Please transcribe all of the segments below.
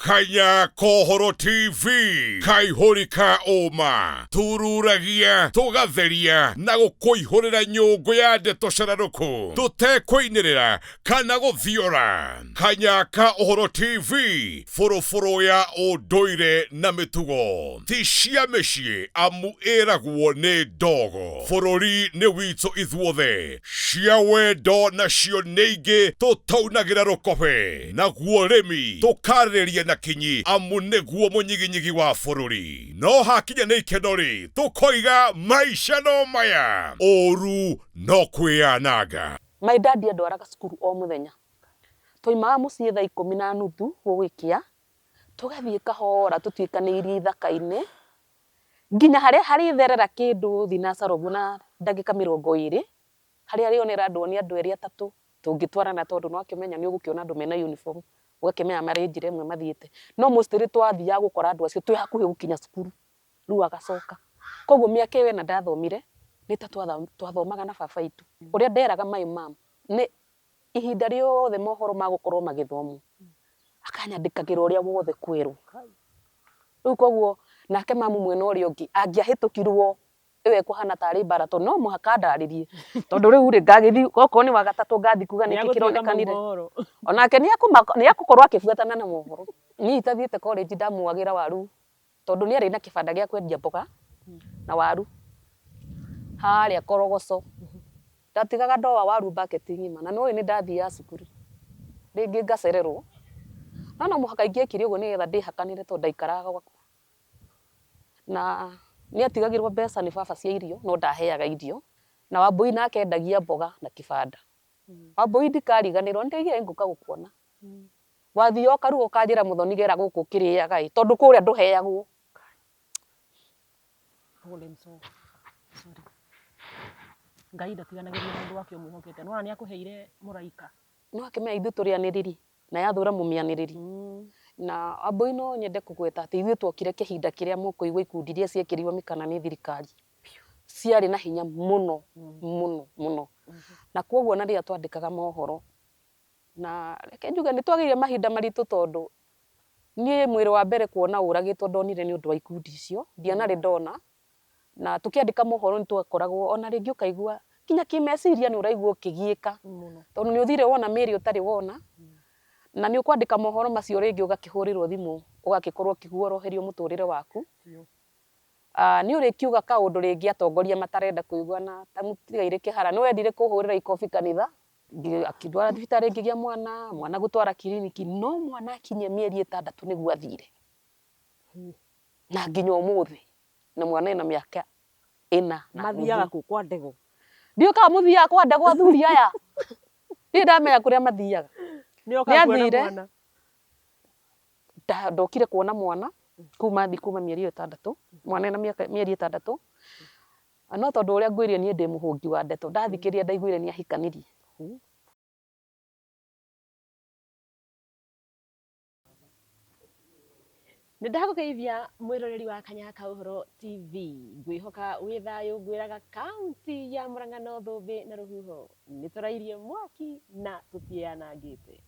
Kanya Kohoro TV, kaihũri ka ũma, tururagia, tũgatheria na gũkũihũrĩra nyũngũ ya ndeto cararũkũ, tũtekũinĩrĩra kana gũthiora. Kanya ka Ũhoro TV, bũrũbũrũ ya ũndũire na mĩtugo, ti cia mĩciĩ amu ĩragwo nĩ ndogo. Bũrũri nĩ witũ ithuothe, cia wendo nacio nĩ ingĩ tũtaunagĩra rũkobe, naguo ũrĩmi tũkarĩrĩria na kinyi amu nĩguo mũnyiginyigi wa bũrũri. No hakinya nĩ ikeno-rĩ, tũkoiga maica no maya, ũru no kwĩyananga. My daddy andwaraga cukuru o mũthenya. Twaumaga mũciĩ thaa ikũmi na nuthu gũgĩkĩa, tũgathiĩ kahora tũtuĩkanĩirie ithaka-inĩ, nginya harĩa harĩtherera kĩndũ thinacara ũguo na ndagĩka mĩrongo ĩrĩ, harĩa arĩonera andũ one andũ erĩ atatũ tũngĩtwarana tondũ nĩwakĩmenya nĩũgũkĩona andũ mena uniform, ũgakĩmenya marĩ njĩra ĩmwe mathiĩte. No mostly twathiaga gũkora andũ acio twĩ hakuhĩ gũkinya cukuru, rĩu agacoka. Koguo mĩaka ĩyo ĩna ndathomire, nĩ ta twathomaga na baba witũ. Ũrĩa nderaga my mum, nĩ ihinda rĩothe mohoro magũkorwo magĩthomwo, akanyandĩkagĩra ũrĩa wothe kwerwo. Rĩu koguo nake mamu mwena ũrĩa ũngĩ angĩahĩtũkirwo ĩyo ĩkũhana tarĩ mbara tondũ no mũhaka andarĩrie, tondũ rĩu rĩ ngagĩthiĩ okorwo nĩ wagatatũ ngathiĩ kuga nĩkĩ kĩronekanire. Onake nĩ egũkorwo akĩbuatana na mohoro. Niĩ itathiĩte college ndamuagĩra waru tondũ nĩ arĩ na kĩbanda gĩa kwendia mboga na waru harĩa Korogoco. Ndatigaga ndoa waru bucket ng'ima na nĩ ũĩ nĩ ndathiaga cukuru rĩngĩ ngacererwo, no no mũhaka ingĩekire ũguo nĩgetha ndĩhakanĩre tondũ ndaikaraga gwakwa. Na nĩ atigagĩrwo mbeca nĩ baba cia irio no ndaheaga irio, na Wambũi nake endagia mboga na kĩbanda. Wambũi ndikariganĩrwo nĩ ndaigire nĩngũka gũkuona. Wathiaga ũkaruga ũkanjĩra Mũthoni gera gũkũ ũkĩrĩaga ĩ, tondũ kũrĩa ndũheagwo. Pole mso. Sorry. Ngai ndatiganagĩria mũndũ wake ũmwĩhokete. Nĩwona nĩakũheire mũraika. Nĩwakĩmenya ithuĩ tũrĩ anĩrĩri na yathũra mũmĩanĩrĩri. Na Wambũi no nyende kũgweta atĩ ithuĩ twokire kĩhinda kĩrĩa mũkũigua ikundi iria ciekĩrirwo mĩkana nĩ thirikari ciarĩ na hinya mũno mũno mũno. Na kwoguo ona rĩrĩa twandĩkaga mohoro Na reke njuge nĩ twagĩire mahinda maritũ tondũ niĩ mwĩrĩ wa mbere kuona ũragĩtwo ndonire nĩ ũndũ wa ikundi icio, ndianarĩ ndona. Na tũkĩandĩka mohoro nĩ twakoragwo ona rĩngĩ ũkaigua nginya kĩmeciria nĩ ũraigua ũkĩgiĩka tondũ nĩ ũthire wona mĩĩrĩ ũtarĩ wona, na nĩ ũkwandĩka mohoro macio rĩngĩ ũgakĩhũrĩrwo thimũ ũgagĩkorwo ũkĩguoroherio mũtũrĩre waku. Nĩ ũrĩkiuga kaũndũ rĩngĩ atongoria matarenda kũigua na ta mũtigairĩ Kĩhara nĩ wendire kũhũrĩra ikobi kanitha. Akĩndwara thibitarĩ ngĩgĩa mwana, mwana gũtwara kiriniki, no mwana akinyia mĩeri ĩtandatũ nĩguo athire. Na nginya ũmũthĩ, na mwana ena mĩaka ĩna na nuthu. Mathiaga kũ kwa ndegwa? Ndiũĩ kana mũthiaga kwa ndegwa athuri aya, ndirĩ ndamenya kũrĩa mathiaga. Nĩ oka kuona Nĩathire, mwana. ndokire kuona mwana kuma athiĩ kuma mĩeri ĩyo ĩtandatũ, mwana ena mĩaka mĩeri ĩtandatũ. No tondũ ũrĩa ngwĩrire niĩ ndĩ mũhũngi wa ndeto, ndathikĩrĩria ndaiguire nĩ ahikanirie. Nĩ ndagũgeithia mwĩroreri wa Kanya ka Ũhoro TV, ngwĩhoka wĩ thayũ ngwĩraga kaunti ya Murang'a no thũmbĩ na rũhuho, nĩ tũrairie mwaki na tũtiĩyanangĩte.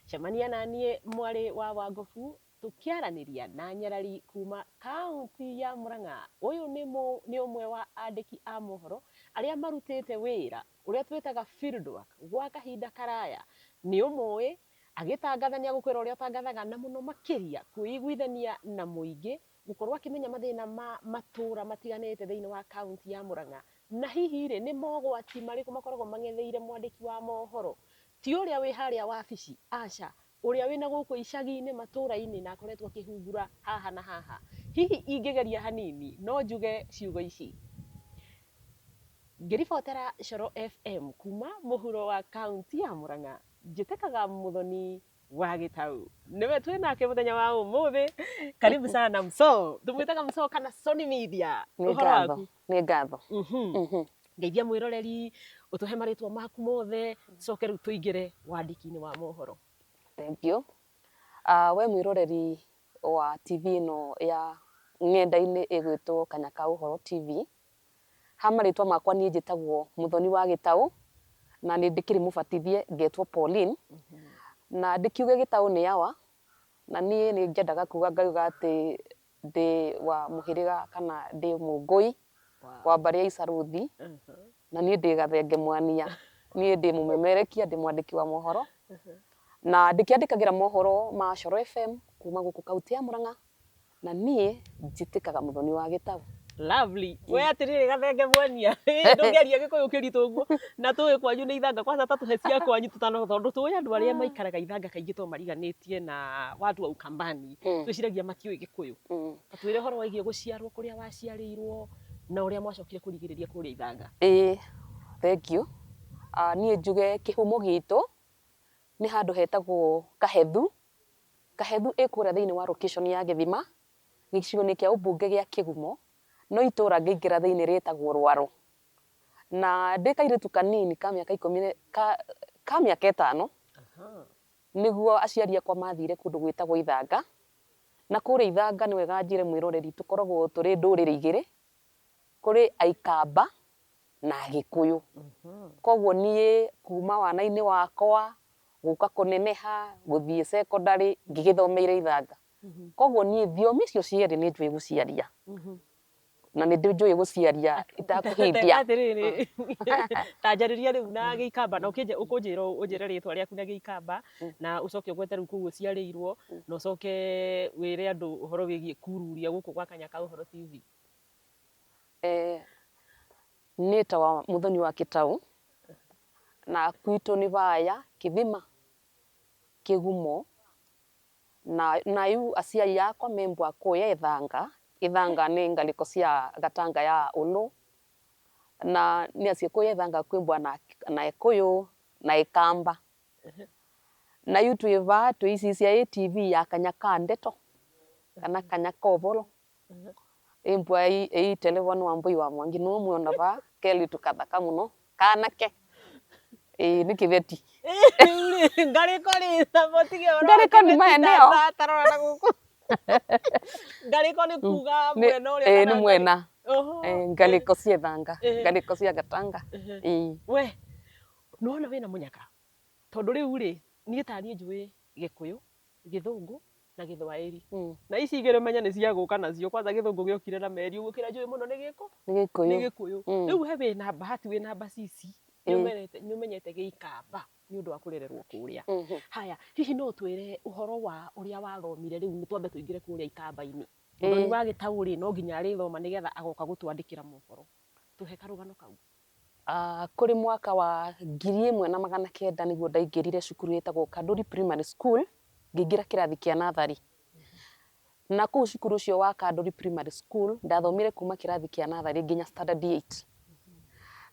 Cemania na niĩ mwarĩ wa Wangobu Tũkĩaranĩria na nyarari kuma kaunti ya Murang'a, ũyũ nĩ nĩ ũmwe wa andĩki a mohoro arĩa marutĩte wĩra ũrĩa twĩtaga field work gwa kahinda karaya. Nĩ ũmũĩ, agĩtangatha nĩ agũkwĩra ũrĩa atangathaga na mũno makĩria kwĩiguithania na mũingĩ, gũkorwo akĩmenya mathĩna ma matũra matiganĩte thĩinĩ wa kaunti ya Murang'a. Na hihi rĩ, nĩ mogwati marĩkũ makoragwo mang'etheire mwandĩki wa mohoro? Ti ũrĩa wĩ harĩa wabici, aca, ũrĩa wĩna gũkũ icagi-inĩ, matũra-inĩ na akoretwo akĩhungura haha na haha. Hihi ingĩgeria hanini no njuge ciugo ici, Ngĩribotera Coro FM kuma mũhuro wa kaunti ya Murang'a, njĩtĩkaga Mũthoni wa Gĩtau. Nĩwe twĩ nake mũthenya wa ũmũthĩ. Karibu sana Msoo. Tũmwĩtaga Msoo kana Sony Media. Nĩ Ũhoro ngatho, waku? nĩ ngatho. Ngeithia mwĩroreri, ũtũhe marĩtwa maku mothe, tũcoke rĩu tũingĩre wandĩki-inĩ wa mohoro. Thank you. We mwĩroreri wa TV ĩno ya ng'enda-inĩ ĩgwĩtwo Kanya ka Ũhoro TV, ha marĩtwa makwa niĩ njĩtagwo Mũthoni wa Gĩtaũ, na nĩ ndĩkĩrĩ mũbatithie ngetwo Pauline, na ndĩkiuge Gĩtaũ nĩ awa, Na niĩ nĩ nyendaga kuga ngauga atĩ ndĩ wa mũhĩrĩga kana ndĩ Mũngũi wa mbarĩ ya Icaruthi, na niĩ ndĩ Gathenge Mwania. Niĩ ndĩ mũmemerekia, ndĩ mwandĩki wa mohoro, na ndĩkĩandĩkagĩra mohoro ma Coro FM kuma gũkũ kaũntĩ ya Mũrang'a. Na niĩ njĩtĩkaga Mũthoni wa Gĩtaũ. Lovely. We atiriri Gathenge Mwania, ndũngĩaria Gĩkũyũ kĩritũ ũguo na tũĩ kwanyu nĩ ithanga kwanza ta tũhe cia kwanyu tũtano tondũ tũĩ andũ arĩa maikaraga ithanga kaingĩ to mariganĩtie na watu wa Ukambani twĩciragia matiũĩ Gĩkũyũ. Ta twĩre ũhoro wĩgiĩ gũciarwo kũrĩa waciarĩirwo na ũrĩa mwacokire kũrigĩrĩria kũrĩa ithanga. Ĩĩ thengiũ. Niĩ njuge kĩhumo gitũ nĩ handũ hetagwo Kahethu. Kahethu ĩ kũrĩa thĩinĩ wa location ya Gĩthima, gĩcigo-inĩ kĩa ũmbunge gĩa Kĩgumo, no itũra ngĩingĩra thĩinĩ rĩtagwo Rwaro. Na ndĩ kairĩtu kanini ka mĩaka ikũmi ka ka mĩaka ĩtano, nĩguo aciari akwa mathire kũndũ gwĩtagwo Ithanga, na kũrĩa Ithanga nĩ wega njĩre mwĩroreri tũkoragwo tũrĩ ndũrĩrĩ igĩrĩ, kũrĩ Aikamba na Agĩkũyũ. Koguo niĩ kuma wana-inĩ wakwa, gũka kũneneha, gũthiĩ cekondarĩ, ngĩgĩthomeire Ithanga. Koguo niĩ thiomi icio cierĩ nĩ njũĩ gũciaria. Na nĩ njũĩ gũciaria itakũhindia. Atĩrĩrĩ, ta njarĩria rĩu na Gĩikamba na ũkũnjĩra ũnjĩre rĩtwa rĩaku na Gĩikamba na ũcoke ũgwete rĩu kũu ũciarĩirwo na ũcoke wĩre andũ ũhoro wĩgiĩ kururia gũkũ gwa Kanya ka Ũhoro TV. Nĩtawa Mũthoni wa Kĩtaũ, na gwitũ nĩ Vaya, Kĩthima, Kĩgumo, na nayu aciai akwa me mbwa kũya Ĩthanga, Ĩthanga nĩ ngalĩko cia Gatanga ya Ũlũ, na nĩaciĩ kũya Ĩthanga kwĩ mbwa na Ĩkũyũ na Ĩkamba. Nayu twĩ vaa twĩicicia ĩ TV ya Kanya ka Ndeto kana Kanya ka Ũvoro. Ĩmbwa ĩitelevwa nĩ Wambũi wa Mwangi nĩwe mwona vaa kelitu kathaka mũno kanake ĩĩ nĩ kĩveti. Rĩu rĩ, ngarĩko rĩ, tamba ũtige ũhoro wa Ngarĩko nĩ kĩbeti maeneo. ta rora na gũkũ. Ngarĩko nĩ kuga mwena ũrĩa Ĩĩ kana nĩ mwena. Oho. Ngarĩko cia ithanga, ngarĩko cia gatanga. Ĩĩ. We, nĩwona wĩna mũnyaka? Tondũ rĩu rĩ, niĩ taniĩ njũĩ Gĩkũyũ, Gĩthũngũ na Gĩthwaĩri. Na ici igĩrĩ ũmenye nĩ cia gũka nacio, kwanza Gĩthũngũ gĩokire na meri ũguo kĩrĩa njũĩ mũno nĩ gĩkũ? Nĩ Gĩkũyũ. Nĩ Gĩkũyũ. Rĩu he wĩna bahati wĩna Mbacisi, nĩ ũmenyete Gĩikamba nĩ ũndũ wa kũrererwo kũrĩa. Haya, hihi no ũtwĩre ũhoro wa ũrĩa wathomire rĩu twambe tũingĩre kũrĩa Ikamba-inĩ. Mũthoni wa Gĩtaũ rĩ, no nginya arĩthoma nĩgetha agoka gũtwandĩkĩra mohoro. Tũhe karũgano kau. Kũrĩ mwaka wa 1900 nĩguo ndaingĩrire cukuru ĩtagwo Kanduri Primary School, ngĩingĩra kĩrathi kĩa natharĩ. Na kũu cukuru ũcio wa Kanduri Primary School, ndathomire kuma kĩrathi kĩa natharĩ nginya standard eight.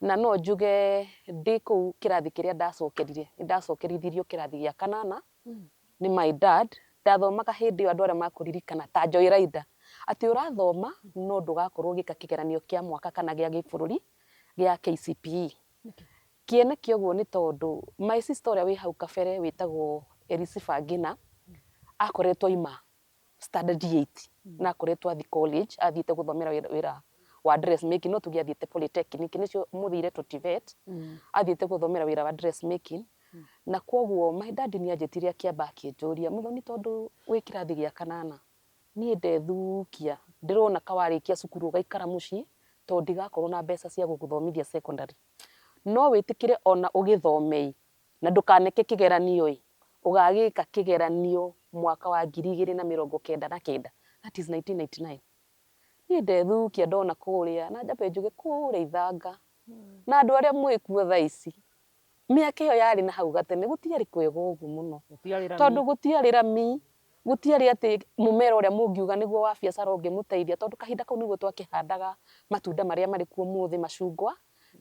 Na no njuge ndĩ kũu kĩrathi kĩrĩa ndacokerire, nĩ ndacokerithirio kĩrathi gĩa kanana nĩ my dad. Ndathomaga hĩndĩ ĩyo andũ arĩa makũririkana ta Joy Rider, atĩ ũrathoma no ndũgakorwo ũgĩka kĩgeranio kĩa mwaka kana gĩa gĩbũrũri gĩa KCPE. Kĩene kĩa ũguo nĩ tondũ my sister ũrĩa wĩ hau kabere wĩtagwo Elisifa Ngina, akoretwo aima standard eight na akoretwo athiĩ college, athiĩte gũthomera wĩra wa dressmaking, no tuge athiĩte polytechnic, nĩcio ũmũthĩ iretwo TVET, athiĩte gũthomera wĩra wa dressmaking, na kwoguo my dad nĩ anjĩtire akĩamba akĩnjũria, Mũthoni tondũ wĩ kĩrathi gĩa kanana, niĩ ndethukia, ndĩrona ka warĩkia cukuru ũgaikara mũciĩ, tondũ ndigakorwo na mbeca cia gũgũthomithia secondary. No wĩtĩkĩre ona ũgĩthome ĩ, Na ndũkaneke kĩgeranio-ĩ, ũgagĩka kĩgeranio mwaka wa 2099, that is 1999. Niĩ ndethukia ndona kũrĩa, na njambe njuge kũrĩa ithanga, na andũ arĩa mwĩ kuo thaa ici, mĩaka ĩyo yarĩ na hau gatene gũtiarĩ kwega ũguo mũno, tondũ gũtiarĩ rami, gũtiarĩ atĩ mũmera ũrĩa mũngiuga nĩguo wa biacara ũngĩmũteithia, tondũ kahinda kau nĩguo twakĩhandaga matunda marĩa marĩ kuo ũmũthĩ, macungwa,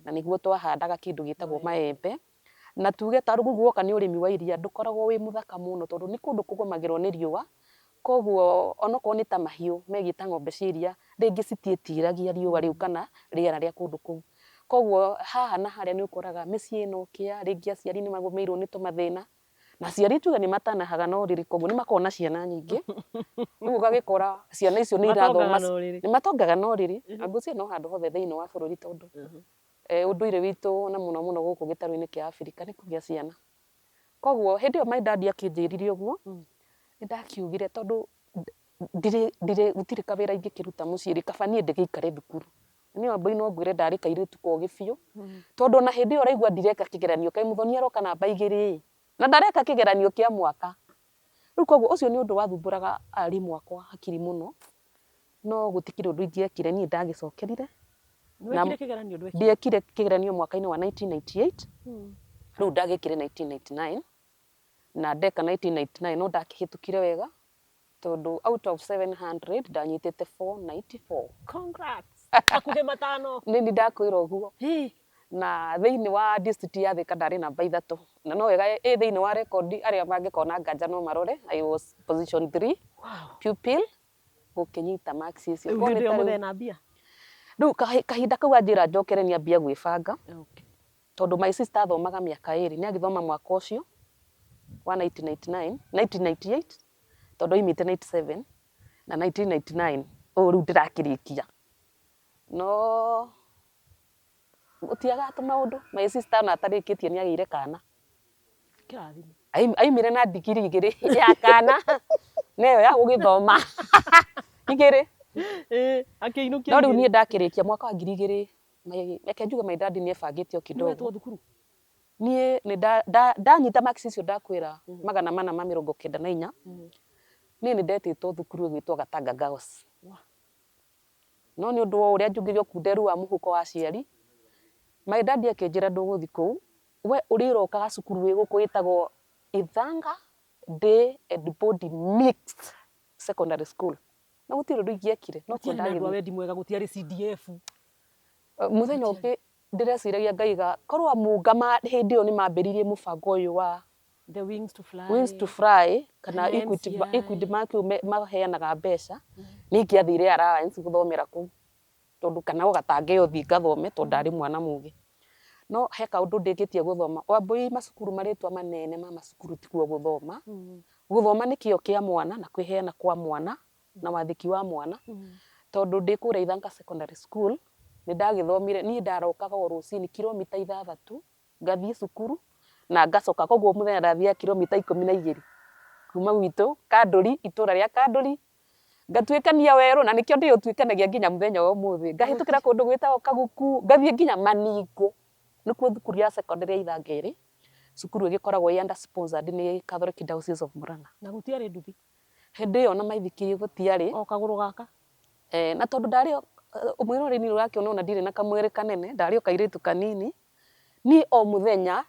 na nĩguo twahandaga kĩndũ gĩtagwo maembe. Na tuge ta rĩu guoka nĩ ũrĩmi wa iria ndũkoragwo wĩ mũthaka mũno tondũ nĩ kũndũ kũgũmagĩrwo nĩ riũa, koguo onokorwo nĩ ta mahiũ megiĩ ta ng'ombe cia iria rĩngĩ citiĩtiragia riũa rĩu kana rĩera rĩa kũndũ kũu. Koguo haha na harĩa nĩ ũkoraga mĩciĩ ĩna ũkĩa, rĩngĩ aciari nĩ magũmĩirwo nĩ tũmathĩna, na aciari tuge nĩ matanahaga na ũrĩrĩ koguo nĩ makoragwo na ciana nyingĩ, rĩu ũgagĩkora ciana icio nĩ irathoma, nĩ matongaga na ũrĩrĩ, na ngwĩciria no handũ hothe thĩiniĩ wa bũrũri tondũ Ũndũire witũ na mũno mũno gũkũ gĩtarũ-inĩ kĩa Abirika nĩ kũgĩa ciana. Koguo hĩndĩ ĩyo my dad akĩnjĩrire ũguo, Nĩ ndakiugire tondũ ndirĩ ndirĩ gũtirĩ kawĩra ingĩkĩruta mũciĩ rĩ, kaba niĩ ndĩgĩikare thukuru. Niĩ Wambũi no ngwĩre ndarĩ kairĩtu kogĩ biũ, tondũ ona hĩndĩ ĩyo ũraigua ndireka kĩgeranio, kaĩ Mũthoni aroka namba igĩrĩ ĩ, na ndareka kĩgeranio kĩa mwaka. Rĩu koguo ũcio nĩ ũndũ wathumbũraga arimũ akwa hakiri mũno, no gũtikĩrĩ ũndũ ingĩekire niĩ ndagĩcokerire. Nĩ wekire kĩgeranio ndwekire? Ndiekire kĩgeranio mwaka-inĩ wa 1998, rĩu ndagĩkire 1999, na ndeka 1999 no ndakĩhĩtũkire wega, tondũ out of 700 ndanyitĩte 494. Congrats! Hakuhĩ matano. Nĩ niĩ ndakwĩra ũguo. Na thĩinĩ wa district ya Thika ndarĩ namba ithatũ. Na no wega ĩ thĩinĩ wa record arĩa mangĩkorwo na nganja no marore, I was position three pupil gũkĩnyita marks icio. Rĩu hĩndĩ ĩyo mũthee na mbia? Rĩu kahinda kau anjĩra njokere nĩ ambia gwĩbanga, tondũ my sister athomaga mĩaka ĩrĩ, nĩ agĩthoma mwaka ũcio wa 1999, 1998 tondũ aimĩte 97 na 1999 ũyũ rĩu ndĩrakĩrĩkia. No gũtiagaga tũmaũndũ, my sister ona atarĩkĩtie nĩ agĩire kana. Kĩrathimo. Aimire na ndigiri igĩrĩ, ya kana na ĩyo ya gũgĩthoma igĩrĩ. Akĩinũkia No rĩu niĩ ndakĩrĩkia mwaka wa 2000, reke njuge my dad nĩ ebangĩte o kidogo. Nĩ wetwo thukuru? Niĩ nĩ ndanyita marks icio ndakwĩra 494, niĩ nĩ ndetĩtwo thukuru ĩgwĩtwo Gatanga Girls. No nĩ ũndũ wa ũrĩa njugire ũkunderu wa mũhuko wa aciari, my daddy akĩnjĩra ndũgũthiĩ kũu, we ũrĩrokaga cukuru ĩ gũkũ ĩtagwo Ithanga Day and Body Mixed Secondary School. Na gũtirĩ ũndũ ingĩekire no Gũtiarĩ na andũ a wendi mwega, gũtiarĩ CDF. Mũthenya ũngĩ ndĩreciragia ngaiga korwo amunga hĩndĩ ĩyo nĩ mambĩrĩirie mũbango ũyũ wa The wings to fly. Wings to fly kana Kana Equity, MCI. Equity Bank maheanaga mbeca nĩ ingĩathire Alliance gũthomera kũu tondũ kana o gatangĩ ũthiĩ ngathome tondũ ndarĩ mwana mũgĩ. No he kaũndũ ndĩkĩtie gũthoma, Wambũi macukuru marĩtwa manene ma macukuru tikuo gũthoma. Gũthoma nĩ kĩo kĩa mwana na kwĩheana kwa mwana na wathĩki wa mwana tondũ ndĩ kũrĩa Ithanga Secondary School nĩ ndagĩthomire, niĩ ndarokaga o rũcinĩ kiromita ithathatũ ngathiĩ cukuru na ngacoka, koguo mũthenya ndathiaga kiromita 12 kuma gwitũ Kandũri, itũra rĩa Kandũri, ngatuĩkania werũ na nĩkĩo ndĩũtuĩkanagia nginya mũthenya wa ũmũthĩ, ngahĩtũkĩra kũndũ gwĩtagwo Kaguku, ngathiĩ nginya Maningo, nĩkuo thukuru ya secondary ya Ithanga ĩrĩ, cukuru ĩgĩkoragwo ĩ under sponsored nĩ Catholic Diocese of Murang'a. Na gũtiarĩ nduthi? Hĩndĩ ĩyo ona maithikiri gũtiarĩ. O kagũrũ gaka? Eh, na tondũ ndarĩ o, mwĩroreri nĩ ũrakĩona ona ndirĩ na kamwĩrĩ kanene, ndarĩ o kairĩtu kanini, Niĩ o mũthenya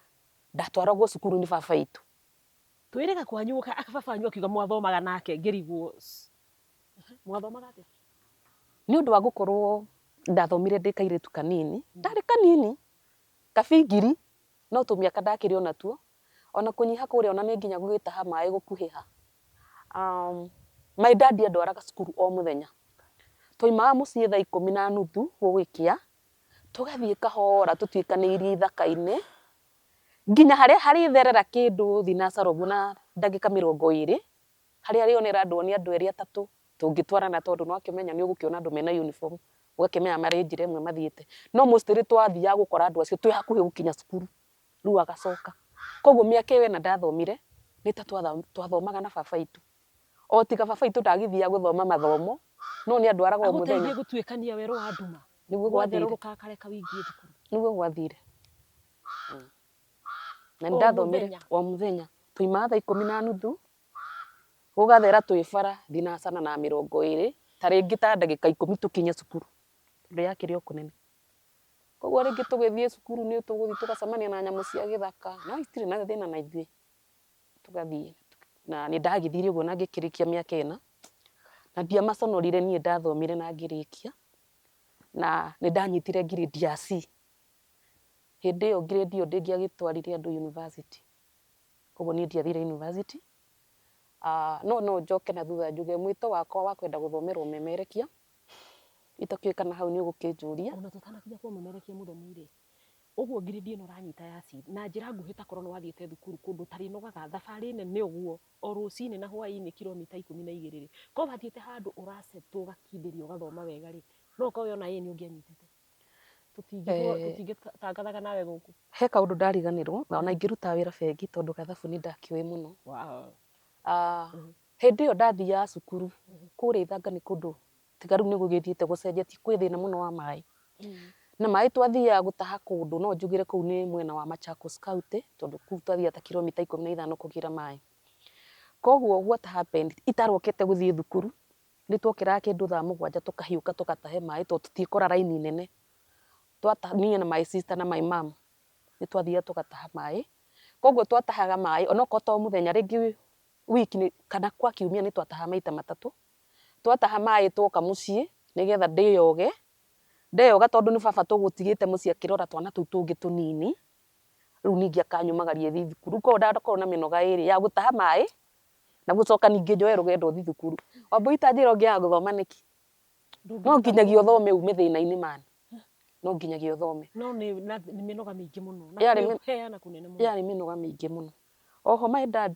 ndatwaragwo cukuru nĩ baba witũ. Twĩrĩga kwanyu baba wanyu akiuga mwathomaga nake ngĩrigwo mwathomaga atĩa? Nĩ ũndũ wa gũkorwo ndathomire ndĩ kairĩtu kanini, ndarĩ kanini, kabingiri, no tũmĩaka ndakĩrĩ o natuo, ona kũnyiha kũrĩa ona nĩ nginya gũgĩtaha maĩ gũkuhĩha. My daddy andwaraga cukuru o mũthenya. Twaumaga mũciĩ thaa ikũmi na nuthu gũgĩkĩa, Tũgathiĩ kahora tũtuĩkanĩirie ithaka-inĩ, nginya harĩa harĩtherera kĩndũ thinacara ũguo na ndagĩka 20, harĩa arĩonera andũ one andũ erĩ atatũ tũngĩtwarana tondũ nĩwakĩmenya nĩũgũkĩona andũ mena uniform, ũgakĩmenya marĩ njĩra ĩmwe mathiĩte. No mostly twathiaga gũkora andũ acio twĩ hakuhĩ gũkinya cukuru, rĩu agacoka. Koguo mĩaka ĩyo ĩna ndathomire, nĩ ta twathomaga na baba witũ. O tiga baba witũ ndagĩthiaga gũthoma mathomo, no nĩ andwaraga o mũthenya. Agũteithie gũtuĩkania werũ wa nduma. Nĩguo gwathire. Gwatherũrũka akareka wĩingie thukuru. Nĩguo gwathire. Na nĩ ndathomire o mũthenya. Twaumaga thaa ikũmi na nuthu, gũgathera twĩ bara thinacara na 20, ta rĩngĩ ta ndagĩka 10 tũkinye cukuru, tondũ yakĩrĩ o kũnene. Koguo rĩngĩ tũgĩthiĩ cukuru nĩ tũgũthiĩ tũgacemania na nyamũ cia gĩthaka, no itirĩ na thĩna na ithuĩ. Tũgathiĩ na nĩ ndagĩthire ũguo na ngĩkĩrĩkia mĩaka ĩna, na ndiamaconorire niĩ ndathomire na ngĩrĩkia, na nĩ ndanyitire grade ya C. Hĩndĩ ĩyo grade ĩyo ndĩngĩagĩtwarire andũ university, koguo niĩ ndiathire university. No no njoke na thutha njuge mwĩto wakwa wa kwenda gũthomera ũmemerekia, itakĩũĩ kana hau nĩ ũgũkĩnjũria. Ona tũtanakinya kwa ũmemerekia Mũthoni rĩ, Ũguo ngirĩndi ĩno ũranyita ya C na njĩra nguhĩ ta korwo nĩ wathiĩte thukuru kũndũ ũtarĩnogaga thabarĩ nene ũguo o rũcinĩ na hwainĩ kiromita 12 rĩ, korwo wathiĩte handũ ũracetwo ũgakindĩria ũgathoma wega rĩ, no ũkorwo ona A nĩ ũngĩanyitĩte? Tũtingĩtangathaga nawe gũkũ. He kaũndũ ndariganĩrwo, ona ingĩruta wĩra bengi tondũ gathabu nĩ ndakĩũĩ mũno. Hĩndĩ ĩyo ndathiaga cukuru kũrĩa Ithanga nĩ kũndũ tiga rĩu nĩ gũgĩthiĩte gũcenjetie kwĩ thĩna mũno wa maĩ. Na maĩ twathiaga gũtaha kũndũ no njugĩre kũu nĩ mwena wa Machakos County tondũ kũu twathiaga ta kilomita 15 kũgĩra maĩ. Koguo what happened itarokete gũthiĩ thukuru nĩ twokĩraga kĩndũ thaa 7 tũkahiũka tũgatahe maĩ tondũ tũtiĩkora raini nene. Niĩ na my sister na my mom nĩ twathiaga tũgataha maĩ. Koguo twatahaga maĩ onokorwo to mũthenya rĩngĩ wiki kana kwa kiumia nĩ twatahaga maita matatũ. Twataha maĩ twoka mũciĩ nĩgetha ndĩyoge, ndeyoga tondũ nĩ baba tũgũtigĩte mũciĩ akĩrora twana tũu tũngĩ tũnini, rĩu ningĩ akanyumagaria thiĩ thukuru. Koguo ndakoragwo na mĩnoga ĩrĩ, ya gũtaha maĩ na gũcoka ningĩ njoe rũgendo thiĩ thukuru. Wambũi ta njĩra ũngĩaga gũthoma nĩkĩ? No nginyagia ũthome ume thĩna-inĩ man, no nginyagia ũthome. No nĩ mĩnoga mĩingĩ mũno na kwĩheana kũnene mũno. Yarĩ mĩnoga mĩingĩ mũno. Oho my dad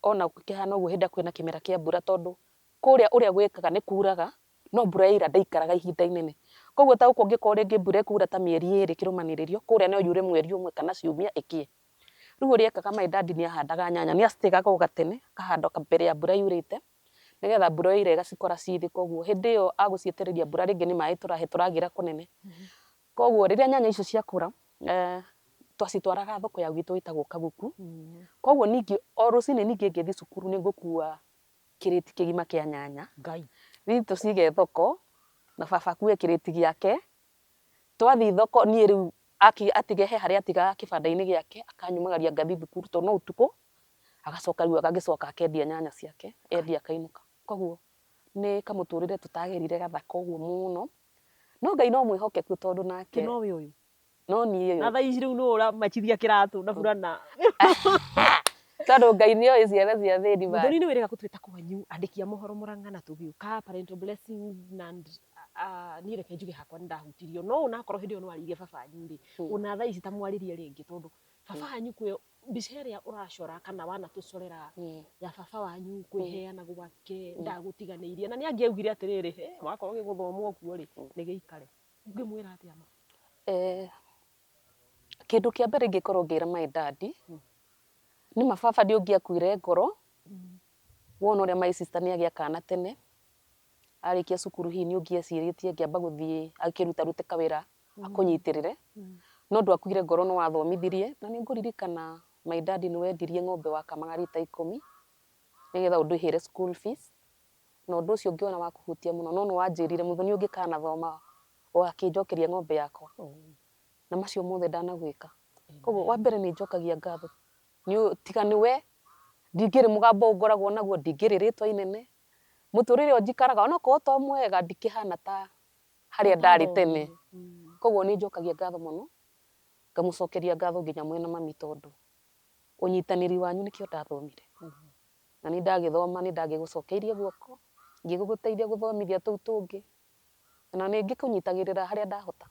ona gũkĩhana ũguo hĩndĩ ĩrĩa kwĩna kĩmera kĩa mbura tondũ kũrĩa ũrĩa gwĩkaga nĩ kuraga no mbura yaura ndĩikaraga ihinda inene. Koguo ta gũkũ ũngĩkorwo rĩngĩ mbura ĩkura ta mĩeri ĩrĩ kĩrũmanĩrĩrio, kũrĩa no yure mweri ũmwe kana ciumia ĩkĩe. Rĩu ũrĩa ekaga my dad nĩ ahandaga nyanya, nĩ acitigaga o gatene, akahanda mbere ya mbura yurĩte, nĩgetha mbura yoira ĩgacikora ciĩ thĩ koguo hĩndĩ ĩyo agũcietereria mbura rĩngĩ nĩ maĩ tũrahe tũragĩra kũnene. Koguo rĩrĩa nyanya icio ciakũra, twacitwaraga thoko ya gwitũ ĩtagwo Kaguku. Koguo ningĩ o rũcinĩ ningĩ ngĩthiĩ cukuru nĩ ngũkua kĩrĩti kĩgima kĩa nyanya, Ngai. Thiĩ tũcige thoko, na baba akue kĩrĩti gĩake. Twathiĩ thoko niĩ rĩu atige he harĩa atigaga kĩbanda-inĩ gĩake, akanyumagaria ngathiĩ thukuru tondũ no ũtukũ, agacoka rĩu agagĩcoka akendia nyanya ciake, endia akainũka. Koguo nĩ kamũtũrĩre tũtagerire gathaka ũguo mũno, no Ngai no mwĩhokeku tondũ nake. Nowe ũyũ. No niĩ ũyũ. Na thaa ici rĩu nĩwe ũramacithia kĩratũ na burana. Tondũ Ngai nĩ oĩ ciana cia athĩni. Mũthoni nĩ wĩrĩga gũtwĩta kwanyu andĩki a mohoro Mũrang'a na tũgĩũka parental blessings na niĩ reke njuge hakwa nĩ ndahutirio no onakorwo hĩndĩ ĩyo nĩ warĩirie baba wanyu rĩ, ona thaa ici ta mwarĩrie rĩngĩ tondũ baba wanyu kwĩ mbica ĩrĩa ũracora kana wanatũcorera ya baba wanyu kwĩheana gwake ndagũtiganĩirie na nĩ angĩaugire atĩrĩrĩ, wakorwo gĩgũthomwo kuo rĩ, nĩ gĩikare. Ũngĩmwĩra atĩa ma? Kĩndũ kĩa mbere ingĩkorwo ngĩra my dad, nĩ ma baba ndũngĩakuire ngoro, wona ũrĩa my sister nĩ agĩa kana tene, arĩkia cukuru hihi nĩ ũngĩecirĩtie angĩamba gũthiĩ akĩrutarute kawĩra akũnyitĩrĩre, no ndwakuire ngoro nĩ wathomithirie, na nĩ ngũririkana my dad nĩ wendirie ng'ombe wakamaga rita 10, nĩgetha ũndĩhĩre school fees, Na ũndũ ũcio ngĩona wa kũhutia mũno, no nĩ wanjĩrire, Muthoni ũngĩkanathoma ũgakĩnjokeria ng'ombe yakwa. Na macio mothe ndanagwĩka. Koguo wa mbere nĩ njokagia ngatho, tiga nĩwe, ndingĩrĩ mũgambo ũyũ ngoragwo naguo, ndingĩrĩ rĩtwa inene. Mũtũrĩre ũyũ njikaraga onokorwo to mwega ndikĩhana ta harĩa ndarĩ tene. Koguo nĩ njokagia ngatho mũno, ngamũcokeria ngatho nginya mwĩna mami tondũ ũnyitanĩri wanyu nĩkĩo ndathomire. Na niĩ ndagĩthoma nĩ ndagĩgũcokeirie guoko, ngĩgũteithia gũthomithia tũu tũngĩ, na nĩ ngĩkũnyitagĩrĩra harĩa ndahota.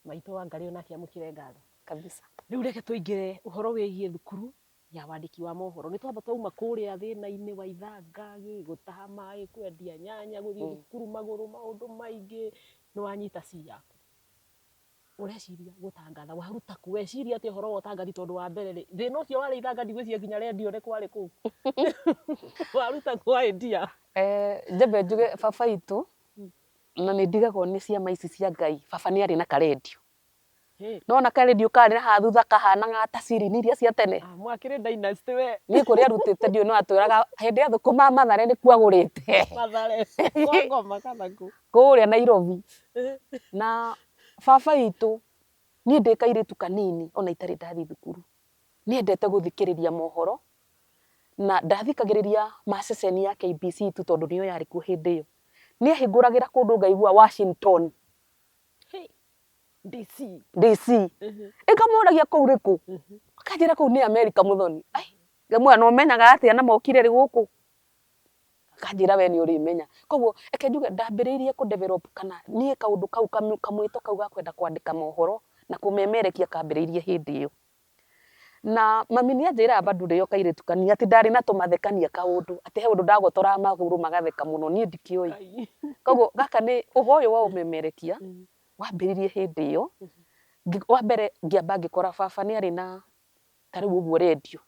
Maitũ Wangarĩ onake amũkĩre ngatho. Kabisa. Rĩu reke tũingĩre ũhoro wĩgiĩ thukuru ya wandĩki wa mohoro. Nĩ twamba twauma kũrĩa thĩna-inĩ wa ithanga, gũtaha maĩ, kwendia nyanya, gũthiĩ thukuru magũrũ, maũndũ maingĩ, nĩ wanyita C yaku. Ũreciria gũtangatha waruta kũ? Weciria atĩa ũhoro wa ũtangathi tondũ wa mbere rĩ, thĩna ũcio warĩ ithanga ndigwĩciria nginya rendio nĩ kwarĩ kũu. Waruta kũ idea? Nyambe njuge baba witũ, na nĩ ndigagwo nĩ ciama ici cia Ngai, baba nĩ arĩ na karendio. Nĩwona karendio karĩ na haha thutha kahanaga ta cirini iria cia tene? Mwakĩrĩ dynasty we. Niĩ kũrĩa arutĩte ndiũĩ no atwĩraga hĩndĩ ĩrĩa athũkũmaga Mathare nĩkuo agũrĩte. Mathare, kwa ngoma kana kũ? Kũrĩa Nairobi. Na baba witũ, niĩ ndĩ kairĩtu kanini ona itarĩ ndathiĩ thukuru, nĩendete gũthikĩrĩria mohoro, na ndathikagĩrĩria ma ceceni ya KBC tu tondũ nĩyo yarĩ kuo hĩndĩ ĩyo. Nĩahingũragĩra kũndũ ngaigua Washington. DC. DC. Ĩkamũragia kũu nĩ kũ? Akanjĩra kũu nĩ Amerika Mũthoni. Ai, ngamwĩra na ũmenyaga atĩa na mokire rĩ gũkũ? Akanjĩra we nĩ ũrĩmenya. Koguo reke njuge ndambĩrĩirie kũ develop kana niĩ kaũndũ kau kamwĩto kau ga kwenda kwandĩka mohoro na kũmemerekia kambĩrĩirie hĩndĩ ĩyo. Na mami nĩ anjĩraga bado ndĩ o kairĩtu kanini atĩ ndarĩ na tũmathekania kaũndũ, atĩ he ũndũ ndagotoraga magũrũ magatheka mũno, niĩ ndikĩũĩ. Koguo gaka nĩ, ũhoro ũyũ wa ũmemerekia wambĩrĩirie hĩndĩ ĩyo. Wa mbere ngĩamba ngĩkora baba nĩ arĩ na ta rĩu ũguo rendio.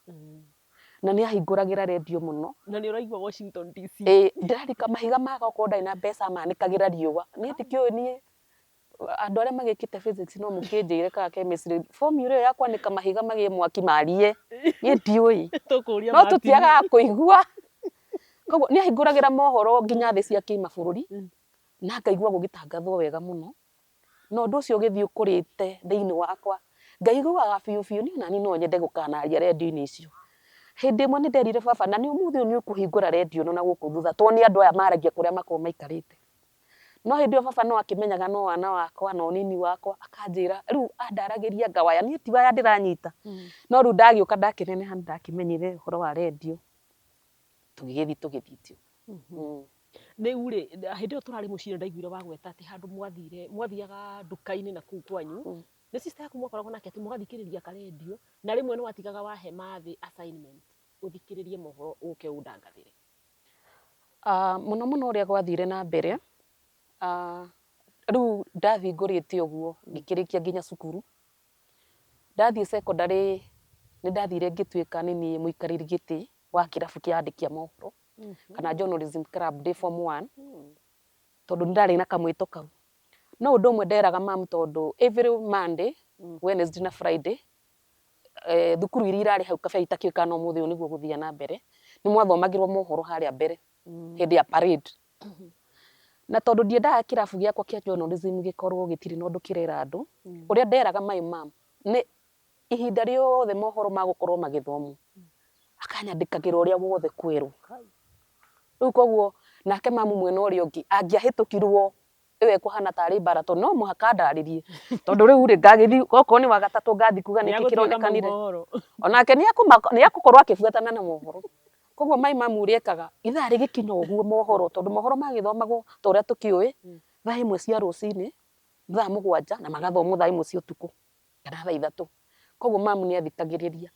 Na nĩ ahingũragĩra rendio mũno. Na nĩ ũraigua Washington DC. Ĩĩ ndĩrarika mahiga maga okorwo ndarĩ na mbeca manĩkagĩra riũa. Niĩ ndikĩũĩ niĩ andũ arĩa magĩkĩte physics no mũkĩnjĩre kana chemistry, formula ĩyo ya kwanĩka mahiga magĩe mwaki marie, niĩ ndiũĩ. Tũkũria No Martin. tũtiagaga kũigua. Koguo nĩ ahingũragĩra mohoro nginya thĩ cia kĩmabũrũri, na ngaigua gũgĩtangathwo wega mũno. Na ũndũ ũcio ũgĩthiĩ ũkũrĩte thĩinĩ wakwa, ngaiguaga biũ biũ niĩ onaniĩ no nyende gũkanaria rendio-inĩ icio. Hĩndĩ ĩmwe nĩ nderire baba na nĩ ũmũthĩ ũyũ nĩ ũkũhingũra rendio ĩno na gũkũ thutha tondũ nĩ andũ aya maragia kũrĩa makoragwo maikarĩte. No hĩndĩ ĩyo baba no akĩmenyaga no wana wakwa na ũnini wakwa, akanjĩra rĩu andaragĩria ngawaya, niĩ ti waya ndĩranyita. No rĩu ndagĩũka ndakĩneneha nĩ ndakĩmenyire ũhoro wa rendio, tũgĩgĩthiĩ tũgĩthiĩte ũguo. Rĩu rĩ, hĩndĩ ĩyo tũrarĩ mũciĩ nĩndaiguire wagweta atĩ handũ mwathire, mwathiaga nduka-inĩ na kũu kwanyu, nĩ sister yaku mwakoragwo nake atĩ mũgathikĩrĩria karendio, na rĩmwe nĩ watigaga wahe mathĩ assignment, ũthikĩrĩrie mohoro ũke ũndangathĩre. Mũno mũno ũrĩa gwathire na mbere, rĩu ndathiĩ ngũrĩte ũguo ngĩkĩrĩkia nginya cukuru, ndathiĩ cekondarĩ nĩ ndathire ngĩtuĩka nĩ niĩ mũikarĩri gĩtĩ wa kĩrabu kĩa andĩki a mohoro. Kana journalism club ndĩ form one, tondũ nĩ ndarĩ na kamwĩto kau. No ũndũ ũmwe nderaga mamu tondũ every Monday, Wednesday na Friday, thukuru iria irarĩ hau kabere itakĩũĩ kana ũmũthĩ ũyũ nĩguo gũthiaga na mbere, nĩ mwathomagĩrwo mohoro harĩa mbere hĩndĩ ya parade. Na tondũ ndiendaga kĩrabu gĩakwa kĩa journalism gĩkorwo gĩtirĩ na ũndũ kĩrera andũ, ũrĩa nderaga my mom nĩ ihinda rĩothe mohoro magũkorwo magĩthomwo, akanyandĩkagĩra ũrĩa wothe kwerwo. Rĩu koguo nake mamu mwena ũrĩa ũngĩ angĩahĩtũkirwo ĩyo ĩkũhana tarĩ mbara tondũ no mũhaka ndarĩrie tondũ rĩu rĩ ngagĩthiĩ okorwo nĩ wagatatũ ngathiĩ kuga nĩkĩ kĩronekanire onake nĩ egũkorwo akĩbuatana na mohoro. Koguo my mamu ũrĩa ekaga ithaa rĩgĩkinya ũguo mohoro tondũ mohoro magĩthomagwo ta ũrĩa tũkĩũĩ thaa ĩmwe cia rũcinĩ, thaa mũgwanja na magathomwo thaa ĩmwe cia ũtukũ kana thaa ithatũ. Koguo mamu nĩ athikagĩrĩria,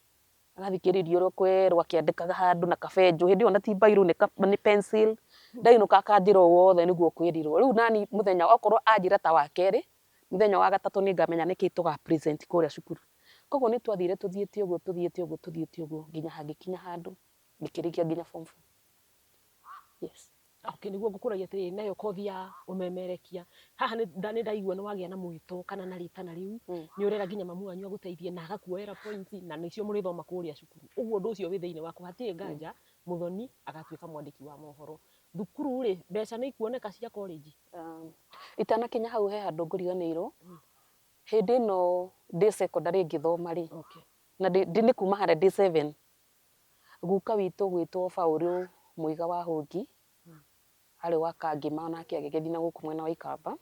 agathikĩrĩria ũrĩa ũkwerwo akĩandĩkaga handũ na kabenjũ, hĩndĩ ĩyo ona ti mbairũ nĩ pencil, ndainũka akanjĩra ũũ wothe nĩguo ũkwĩrirwo. Rĩu nani mũthenya okorwo anjĩra ta wa kerĩ, mũthenya wa gatatũ nĩ ngamenya nĩkĩ tũga present kũrĩa cukuru. Koguo nĩ twathire tũthiĩte ũguo tũthiĩte ũguo tũthiĩte ũguo nginya hangĩkinya handũ ngĩkĩrĩkia nginya form four. Yes. Okay, nĩguo ngũkũragia atĩrĩrĩ, nayo kothi ya ũmemerekia, haha nĩ ndaigua nĩ wagĩa na mwĩto kana na rĩtana rĩu, nĩ ũrera nginya mamu wanyu agũteithie na agakuoera points na nĩcio mũrĩthoma kũrĩa cukuru. Ũguo ũndũ ũcio wĩ thĩinĩ waku, hatirĩ nganja Mũthoni agatuĩka mwandĩki wa mohoro. Thukuru rĩ, mbeca nĩ ikuoneka cia college? Itanakinya hau he handũ ngũriganĩirwo, hĩndĩ ĩno ndĩ secondary ngĩthoma rĩ, na nĩ kuma harĩa ndĩ seven, Guka witũ ũgwĩtwo Baũrũ Mũiga wa Hũngi, arĩ wa Kangĩma onake agĩgĩthiĩ na gũkũ mwena wa Ikamba.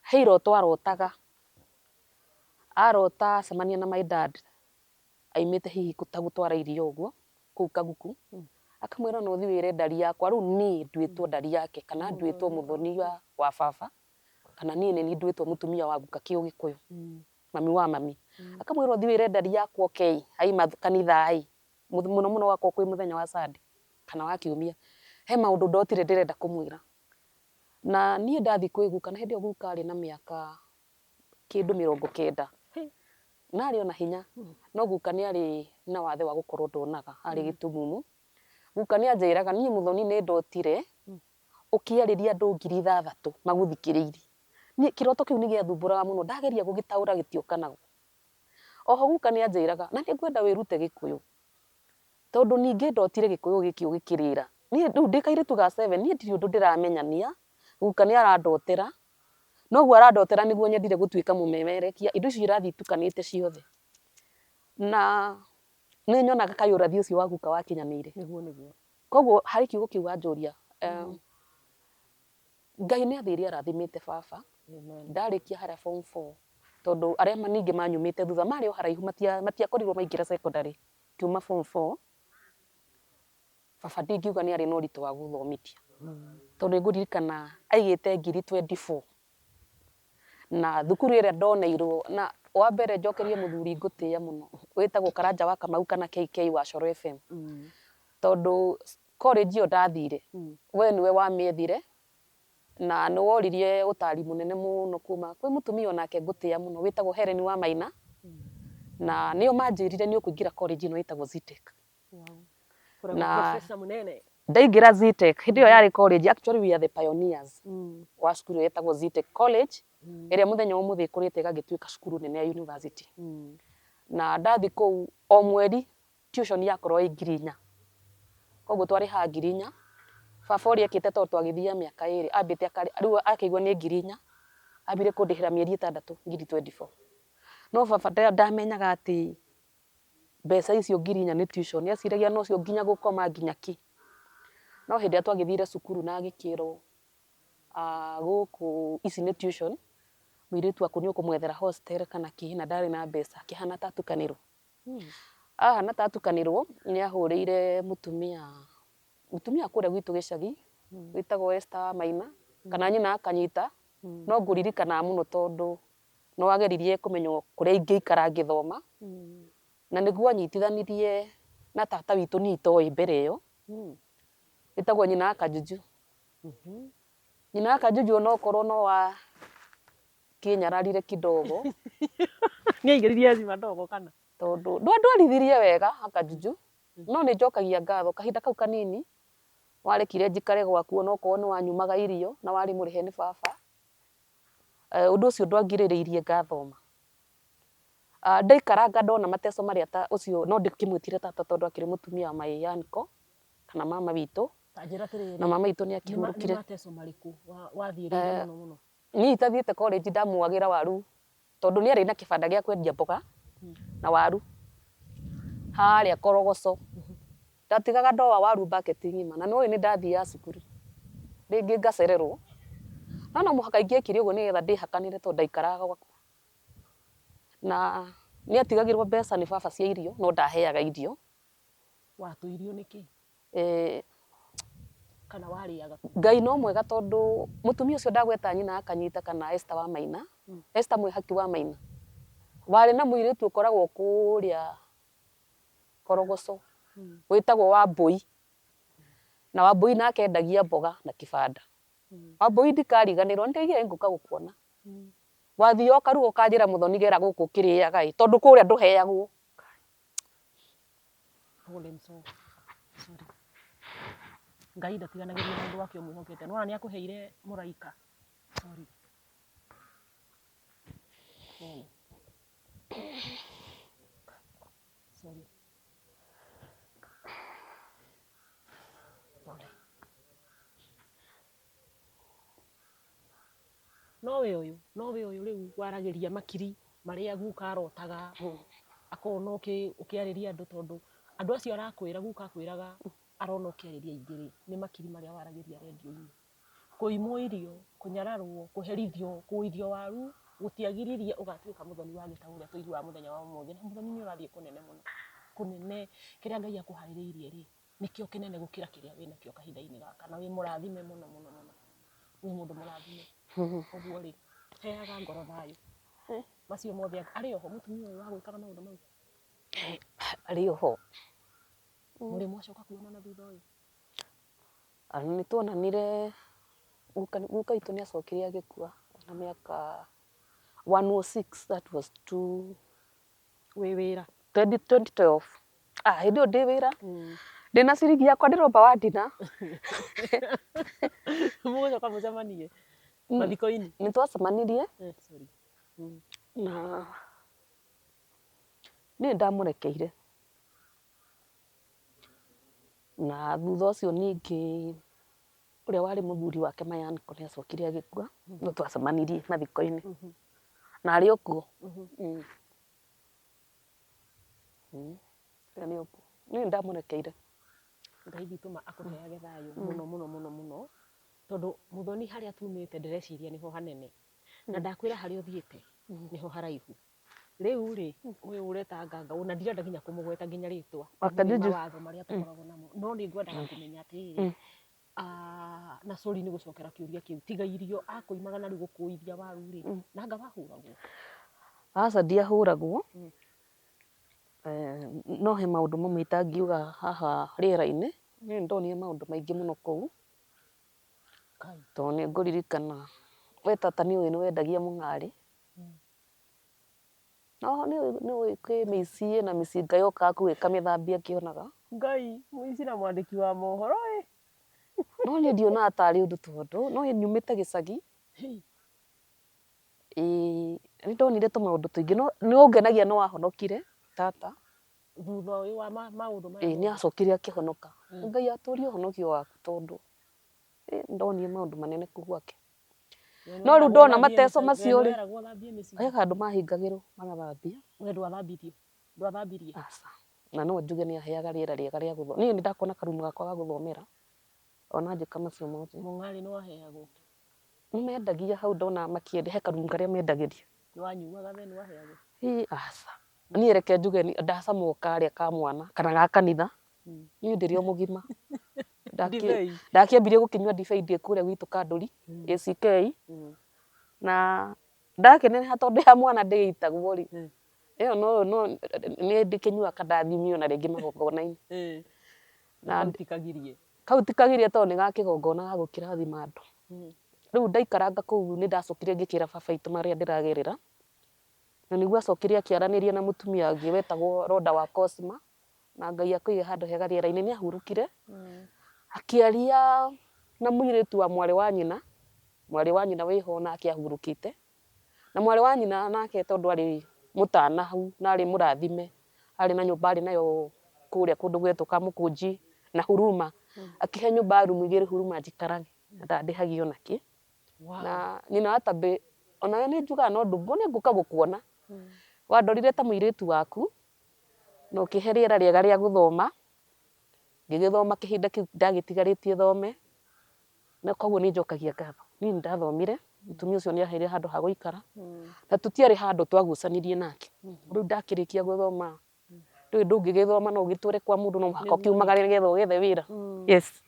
He iroto arotaga, arota acemania na my dad aimĩte hihi ta gũtwara iria ũguo kũu Kaguku, akamwĩra no ũthiĩ wĩre ndari yakwa, rĩu niĩ nduĩtwo ndari yake kana nduĩtwo mũthoni wa baba, kana niĩ nĩ niĩ nduĩtwo mũtumia wa guka kĩũgĩkũyũ. Mami wa mami. Akamwĩra ũthiĩ wĩre ndadi yakwa oke ĩ, aima kanitha ĩ, mũno mũno gwakorwo kwĩ mũthenya wa Sunday kana wa kiumia, he maũndũ ndotire ndĩrenda kũmwĩra. Na niĩ ndathiĩ kwĩ guka, na hĩndĩ ĩyo guka arĩ na mĩaka kĩndũ mĩrongo kenda, na arĩ o na hinya, no guka nĩ arĩ na wathe wa gũkorwo ndonaga, arĩ gĩtumumu. Guka nĩ anjĩraga niĩ Mũthoni nĩ ndotire ũkĩarĩria andũ 6000 magũthikĩrĩirie. Niĩ kĩroto kĩu nĩ gĩathumbũraga mũno, ndageria gũgĩtaũra gĩtiokanagwo. Oho guka nĩ anjĩraga, na nĩ ngwenda wĩrute Gĩkũyũ, tondũ ningĩ ndotire Gĩkũyũ gĩkĩ ũgĩkĩrĩra. Niĩ rĩu ndĩ kairĩtu ga seven, niĩ ndirĩ ũndũ ndĩramenyania, guka nĩ arandotera, na ũguo arandotera nĩguo nyendire gũtuĩka mũmemerekia, indo icio irathiĩ itukanĩte ciothe. Na nĩ nyonaga kaĩ ũrathi ũcio wa guka wakinyanĩire. Nĩguo nĩguo. Koguo harĩ kiugo kĩu wanjũria, Ngai nĩ athire arathimĩte baba, ndarĩkia harĩa form four, tondũ arĩa ningĩ manyumĩte thutha marĩ o haraihu matiakorirwo maingĩra secondary, ngiuma form four, baba ndingiuga nĩ arĩ na ũritũ wa gũthomithia, tondũ nĩ ngũririkana aigĩte 24,000, na thukuru ĩrĩa ndoneirwo, na wa mbere njokerie mũthuri ngũtĩĩa mũno, wĩtagwo Karanja wa Kamau kana KK wa Coro FM, tondũ college ĩyo ndathire, we nĩwe wamĩethire, na nĩ woririe ũtari mũnene mũno kuma kwĩ mũtumia onake ngũtĩĩa mũno wĩtagwo Helen wa Maina, na nĩo manjĩrire nĩ ũkũingĩra college ĩno ĩtagwo Zetech. Kũragwo Na Professor Munene. Ndaingĩra Zetech, hĩndĩ ĩyo yarĩ college, actually we are the pioneers wa cukuru ĩyo yetagwo Zetech College, ĩrĩa mũthenya wa ũmũthĩ ĩkũrĩte ĩgagĩtuĩka cukuru nene ya university. Na ndathiĩ kũu o mweri tuition yakorwo ĩ 4,000. Koguo twarĩhaga 4,000. Baba ũrĩa ekĩte tondũ twagĩthiaga mĩaka ĩrĩ, ambĩte rĩu akĩigua nĩ 4,000, ambire kũndĩhĩra mĩeri 6 24,000. No baba ndamenyaga atĩ mbeca icio 4,000 nĩ tuition, eciragia nocio nginya gũkoma nginya kĩ. No hĩndĩ ĩrĩa twagĩthire cukuru na agĩkĩrwo gũkũ ici nĩ tuition, mũirĩtu waku nĩ ũkũmwethera hostel kana kĩ, na ndarĩ na mbeca, akĩhana ta atukanĩrwo. Ahana ta atukanĩrwo, nĩ ahũrĩire mũtumia, mũtumia kũrĩa gwitũ gĩcagi, wĩtagwo Esther Maina, kana nyina akanyita, no ngũririkanaga mũno tondũ nĩ wageririe kũmenya kũrĩa ingĩikara ngĩthoma, na nĩguo anyitithanirie na tata witũ niĩ itoĩ mbere ĩyo, wĩtagwo nyina wa Kajuju. Nyina wa Kajuju onokorwo no wa kĩnyararire kidogo. Nĩ aingĩririe Ezima ndogo kana? Tondũ ndwandwarithirie wega Kajuju, no nĩ njokagia ngatho kahinda kau kanini warekire njikare gwaku onokorwo nĩ wanyumaga irio na warĩ mũrĩhe nĩ baba, ũndũ ũcio ndwangirĩrĩirie ngathoma. Ndaikaranga ndona mateco marĩa ta ũcio no ndĩkĩmwĩtire tata tondũ akĩrĩ mũtumia wa my uncle kana mama witũ. Ta njĩra atĩrĩrĩ, Na mama witũ nĩ akĩhurũkire. Nĩ mateco marĩkũ wathiĩrĩire mũno mũno? Niĩ itathiĩte college ndamuagĩra waru tondũ nĩ arĩ na kĩbanda gĩa kwendia mboga na waru harĩa Korogoco. Ndatigaga ndoa waru bucket ng'ima na nĩũĩ nĩ ndathiaga cukuru rĩngĩ ngacererwo, no no mũhaka ingĩekire ũguo nĩgetha ndĩhakanĩre tondũ ndaikaraga gwaku. Na nĩ atigagĩrwo mbeca nĩ baba cia irio no ndaheaga irio. Watũirio nĩkĩ? Kana warĩaga kũ? Ngai no mwega tondũ mũtumia ũcio ndagweta nyina akanyita kana Esther wa Maina, Esther Mwĩhaki wa Maina, warĩ na mũirĩtu ũkoragwo kũrĩa Korogoco, wĩtagwo Wambũi, na Wambũi nake endagia mboga na kĩbanda. Wambũi ndikariganĩrwo, nĩndaigire nĩngũka gũkuona. Wathiĩ ũkaruga ũkanjĩra Mũthoni gera gũkũ ũkĩrĩaga ĩ, tondũ kũrĩa ndũheagwo. Pole mso. Sorry. Ngai ndatiganagĩria mũndũ wake ũmwĩhokete. Nĩwona nĩ akũheire mũraika. Sorry. Pole. Sorry. Pole. Nowe ũyũ, nowe ũyũ rĩu waragĩria makiri marĩa guka arotaga, akona ũkĩarĩria andũ tondũ andũ acio arakwĩra, guka akwĩraga arona ũkĩarĩria aingĩ rĩ, nĩ makiri marĩa waragĩria rendio-inĩ. Kũimwo irio, kũnyararwo, kũherithio, kũithio waru, gũtiagiririe ũgatuĩka mũthoni wa gĩtaũ ũrĩa tũiguaga mũthenya wa ũmũthĩ. Na mũthoni nĩ ũrathiĩ kũnene mũno, kũnene, kĩrĩa Ngai akũharĩrĩirie rĩ, nĩkĩo kĩnene gũkĩra kĩrĩa wĩnakĩo kahinda-inĩ gaka, na wĩ mũrathime mũno mũno mũno, wĩ mũndũ mũrathime. Ũguo rĩ, heaga ngoro thayũ. Macio mothe arĩ oho mũtumia ũyũ wagwĩkaga maũndũ mau? Arĩ oho. Mũrĩ mwacoka kuonana thutha ũyũ? Nĩ tuonanire, guka witũ nĩ acokire agĩkua na mĩaka 106, that was two Wĩ wĩra? 2012. Ah, hĩndĩ ĩyo ndĩ wĩra, ndĩna ciringi yakwa ndĩromba wa ndina. Mũgũcoka mũcemanie mathiko-inĩ? Nĩ twacemanirie Sorry. Na niĩ nĩ ndamũrekeire. Na thutha ũcio ningĩ ũrĩa warĩ mũthuri wake Mayanko nĩ acokire agĩkua, no twacemanirie mathiko-inĩ na arĩ o kuo. Arĩ o kuo. Niĩ nĩ ndamũrekeire. Ngai witũ ma akũheage thayũ mũno mũno mũno mũno, tondũ Mũthoni harĩa tumĩte ndĩreciria nĩho hanene, na ndakwĩra harĩa ũthiĩte nĩho haraihu. Rĩu rĩ, ũyũ ũreta nganga na ndirenda nginya kũmũgweta nginya rĩtwa, nĩ mawatho marĩa tũkoragwo namo, no nĩ ngwendaga kũmenya atĩrĩrĩ, na sorry nĩ gũcokera kĩũria kĩu, tiga irio akũimaga na rĩu gũkũithia waru rĩ, nanga wahũragwo? Aca ndiahũragwo, no he maũndũ mamwe itangiuga haha rĩera-inĩ, niĩ nĩ ndonire maũndũ maingĩ mũno kũu, tondũ nĩ ngũririkana, we tata nĩ ũĩ nĩ wendagia mũng'arĩ. No nĩ ũĩ kwĩ mĩici ĩna mĩcinga yokaga kũu ĩkamĩthambia ngĩonaga. Ngai, mũici na mwandĩki wa mohoro ĩ. No niĩ ndionaga tarĩ ũndũ tondũ no nyumĩte gĩcagi. Ĩĩ nĩ ndonire tũmaũndũ tũingĩ no nĩ ũngenagia nĩ wahonokire tata. Thutha ũyũ wa maũndũ maya Ĩĩ nĩ mothe. acokire akĩhonoka. Ngai atũrie ũhonokio waku tondũ nĩ ndonire maũndũ manene kũu gwake. No rĩu ndona mateco macio rĩ, he handũ mahingagĩrwo magathambia. We ndwathambithio? Ndwathambirie? Aca. Na no njuge nĩ aheaga rĩera rĩega rĩa gũthoma. Niĩ nĩ ndakoragwo na karumu gakwa ga gũthomera ona njĩka macio mothe. Mũng'arĩ nĩ waheagwo? Nĩ mendagia hau ndona makĩendia, he karumu karĩa mendagĩria. Nĩ wanyuaga we nĩ waheagwo? Ĩ aca. Niĩ reke njuge ndacama o karĩa ka mwana kana ga kanitha. Niĩ ndĩrĩ o mũgima. Ndibei. Ndakĩambirie gũkĩnyua ndibei ndĩ kũrĩa gwitũ Kandũri, ACK, na ndakenereha tondũ ya mwana ndĩitagwo rĩ, ĩyo no no nĩ ndĩkĩnyuaga kandathimio na rĩngĩ magongona-inĩ. Na kau ti kagirie. Kau ti kagirie tondũ nĩ ga kĩgongona ga gũkĩrathima andũ. Rĩu ndaikaranga kũu nĩ ndacokire ngĩkĩra baba witũ marĩa ndĩragerera, na nĩguo acokire akĩaranĩria na mũtumia ũngĩ wetagwo Rhoda wa Cosma, na Ngai akũige handũ hega rĩera-inĩ, nĩ ahurũkire, akĩaria na mũirĩtu wa mwarĩ wa nyina, mwarĩ wa nyina wĩho nake ahurũkĩte, na mwarĩ wa nyina nake tondũ arĩ mũtana hau na arĩ mũrathime, arĩ na nyũmba arĩ nayo kũrĩa kũndũ gwetwo Kamũkũnji na Huruma, akĩhe nyũmba ya rumu igĩrĩ Huruma njikarage, na ndandĩhagia ona kĩ. Na nyina wa Tabĩ onawe nĩ njugaga no ndũngũ nĩ ngũka gũkuona, wandorire ta mũirĩtu waku, na ũkĩhe rĩera rĩega rĩa gũthoma, ngĩgĩthoma kĩhinda kĩu ndagĩtigarĩtie thome, na koguo nĩ njokagia ngatho. Niĩ nĩ ndathomire, mũtumia ũcio nĩ aheire handũ ha gũikara, na tũtiarĩ handũ twagucanirie nake. Rĩu ndakĩrĩkia gũthoma, ndũĩ ndũngĩgĩthoma no ũgĩtũre kwa mũndũ no mũhaka ũkiumagare nĩgetha ũgĩethe wĩra. Yes.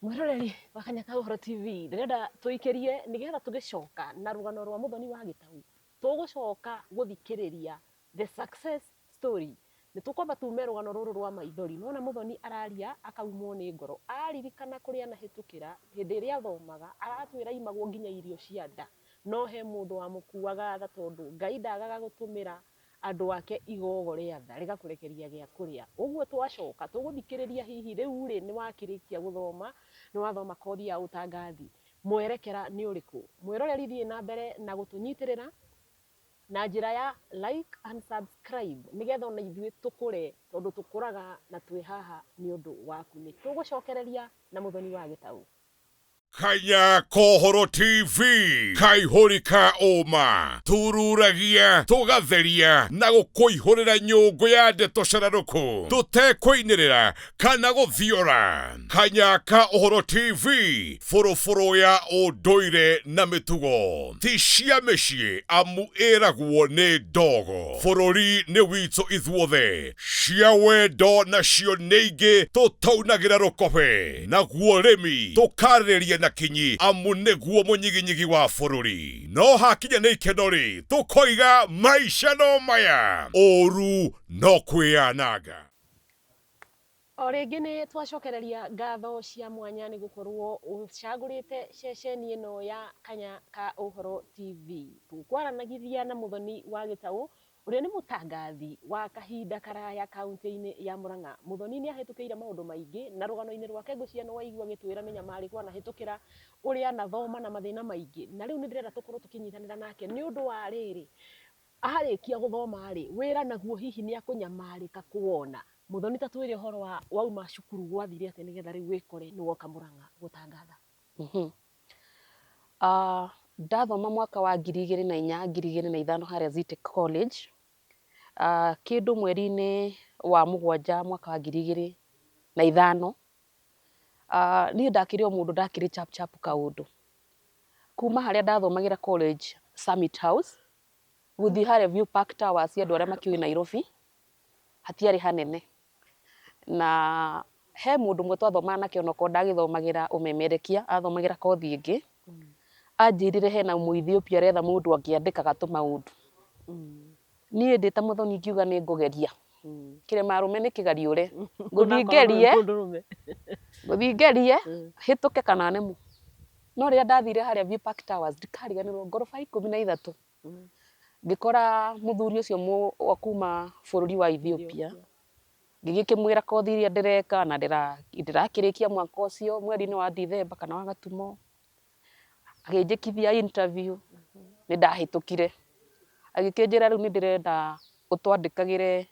Mwĩroreri wa Kanya ka Ũhoro TV, ndĩrenda tũikĩrie nĩgetha tũgĩcoka na rũgano rwa Mũthoni wa Gĩtau. Tũgũcoka gũthikĩrĩria the success story. Nĩ tũkwamba tume rũgano rũrũ rwa maithori. Nĩ wona Mũthoni araria akaumwo nĩ ngoro. Aririkana kũrĩa anahĩtũkĩra hĩndĩ ĩrĩa athomaga, aratwĩra aimagwo nginya irio cia nda. No he mũndũ wamũkuaga tha tondũ Ngai ndagaga gũtũmĩra andũ ake igogo rĩa tha rĩgakũrekeria gĩa kũrĩa. Ũguo twacoka tũgũthikĩrĩria hihi rĩu rĩ nĩ wakĩrĩkia gũthoma, nĩ wathoma kothi ya ũtangathi, mwerekera nĩ ũrĩkũ? Mwĩroreri thiĩ na mbere na gũtũnyitĩrĩra na njĩra ya like and subscribe nĩgetha ona ithuĩ tũkũre tondũ tũkũraga na twĩ haha nĩ ũndũ waku. Nĩ tũgũcokereria na Mũthoni wa Gĩtaũ. Kanya Kohoro TV, kaihũri ka ũma, tururagia, tũgatheria na gũkũihũrĩra nyũngũ ya ndeto cararũkũ, tũtekũinĩrĩra kana gũthiora. Kanya ka Ũhoro TV, bũrũbũrũ ya ũndũire na mĩtugo, ti cia mĩciĩ amu ĩragwo nĩ ndogo. Bũrũri nĩ witũ ithuothe, cia wendo nacio nĩ ingĩ tũtaunagĩra rũkobe, naguo ũrĩmi tũkarĩrĩria na kinyi amu nĩguo mũnyiginyigi wa bũrũri. No hakinya nĩ ikeno-rĩ, tũkoiga maica no maya, ũru no kwĩyananga. O rĩngĩ nĩ twacokereria ngatho cia mwanya nĩ gũkorwo ũcagũrĩte ceceni ĩno ya Kanya ka Ũhoro TV. Tũkwaranagithia na Mũthoni wa Gĩtaũ ũrĩa nĩ mũtangathi wa kahinda karaya kaũntĩ-inĩ ya Mũrang'a. Mũthoni nĩ ahĩtũkĩire maũndũ maingĩ na rũgano-inĩ rwake ngwĩciria nĩ waigua agĩtwĩra mĩnyamarĩko anahĩtũkĩra, ũrĩa anathoma na mathĩna maingĩ. Na rĩu nĩ ndĩrenda tũkorwo tũkĩnyitanĩra nake nĩ ũndũ wa rĩrĩ, Arĩkia gũthoma-rĩ, wĩra naguo hihi nĩ akũnyamarĩka kũwona? Mũthoni ta twĩre ũhoro wa wauma cukuru gwathire atĩa nĩgetha rĩu wĩkore nĩ woka Mũrang'a gũtangatha? Ndathoma mwaka wa 2004, 2005 harĩa Zetech College, kĩndũ mweri-inĩ wa mũgwanja mwaka wa 2005, niĩ ndakĩrĩ o mũndũ ndakĩrĩ chap chap kaũndũ. Kuma harĩa ndathomagĩra college Summit House, gũthiĩ harĩa View Park Towers andũ arĩa makĩũĩ Nairobi, hatiarĩ hanene. Na he mũndũ ũmwe twathomaga nake onokorwo ndagĩthomagĩra ũmemerekia, athomagĩra kothi ĩngĩ, anjĩrire hena Mũethiopia aretha mũndũ angĩandĩkaga tũmaũndũ. Niĩ ndĩ ta Mũthoni ngiuga nĩ ngũgeria, kĩrema arũme nĩ kĩgariũre, ngũthiĩ ngerie, ngũthiĩ ngerie, hĩtũke kana nemwo. No rĩrĩa ndathire harĩa View Park Towers, ndikariganĩrwo, ngoroba 13, ngĩkora mũthuri ũcio wa kuma bũrũri wa Ethiopia, Ngĩgĩkĩmwĩra kothi iria ndĩreka na ndĩrakĩrĩkia mwaka ũcio mweri-inĩ wa Dithemba kana wa Gatumo. Akĩnjĩkithia interview, nĩ ndahĩtũkire. Agĩkĩnjĩra rĩu nĩ ndĩrenda ũtwandĩkagĩre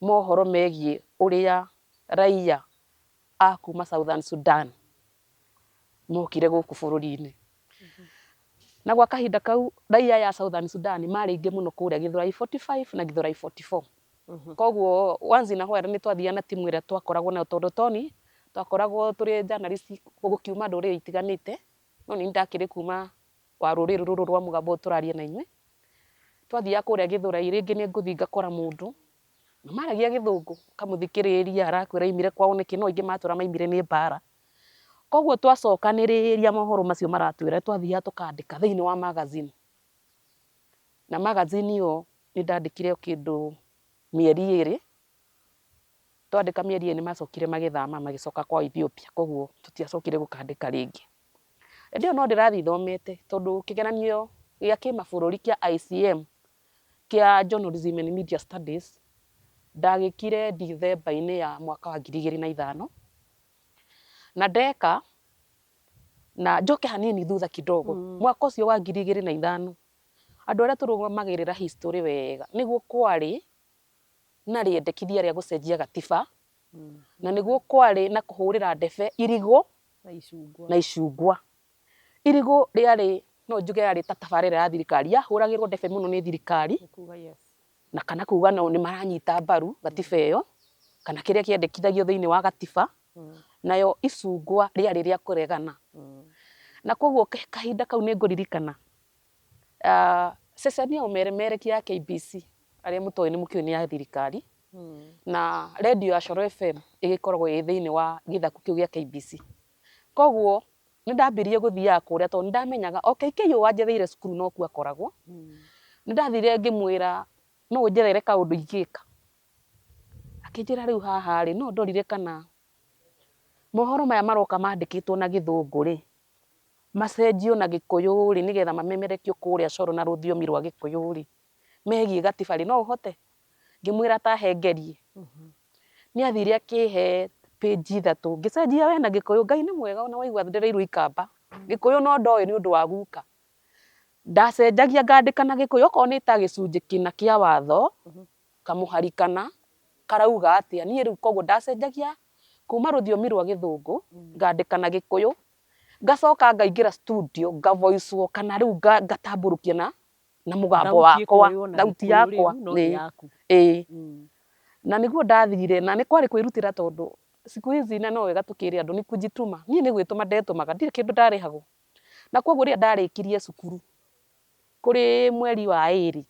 mohoro megiĩ ũrĩa raia a kuma Southern Sudan mokire gũkũ bũrũri-inĩ. Na gwa kahinda kau raia aya a Southern Sudan marĩ aingĩ mũno kũrĩa Githurai 45 na Githurai 44. Koguo once in a while nĩ twathiaga na timu ĩrĩa twakoragwo nayo tondũ toni twakoragwo tũrĩ journalist gũkiuma ndũrĩrĩ itiganĩte, no niĩ ndakĩrĩ kuma wa rũrĩrĩ rũrũ rwa mũgambo ũyũ tũraria na inyuĩ. Twathiaga kũrĩa Githurai rĩngĩ nĩ ngũthiĩ ngakora mũndũ na maragia gĩthũngũ, ũkamũthikĩrĩria arakwĩra aimire kwao nĩkĩ, no aingĩ matwĩra maimire nĩ mbara. Koguo twacokanĩrĩria mohoro macio maratwĩra twathiaga tũkandĩka thĩinĩ wa magazine. Na magazine ĩyo nĩ ndandĩkire o kĩndũ mĩeri ĩrĩ, twandĩka mĩeri ĩrĩ nĩ macokire magĩthama magĩcoka kwao Ethiopia, koguo tũtiacokire gũkandĩka rĩngĩ. Hĩndĩ ĩyo no ndĩrathiĩ thomete tondũ kĩgeranio gĩa kĩmabũrũri kĩa ICM kĩa Journalism and Media Studies ndagĩkire Dithemba-inĩ ya mwaka wa 2005. Na ndeka, na njoke hanini thutha kidogo, mwaka ũcio wa 2005, andũ arĩa tũrũgamagĩrĩra history wega, nĩguo kwarĩ na rĩendekithia rĩa gũcenjia gatiba, na nĩguo kwarĩ na kũhũrĩra ndebe irigũ na icungwa. Irigũ rĩarĩ, no njuge yarĩ ta tabarĩra ya thirikari, yahũragĩrwo ndebe mũno nĩ thirikari, na kana kuga nĩ maranyita mbaru gatiba ĩyo, kana kĩrĩa kĩendekithagio thĩinĩ wa gatiba, nayo icungwa rĩarĩ rĩa kũregana. Na koguo kahinda kau nĩ ngũririkana, ceceni ya ũmemerekia ya KBC, arĩa mũtoĩ nĩ mũkĩũĩ nĩ ya thirikari, na redio ya Coro FM ĩgĩkoragwo ĩ thĩinĩ wa gĩthaku kĩu gĩa KBC. Koguo nĩ ndambirie gũthiaga kũrĩa tondũ nĩ ndamenyaga o KK ũyũ wanjetheire cukuru nokuo akoragwo. Nĩ ndathire ngĩmwĩra no ũnjethere kaũndũ ingĩka. Akĩnjĩra rĩu haha rĩ, no ndorire kana mohoro maya maroka mandĩkĩtwo na gĩthũngũ rĩ, macenjio na gĩkũyũ rĩ, nĩgetha mamemerekio kũrĩa Coro na rũthiomi rwa gĩkũyũ rĩ, megiĩ gatiba rĩ, no ũhote? Ngĩmwĩra ta he ngerie. Nĩ athire akĩhe page ithatũ, ngĩcenjia we na gĩkũyũ, Ngai nĩ mwega ona waigua ndereirwo ikamba, gĩkũyũ no ndoĩ nĩ ũndũ wa guka. Ndacenjagia ngandĩka na gĩkũyũ, okorwo nĩ ta gĩcunjĩ kĩna kĩa watho, kamũhari kana, karauga atĩa, niĩ rĩu koguo ndacenjagia kuma rũthiomi rwa gĩthũngũ, ngandĩka na gĩkũyũ, ngacoka ngaingĩra studio nga voice wo kana rĩu ngatambũrũkia na na mũgambo Thauti wakwa, ĩkoywo na thauti Gĩkũyũ yakwa rĩu no nĩ ĩĩ yaku. ĩĩ. Na nĩguo ndathire na nĩ kwarĩ kwĩrutĩra tondũ siku hizi na no wega tũkĩre andũ ni kujituma. Niĩ nĩ gwĩtũma ndetũmaga ndirĩ kĩndũ ndarĩhagwo. Na koguo rĩrĩa ndarĩkirie cukuru kũrĩ mweri wa ĩrĩ,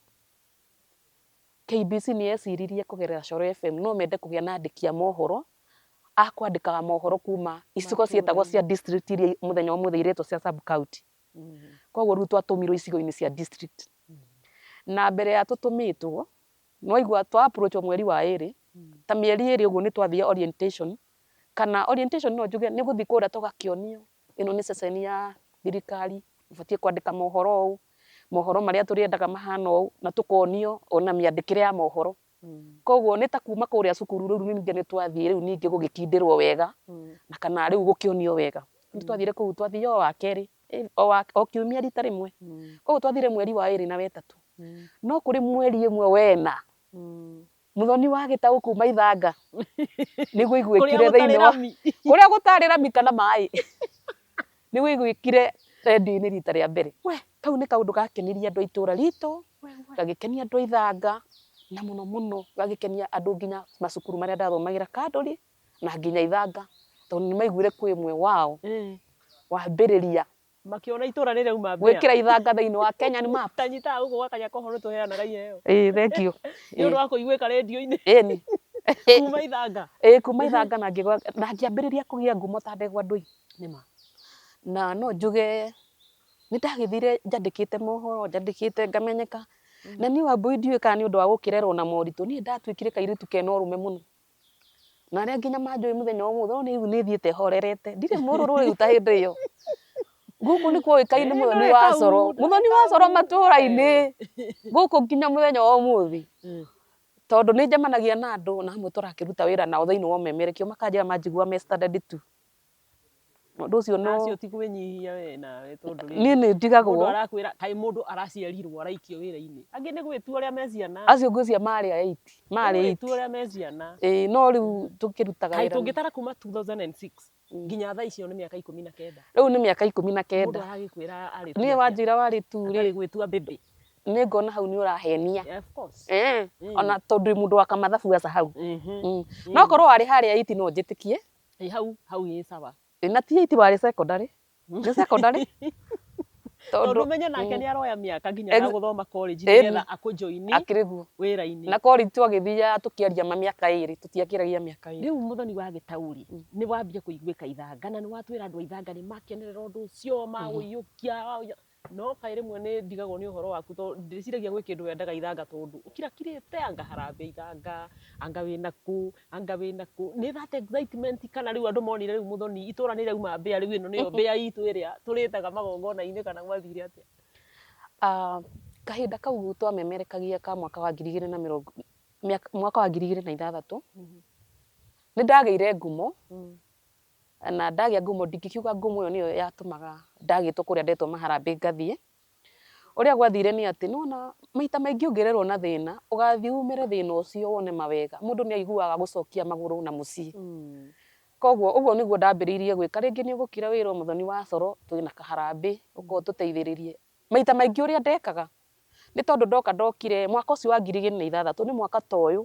KBC nĩ yeciririe kũgerera Coro FM no mende kũgĩa na andĩki a mohoro a kwandĩkaga mohoro kuma icigo cietagwo cia district iria mũthenya wa ũmũthĩ iretwo cia sub county. Koguo rĩu twatũmirwo icigo-inĩ cia district. Na mbere ya tũtũmĩtwo, nĩ waigua twa approach wo mweri wa ĩrĩ, ta mĩeri ĩrĩ ũguo nĩ twathiire orientation, kana orientation no njuge nĩ gũthiĩ kũrĩa tũgakĩonio, ĩno nĩ ceceni ya thirikari, ũbatiĩ kwandĩka mohoro ũũ, mohoro marĩa tũrĩendaga mahana ũũ, na tũkonio ona mĩandĩkĩre ya mohoro. Koguo nĩ ta kuma kũrĩa cukuru rĩu ningĩ nĩ twathiĩ rĩu ningĩ gũgĩkindĩrwo wega, na kana rĩu gũkĩonio wega. Nĩ twathire kũu twathire o wakerĩ, o kiumia rita rĩmwe. Koguo twathire mweri wa ĩrĩ na wetatũ. No kũrĩ mweri ĩmwe wena, Mũthoni wa Gĩtaũ kuma Ithanga, nĩguo aiguĩkire thĩinĩ wa, kũrĩa gũtarĩ rami kana maĩ, nĩguo aiguĩkire redio-inĩ rita rĩa mbere. We, kau nĩ kaũndũ gakenirie andũ a itũra ritũ, gagĩkenia andũ a Ithanga, na mũno mũno gagĩkenia andũ nginya macukuru marĩa ndathomagĩra Kandũri, na nginya Ithanga, tondũ nĩ maiguire kwĩ ũmwe wao wambĩrĩria Makĩona itũra nĩ rĩauma mbĩa. Gwĩkĩra ithanga thĩinĩ wa Kenyan map. Ta nyitaga gũkũ gwa Kanyaka ũhoro tũheanaga iheo. Ĩĩ thengiũ. Nĩ ũndũ wa kũiguĩka rĩndio-inĩ. Ĩni. Kuma ithanga. Ĩĩ kuma ithanga na ngĩambĩrĩria kũgĩa ngumo ta ndegwa ndũi. Nĩma. Na no njuge nĩ ndagĩthire njandĩkĩte mohoro, njandĩkĩte ngamenyeka. Na niĩ Wambũi ndiũĩ kana nĩ ũndũ wa gũkĩrerwo na moritũ, niĩ ndatuĩkire kairĩtu kena ũrũme mũno. Na arĩa nginya manjũĩ mũthenya wa ũmũthĩ no rĩu nĩ thiĩte horerete, ndirĩ mũrũrũ rĩu ta hĩndĩ ĩyo. Gũkũ nĩ kwoĩkaine Mũthoni wa Coro, Mũthoni wa Coro matũra-inĩ, gũkũ nginya mũthenya wa ũmũthĩ. Tondũ nĩ njemanagia na andũ na amwe tũrakĩruta wĩra nao thĩinĩ wa ũmemerekio makanjĩra manjigua me standard two. Ũndũ ũcio no Acio ti kwĩnyihia we nawe tondũ rĩrĩ, niĩ nĩ ndigagwo. Mũndũ arakwĩra kaĩ mũndũ araciarirwo araikio wĩra-inĩ. Angĩ nĩ gwĩtua ũrĩa me ciana. Acio ngwĩciria marĩ a eight, marĩ eight. Nĩ gwĩtua ũrĩa me ciana. Ĩĩ no rĩu tũkĩrutaga Kaĩ wĩra. tũngĩtara kuma 2006 nginya thaa icio nĩ mĩaka 19. Rĩu nĩ mĩaka 19. Mũndũ aragĩkwĩra arĩ Niĩ wanjĩra warĩ two rĩ. Atarĩ gwĩtua baby. Nĩ ngona hau nĩ ũrahenia. Yeah, of course. Ona tondũ ndĩ mũndũ wa kamathabu aca hau. No korwo warĩ harĩa eight no njĩtĩkie. Ĩ hau hau ĩ sawa. Na ti eight warĩ secondary. Nĩ secondary? Tondũ ũmenye nake nĩ aroya mĩaka nginya ya gũthoma college nĩgetha akũ join Akĩrĩ guo. wĩra-inĩ. Na college twagĩthiaga tũkĩaria ma mĩaka ĩrĩ, tũtiakĩragia mĩaka ĩrĩ. Rĩu Mũthoni wa Gĩtaũ rĩ, nĩ wambia kũiguĩka Ithanga na nĩ watwĩra andũ a Ithanga nĩ makenerera ũndũ ũcio, maũiyũkia, no kaĩ rĩmwe nĩ ndigagwo nĩ ũhoro waku tondũ ndĩciragia gwĩ kĩndũ wendaga Ithanga tondũ ũkirakirĩte anga harambee Ithanga, anga wĩna kũ, anga wĩna kũ, nĩ that excitement kana rĩu andũ monire rĩu Mũthoni itũra nĩ rĩauma mbĩa rĩu ĩno nĩyo mbĩa itũ ĩrĩa tũrĩtaga magongona-inĩ kana gwathire atĩa? Kahinda kau twamemerekagia ka mwaka wa ngiri igĩrĩ na mĩrongo, mwaka wa 2006, nĩ ndagĩire ngumo, na ndagĩa ngumo ndingĩkiuga ngumo ĩyo nĩyo yatũmaga ndagĩtwo kũrĩa ndetwo maharambee ngathiĩ. Ũrĩa gwathire nĩ atĩ nĩ wona maita maingĩ ũngĩrerwo na thĩna, ũgathiĩ umĩre thĩna ũcio wone mawega, mũndũ nĩ aiguaga gũcokia magũrũ na mũciĩ. Koguo ũguo nĩguo ndambĩrĩirie gwĩka, rĩngĩ nĩ ũgũkira wĩrwo Mũthoni wa Coro twĩna kaharambee ũka ũtũteithĩrĩrie. Maita maingĩ ũrĩa ndekaga, nĩ tondũ ndoka ndokire mwaka ũcio wa 2006 nĩ mwaka ta ũyũ,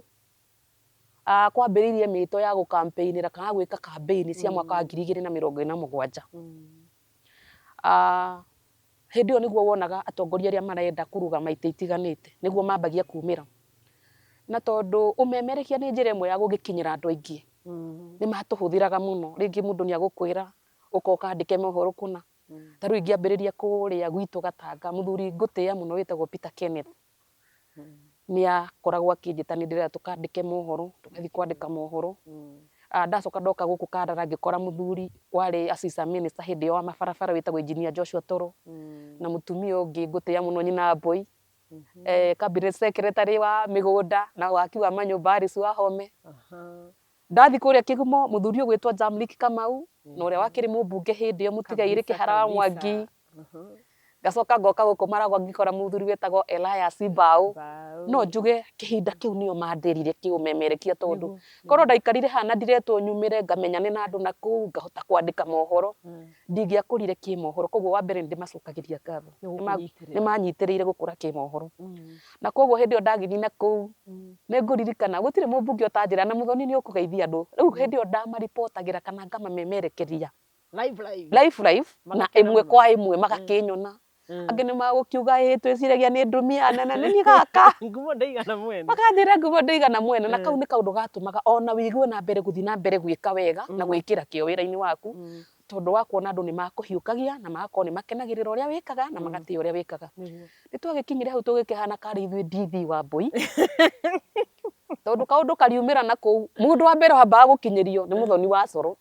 kwambĩrĩirie mĩto ya gũ campaign kana gwĩka campaign cia mwaka wa 2027. Hĩndĩ ĩyo nĩguo wonaga atongoria arĩa marenda kũrũgama itĩ itiganĩte, nĩguo mambagia kumĩra. Na tondũ ũmemerekia nĩ njĩra ĩmwe ya gũgĩkinyĩra andũ aingĩ, nĩ matũhũthĩraga mũno. Rĩngĩ mũndũ nĩ agũkwĩra ũka ũkandĩke mohoro kũna. Ta rĩu ingĩambĩrĩria kũrĩa gwitũ Gatanga, mũthuri ngũtĩĩa mũno wĩtagwo Peter Kenneth, nĩ akoragwo akĩnjĩta nĩ ndĩrenda tũkandĩke mohoro, tũgathiĩ kwandĩka mohoro. Ndacoka ndoka gũkũ Kandara ngĩkora mũthuri warĩ assistant minister hĩndĩ ĩyo wa mabarabara wĩtagwo engineer Joshua Toro, na mũtumia ũngĩ ngũtĩĩa mũno nyina Mbũi, cabinet secretary wa mĩgũnda na waki wa manyũmba Alice Wahome. Ndathiĩ kũrĩa Kĩgumo mũthuri ũgwĩtwo Jamlik Kamau, na ũrĩa wakĩrĩ mũmbunge hĩndĩ ĩyo mũtigairĩ Kĩhara wa Mwangi. Ngacoka ngoka gũkũ Maragwa ngĩkora mũthuri wĩtagwo Elias Mbao. No njuge kĩhinda kĩu nĩo mandĩrire kĩũmemerekia tondũ korwo ndaikarire haha na ndiretwo nyumĩre ngamenyane na andũ na kũu ngahota kwandĩka mohoro, ndingĩakũrire kĩmohoro. Koguo wa mbere nĩ ndĩmacokagĩria ngatho, nĩ manyitĩrĩire gũkũra kĩmohoro. Na koguo hĩndĩ ĩyo ndagĩthiĩ na kũu nĩ ngũririkana gũtirĩ mũmbunge ũtanjĩra na Mũthoni nĩ ũkũgeithia andũ. Rĩu hĩndĩ ĩyo ndamaribotagĩra kana ngamamemerekeria Live live. Live live na Magakena ĩmwe mũno. kwa ĩmwe magakĩnyona. Angĩ nĩ magũkiuga ĩ twĩciragia nĩ ndumia nene nĩ niĩ gaka. Ngumo ndĩigana mwene. Makanjĩra ngumo ndĩigana mwene na kau nĩ kaũndũ gatũmaga ona wĩigue na mbere gũthiĩ na mbere gwĩka wega na gwĩkĩra kĩo wĩra-inĩ waku tondũ wa kuona andũ nĩ makũhiũkagia na magakorwo nĩ makenagĩrĩra ũrĩa wĩkaga na magatĩĩa ũrĩa wĩkaga. Nĩ twagĩkinyire hau tũgĩkĩhana karĩ ithuĩ DV wa Mbũi tondũ kaũndũ kariumĩra na kũu mũndũ wa mbere wambaga gũkinyĩrio nĩ Mũthoni wa Coro.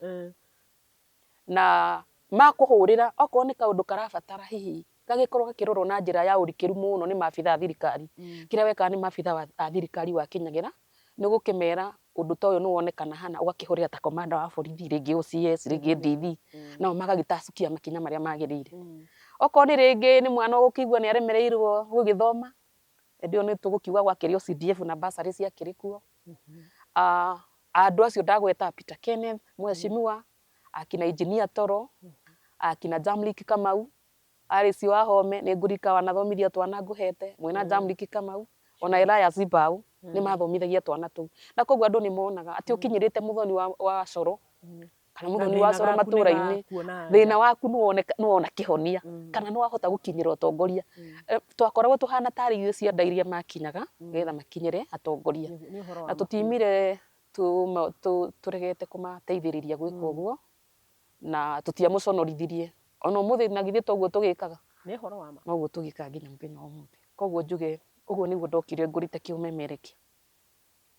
Na makũhũrĩra okorwo nĩ kaũndũ karabatara hihi gagĩkorwo gakĩrorwo na njĩra ya ũrikĩru mũno nĩ maabitha a thirikari, kĩrĩa wekaga nĩ maabitha a thirikari wakinyagĩra nĩ ũgũkĩmera ũndũ ta ũyũ nĩ wonekana hana ũgakĩhũrĩra ta commander wa borithi rĩngĩ OCS rĩngĩ DV nao magagĩtacukia makinya marĩa magĩrĩire. Okorwo nĩ rĩngĩ nĩ mwana ũgũkĩigua nĩ aremereirwo gũgĩthoma, hĩndĩ ĩyo nĩ tũgũkiuga gwakĩrĩ o CDF na bursary ciakĩrĩ kuo. Andũ acio ndagweta Peter Kenneth mheshimiwa, akina engineer Toro, akina Jamlik Kamau, Alice Wahome nĩ ngũririkana wanathomithia twana ngũhete mwĩna Jamlik Kamau, ona Elias Mbau nĩ mathomithagia twana tũu. Na koguo andũ nĩ monaga atĩ ũkinyĩrĩte Mũthoni wa Coro kana Mũthoni wa Coro matũra-inĩ, thĩna waku nĩ wona kĩhonia kana nĩ wahota gũkinyĩra ũtongoria. Twakoragwo tũhana tarĩ ithuĩ cianda iria makinyaga nĩgetha makinyĩre atongoria. Na tũtiumire tũregete kũmateithĩrĩria gwĩka ũguo na tũtiamũconorithirie. Ona ũmũthĩ na githĩ toguo tũgĩkaga? Nĩ ũhoro wa ma. Noguo tũgĩkaga nginya mũthenya wa ũmũthĩ. Koguo njuge ũguo nĩguo ndokire ngũrĩte kĩũmemerekia.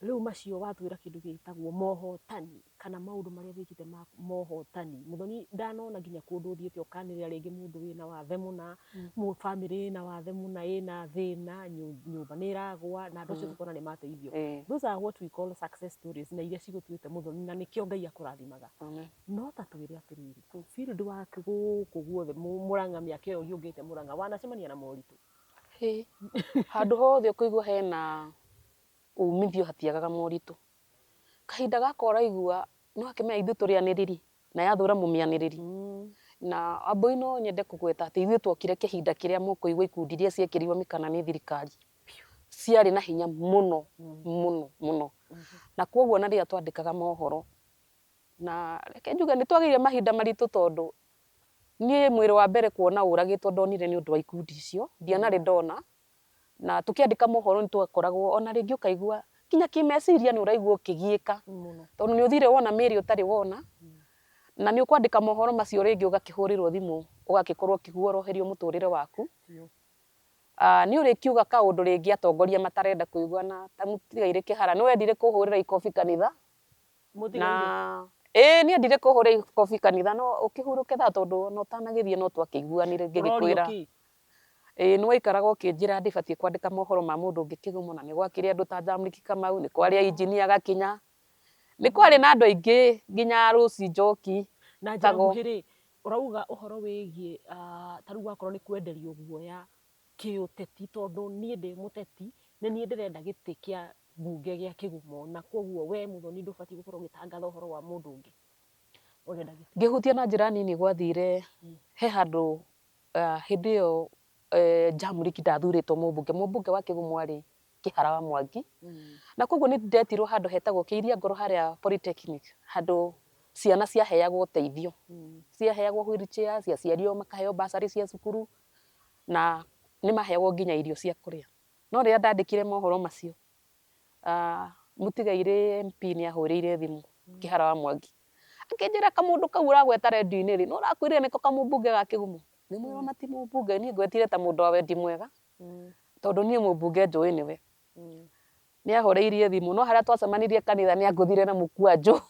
Rĩu macio watwĩra kĩndũ gĩtagwo mohotani kana maũndũ marĩa wĩkĩte ma mohotani. Mũthoni ndanona nginya kũndũ ũthiĩte ũkanĩrĩra rĩngĩ mũndũ wĩna wathe mũna, bamĩrĩ ĩna wathe mũna ĩna thĩna, nyũmba nĩ ĩragwa na andũ acio tũkona nĩ mateithio. Those are what we call success stories na iria cigũtuĩte mũthoni na nĩkĩo Ngai akũrathimaga. No ta twĩre atĩrĩrĩ, field work gũkũ guothe Mũrang'a mĩaka ĩyo ũhiũngĩte Mũrang'a wanacemania na moritũ? Hĩ, handũ hothe ũkũigua hena umithio hatiagaga moritũ. Kahinda gaka ũraigua nĩ wakĩmenya ithuĩ tũrĩ anĩrĩri na yathũra mũmĩanĩrĩri. Na Wambũi no nyende kũgweta atĩ ithuĩ twokire kĩhinda kĩrĩa mũkũigua ikundi iria ciekĩrirwo mĩkana nĩ thirikari ciarĩ na hinya mũno mũno mũno. Na kwoguo ona rĩrĩa twandĩkaga mohoro, na reke njuge nĩ twagĩire mahinda maritũ tondũ niĩ mwĩrĩ wa mbere kuona ũragĩtwo ndonire nĩ ũndũ wa ikundi icio, ndianarĩ ndona. Na tũkĩandĩka mohoro nĩ twakoragwo ona rĩngĩ ũkaigua nginya kĩmeciria nĩ ũraigua ũkĩgiĩka tondũ nĩ ũthire wona mĩĩrĩ ũtarĩ wona na nĩ ũkwandĩka mohoro macio rĩngĩ ũgakĩhũrĩrwo thimũ ũgagĩkorwo ũkĩguoroherio mũtũrĩre waku. Nĩ ũrĩkiuga kaũndũ rĩngĩ atongoria matarenda kũigua na ta mũtigairĩ kĩhara nĩ wendire kũhũrĩra ikobi kanitha na ĩĩ nĩ endire kũhũra ikobi kanitha no ũkĩhurũke thaa tondũ ona ũtanagĩthiĩ no twakĩiguanire ngĩgĩkwĩra. Ĩĩ nĩ waikaraga ũkĩnjĩra ndibatiĩ kwandĩka mohoro ma mũndũ ũngĩ kĩgumo na nĩ gwakĩrĩ andũ ta Jamrick Kamau, nĩ kwarĩ injinia Gakinya, nĩ kwarĩ na andũ aingĩ nginya Rose Njoki. Na njĩra nguhĩ rĩ, ũrauga ũhoro wĩgiĩ ta rĩu wakorwo nĩ kwenderio guoya kĩũteti tondũ niĩ ndĩ mũteti, nĩ niĩ ndĩrenda gĩtĩ kĩa mbunge gĩa Kĩgumo na kwoguo we Mũthoni ndũbatiĩ gũkorwo ũgĩtangatha ũhoro wa mũndũ ũngĩ ũrenda gĩtĩ. Ngĩhutia na njĩra nini gwathire he handũ Hĩndĩ ĩyo Jamrick ndathurĩtwo mũmbunge, mũmbunge wa Kĩgumo arĩ Kĩhara wa Mwangi, na koguo nĩ ndetirwo handũ hetagwo Kĩiria Ngoro harĩa Polytechnic, handũ ciana ciaheagwo ũteithio, ciaheagwo wheel chair, aciari ao makaheo bursary cia cukuru, na nĩ maheagwo nginya irio cia kũrĩa. No rĩrĩa ndandĩkire mohoro macio, Mũtigairĩ MP nĩ ahũrĩire thimũ Kĩhara wa Mwangi, akĩnjĩra kamũndũ kau ũragweta redio-inĩ rĩ, nĩ ũrakwĩrire nĩko kamũmbunge ga Kĩgumo? Ngĩmwĩra ona ti mũmbunge niĩ ngwetire ta mũndũ wa wendi mwega, tondũ niĩ mũmbunge njũĩ nĩwe. Nĩ ahũrĩirie thimũ no harĩa twacemanirie kanitha nĩ angũthire na mũkwanjũ.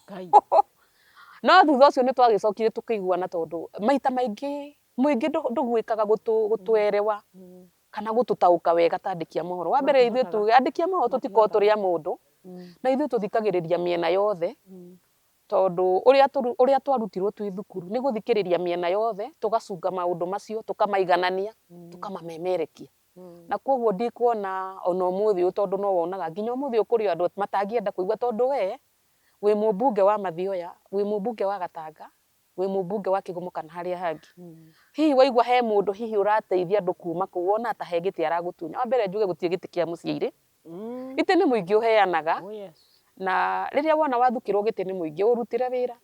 No thutha ũcio nĩ twagĩcokire tũkĩiguana tondũ maita maingĩ mũingĩ ndũguĩkaga gũtũerewa. Kana gũtũtaũka wega ta andĩki a mohoro. Wa mbere ithuĩ tuge andĩki a mohoro tũtikoragwo tũrĩ a mũndũ, na ithuĩ tũthikagĩrĩria mĩena yothe, tondũ ũrĩa ũrĩa twarutirwo twĩ thukuru nĩ gũthikĩrĩria mĩena yothe, tũgacunga maũndũ macio, tũkamaiganania, tũkamamemerekia. Na koguo ndikuona ona ũmũthĩ ũyũ tondũ no wonaga nginya ũmũthĩ ũyũ kũrĩ andũ matangĩenda kũigua tondũ we wĩ mũmbunge wa Mathioya, wĩ mũmbunge wa Gatanga, wĩ mũmbunge wa Kĩgumo kana harĩa hangĩ. Hihi waigua he mũndũ hihi ũrateithia andũ kuma kũu wonaga ta he gĩtĩ aragũtunya. Wa mbere njuge gũtirĩ gĩtĩ kĩa mũciairĩ, gĩtĩ nĩ mũingĩ ũheanaga, na rĩrĩa wona wathukĩrwo gĩtĩ nĩ mũingĩ ũrutĩre wĩra.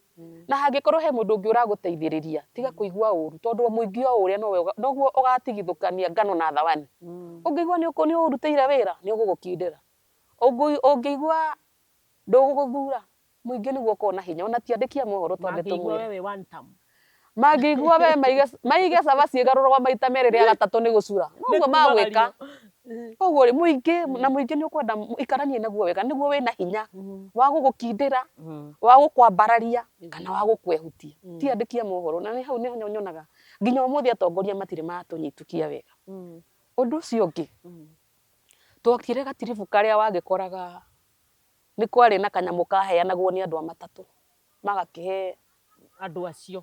Na hangĩkorwo he mũndũ ũngĩ ũragũteithĩrĩria, tiga kũigua ũru tondũ mũingĩ o ũrĩa noguo ũgatigithũkania ngano na thawani. Ũngĩigua nĩ ũrutĩire wĩra, nĩ ũgũgũkindĩra. Ũngĩigua ndũgũgũthura, Mũingĩ nĩguo ũkoragwo na hinya, ona ti andĩki a mohoro twambe Mangĩigua tũmwĩre. we wĩ one term. Mangĩigua we maige maige cabaci ĩgarũragwo maita merĩ rĩa gatatũ nĩ gũcura. Nĩ Noguo magwĩka. kumagario. Koguo rĩ, mũingĩ na mũingĩ nĩ ũkwenda ikaranie naguo wega nĩguo wĩna hinya wa gũgũkindĩra, wa gũkwambararia kana wa gũkwehutia. Ti andĩki a mohoro na nĩ hau nĩho nyonaga nginya ũmũthĩ atongoria matirĩ matũnyitũkia wega. Ũndũ ũcio ũngĩ, twokire gatiribũ karĩa wagĩkoraga Nĩ kwarĩ na kanyamũ kaheanagwo nĩ andũ a matatũ, magakĩhe andũ acio.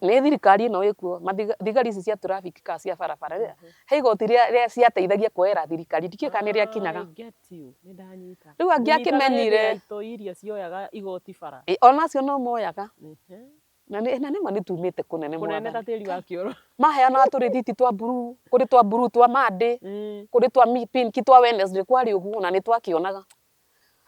Nĩ thirikari ĩno ĩkuo, thigari ici cia traffic kana cia barabara, he igoti rĩa ciateithagia kuoera thirikari, ndikĩũĩ kana nĩ rĩakinyaga. I get you, nĩ ndanyita. Rĩu Nyitaga hĩndĩ angĩakĩmenyire. ya itoi iria cioyaga igoti bara. Ona acio no moyaga. Na nĩ na nĩma nĩtumĩte kũnene Kũnene ta mwathani. tĩri wa kĩoro. Maheanaga tũrĩthiti twa mburuu, kũrĩ twa mburuu twa Monday, kũrĩ twa pink twa Wednesday, kwarĩ ũguo na nĩtwakĩonaga.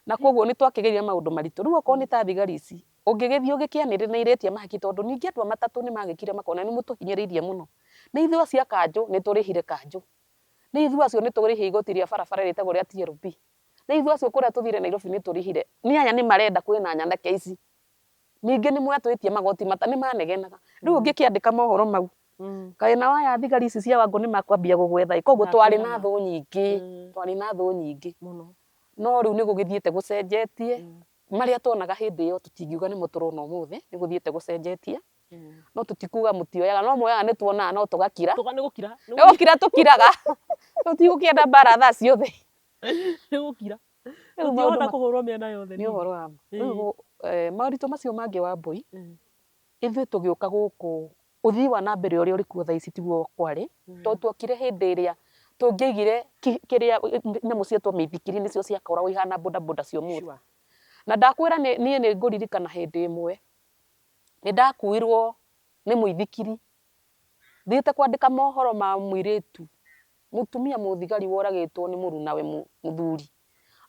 Na koguo nĩtwakĩgereire maũndũ maritũ. Rĩu okorwo nĩ ta thigari ici, ũngĩgĩthiĩ ũgĩkĩanĩrĩre na iretia mahaki tondũ ningĩ andũ a matatũ nĩmagĩkire makona nĩmũtũhinyĩrĩirie mũno. Nĩ ithuĩ acio a kanjũ nĩtũrĩhire kanjũ. Nĩ ithuĩ acio nĩtũrĩhire igoti rĩa barabara rĩtagwo rĩa TLB. Nĩ ithuĩ acio kũrĩa tũthire Nairobi nĩtũrĩhire. Nĩ aya nĩmarenda kwĩna nyanake ici. Ningĩ nĩ mwatwĩtia magoti mata nĩ manegenaga. Rĩu ũngĩkĩandĩka mohoro mau, kaĩ nao aya thigari ici cia Wangũ nĩ makwambia gũgwetha ĩ. Koguo twarĩ na thũ nyingĩ, twarĩ na thũ nyingĩ. Mũno. No rĩu nĩ gũgĩthiĩte gũcenjetie, marĩa tuonaga hĩndĩ ĩyo tũtingiuga nĩmo tũrona ũmũthĩ, nĩ gũthiĩte gũcenjetie. No tũtikuga mũtioyaga, no muoyaga nĩ tuonaga no tũgakira. Nĩ gũkira. Nĩ gũkira tũkiraga, tũtigũkĩenda mbara thaa ciothe. Nĩ gũkira. Rĩu maũndũ Tũtirona kũhũrwo mĩena yothe. Nĩ ũhoro wa ma. Rĩu moritũ macio mangĩ Wambũi, ithuĩ tũgĩũka gũkũ ũthii wa na mbere ũrĩa ũrĩ kuo thaa ici tiguo kwarĩ, tondũ tuokire hĩndĩ ĩrĩa tũngĩaigire kĩrĩa nyamũ cietwo mĩithikiri nĩcio ciakoragwo ihana bodaboda cia ũmũthĩ. Na ndakwĩra niĩ nĩ ngũririkana hĩndĩ ĩmwe nĩ ndakuirwo nĩ mũithikiri thiĩte kwandĩka mohoro ma mũirĩtu mũtumia mũthigari woragĩtwo nĩ mũrunawe mũthuri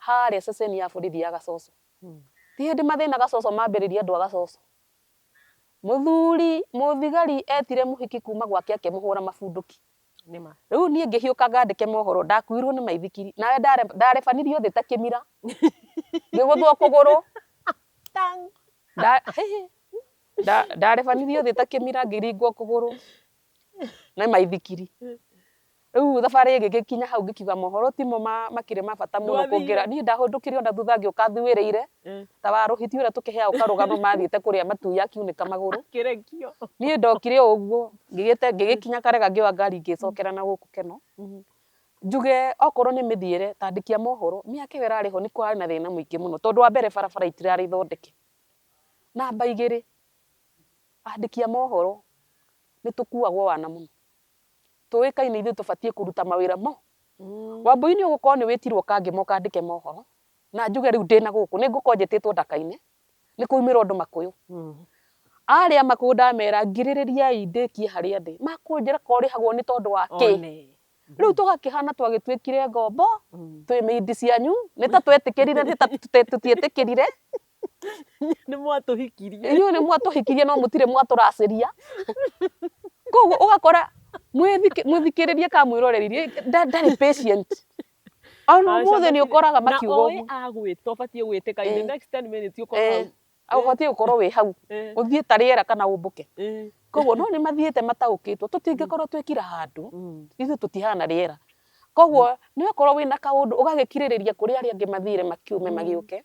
harĩa ceceni ya borithi ya Gacoco. Ti hĩndĩ mathĩna Gacoco mambĩrĩria andũ a Gacoco. Mũthuri mũthigari etire mũhiki kuma gwake akĩmũhũra mabunduki. Nĩma. Rĩu niĩ ngĩhiũka ngandĩke mohoro ndakuirwo nĩ maithikiri nawe ndarebanirio thĩ ta kĩmira ngĩgũthwo kũgũrũ. Ndarebanirio thĩ ta kĩmira ngĩringwo kũgũrũ nĩ maithikiri. Rĩu thabarĩ ĩgĩgĩkinya hau ngĩkiuga mohoro timo makĩrĩ ma bata mũno kũngĩra. Niĩ ndahũndũkire ona thutha ngĩũka thuĩrĩire ta wa rũhiti ũrĩa tũkĩheagwo karũgano mathiĩte kũrĩa matuya akiunĩka magũrũ. Niĩ ndokire o ũguo ngĩgĩkinya Karega ngĩoya ngari ngĩcokera na gũkũ Keno. Njuge okorwo nĩ mĩthiĩre ta andĩki a mohoro mĩaka ĩyo ĩrarĩ ho nĩ kũrarĩ na thĩna mũingĩ mũno tondũ wa mbere barabara itirarĩ thondeke. Namba igĩrĩ, andĩki a mohoro nĩ tũkuagwo wana mũno. Tũĩkaine ithuĩ tũbatiĩ kũruta mawĩra mo. Wambũi nĩ ũgũkorwo nĩ wĩtirwo Kangema ũkandĩke mohoro, na njuge rĩu ndĩna gũkũ, nĩ ngũkorwo njĩtĩtwo Ndaka-inĩ, nĩ kwaumĩra ũndũ Makũyũ. Arĩa Makũyũ ndamera ngirĩrĩriai ndĩkie harĩa ndĩ, makũnjĩra ko ũrĩhagwo nĩ tondũ wa kĩ? Rĩu tũgakĩhana twagĩtuĩkire ngombo, twĩ maid cianyu, nĩ ta twetĩkĩrire nĩ ta tũtietĩkĩrire. Nĩ mwatũhikirie. Inyuĩ nĩ mwatũhikirie no mũtirĩ mwatũracĩria. Koguo ũgakora mũthikĩrĩria kana mwĩroreri ndarĩ patient. Ona ũmũthĩ nĩ ũkoraga makiuga ũguo. Na oĩ agwĩta ũbatiĩ gwĩtĩka in the next 10 minutes ũkorwo hau. Ũbatiĩ gũkorwo wĩ hau. Ũthiĩ ta rĩera kana ũmbũke. Koguo no nĩ mathiĩte mataũkĩtwo tũtingĩkorwo twĩkira handũ ithuĩ tũtihana rĩera. Koguo nĩ okorwo wĩna kaũndũ ũgagĩkirĩrĩria kũrĩ arĩa angĩ mathire makiume magĩũke.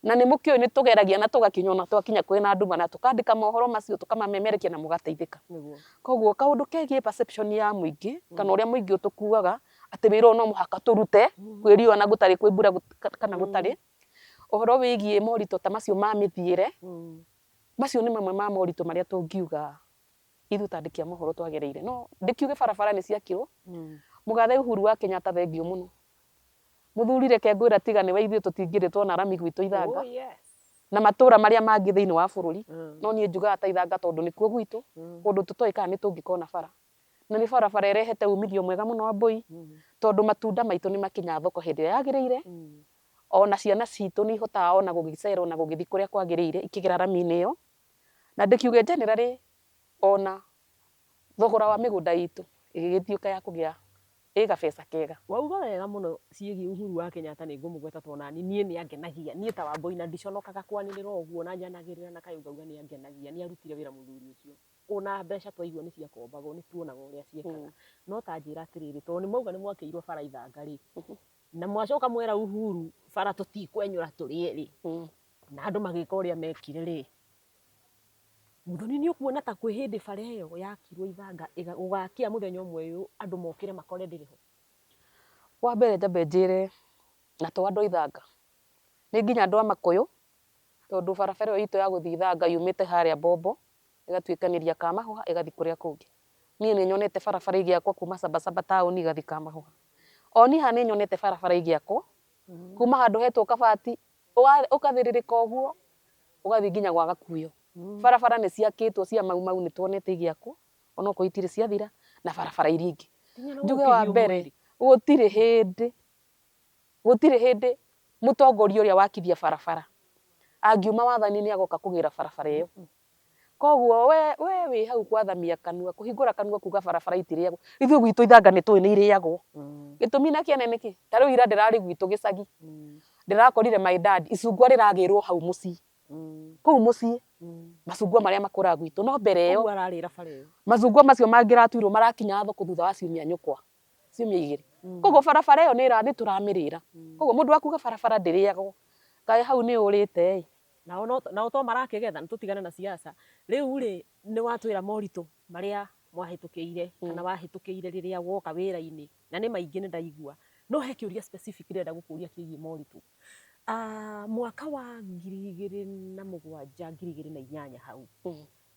Na nĩ mũkĩũĩ nĩ tũgeragia na tũgakinya ona twakinya kwĩna nduma na tũkandĩka mohoro macio tũkamamemerekia na mũgateithĩka. Koguo kaũndũ kegiĩ perception ya mũingĩ kana ũrĩa mũingĩ ũtũkuaga atĩ wĩra ũyũ no mũhaka tũrute kwĩ riũa na gũtarĩ kwĩ mbura kana gũtarĩ. Ũhoro wĩgiĩ moritũ ta macio ma mĩthiĩre, macio nĩ mamwe ma moritũ marĩa tũngiuga ithuĩ ta andĩki a mohoro twagereire. No ndĩkiuge barabara nĩ ciakirwo, mũgathe Uhuru wa Kenyatta thengiũ mũno. Mũthuri reke ngwĩre tiga nĩwe ithuĩ tũtingĩrĩ tuona rami gwitũ Ithanga na matũra marĩa mangĩ thĩinĩ wa bũrũri. No niĩ njugaga ta Ithanga tondũ nĩkuo gwitũ, kũndũ tũtoĩ kana nĩ tũngĩkona bara. Na nĩ barabara ĩrehete umithio mwega mũno Wambũi, tondũ matunda maitũ nĩ makinyaga thoko hĩndĩ ĩrĩa yagĩrĩire. Ona ciana citũ nĩ ihotaga ona gũgĩcera ona gũgĩthiĩ kũrĩa kwagĩrĩire ikĩgera rami-inĩ ĩyo. Na ndĩkiuge generally ona thogora wa mĩgũnda itũ ĩgĩgĩtuĩka ya kũgĩa ĩ gabeca kega. Wauga wega mũno ciĩgiĩ Uhuru wa Kenyatta nĩ ngũmũgweta tondũ nani niĩ nĩ angenagia niĩ ta Wambũi na ndiconokaga kwanĩrĩra ũguo na nyanagĩrĩra na kayũ ngauga nĩ angenagia nĩ arutire wĩra mũthuri ũcio. Ona mbeca twaigua nĩ ciakombagwo nĩ tuonaga ũrĩa ciekaga. No ta njĩra atĩrĩrĩ tondũ nĩ mwauga nĩ mwakĩirwo bara Ithanga rĩ, na mwacoka mwera Uhuru bara tũtikwenyũra tũrĩe rĩ, na andũ magĩka ũrĩa mekire rĩ, Muthoni nĩ ũkuona ta kwĩ hĩndĩ bara ĩyo yakirwo Ithanga gũgakĩa mũthenya ũmwe andũ mokĩre makore ndĩrĩ ho? Wa mbere nyambe njĩre na to andũ a Ithanga, nĩ nginya andũ a Makũyũ, tondũ barabara ĩyo itũ ya gũthiĩ Ithanga yumĩte harĩa Bombo, ĩgatuĩkanĩria Kamahũha ĩgathiĩ kũrĩa kũngĩ. Niĩ nĩ nyonete barabara ĩgĩakwo kuma Sabasaba taũni ĩgathiĩ Kamahũha. O niĩ haha nĩ nyonete barabara ĩgĩakwo kuma handũ hetwo Kabati ũkathĩrĩrĩka ũguo ũgathiĩ nginya gwa Gakuyo. Barabara nĩ ciakĩtwo cia Mau Mau nĩ tuonete igĩakwo onokorwo itirĩ ciathira na barabara iria ingĩ. Njuge wa mbere gũtirĩ hĩndĩ, gũtirĩ hĩndĩ mũtongoria ũrĩa wakithia barabara angiuma wathani-inĩ agoka kũgĩra barabara ĩyo. Koguo we we wĩ hau kwathamia kanua, kũhingũra kanua kuga barabara itirĩagwo, ithuĩ gwitũ ithanga nĩ tũĩ nĩ irĩagwo. Gĩtũmi na kĩene nĩkĩ? Ta rĩu ira ndĩrarĩ gwitũ gĩcagi, ndĩrakorire my dad icungwa rĩragĩrwo hau mũciĩ, kũu mũciĩ, macungwa marĩa makũraga gwitũ, no mbere ĩyo Koguo ararĩra bara ĩyo. macungwa macio mangĩratuirwo marakinyaga thoko thutha wa ciumia nyũkwa. Ciumia igĩrĩ. Koguo barabara ĩyo nĩ tũramĩrĩra. Koguo mũndũ wa kuga barabara ndĩrĩagwo, kaĩ hau nĩ ũrĩte ĩ. Nao no nao to marakĩgetha, nĩ tũtigane na siasa. Rĩu rĩ, nĩ watwĩra moritũ marĩa mwahĩtũkĩire kana wahĩtũkĩire rĩrĩa woka wĩra-inĩ, na nĩ maingĩ nĩ ndaigua. No he kĩũria specific ndĩrenda gũkũria kĩgiĩ moritũ. Mwaka wa 2007, 2008 hau,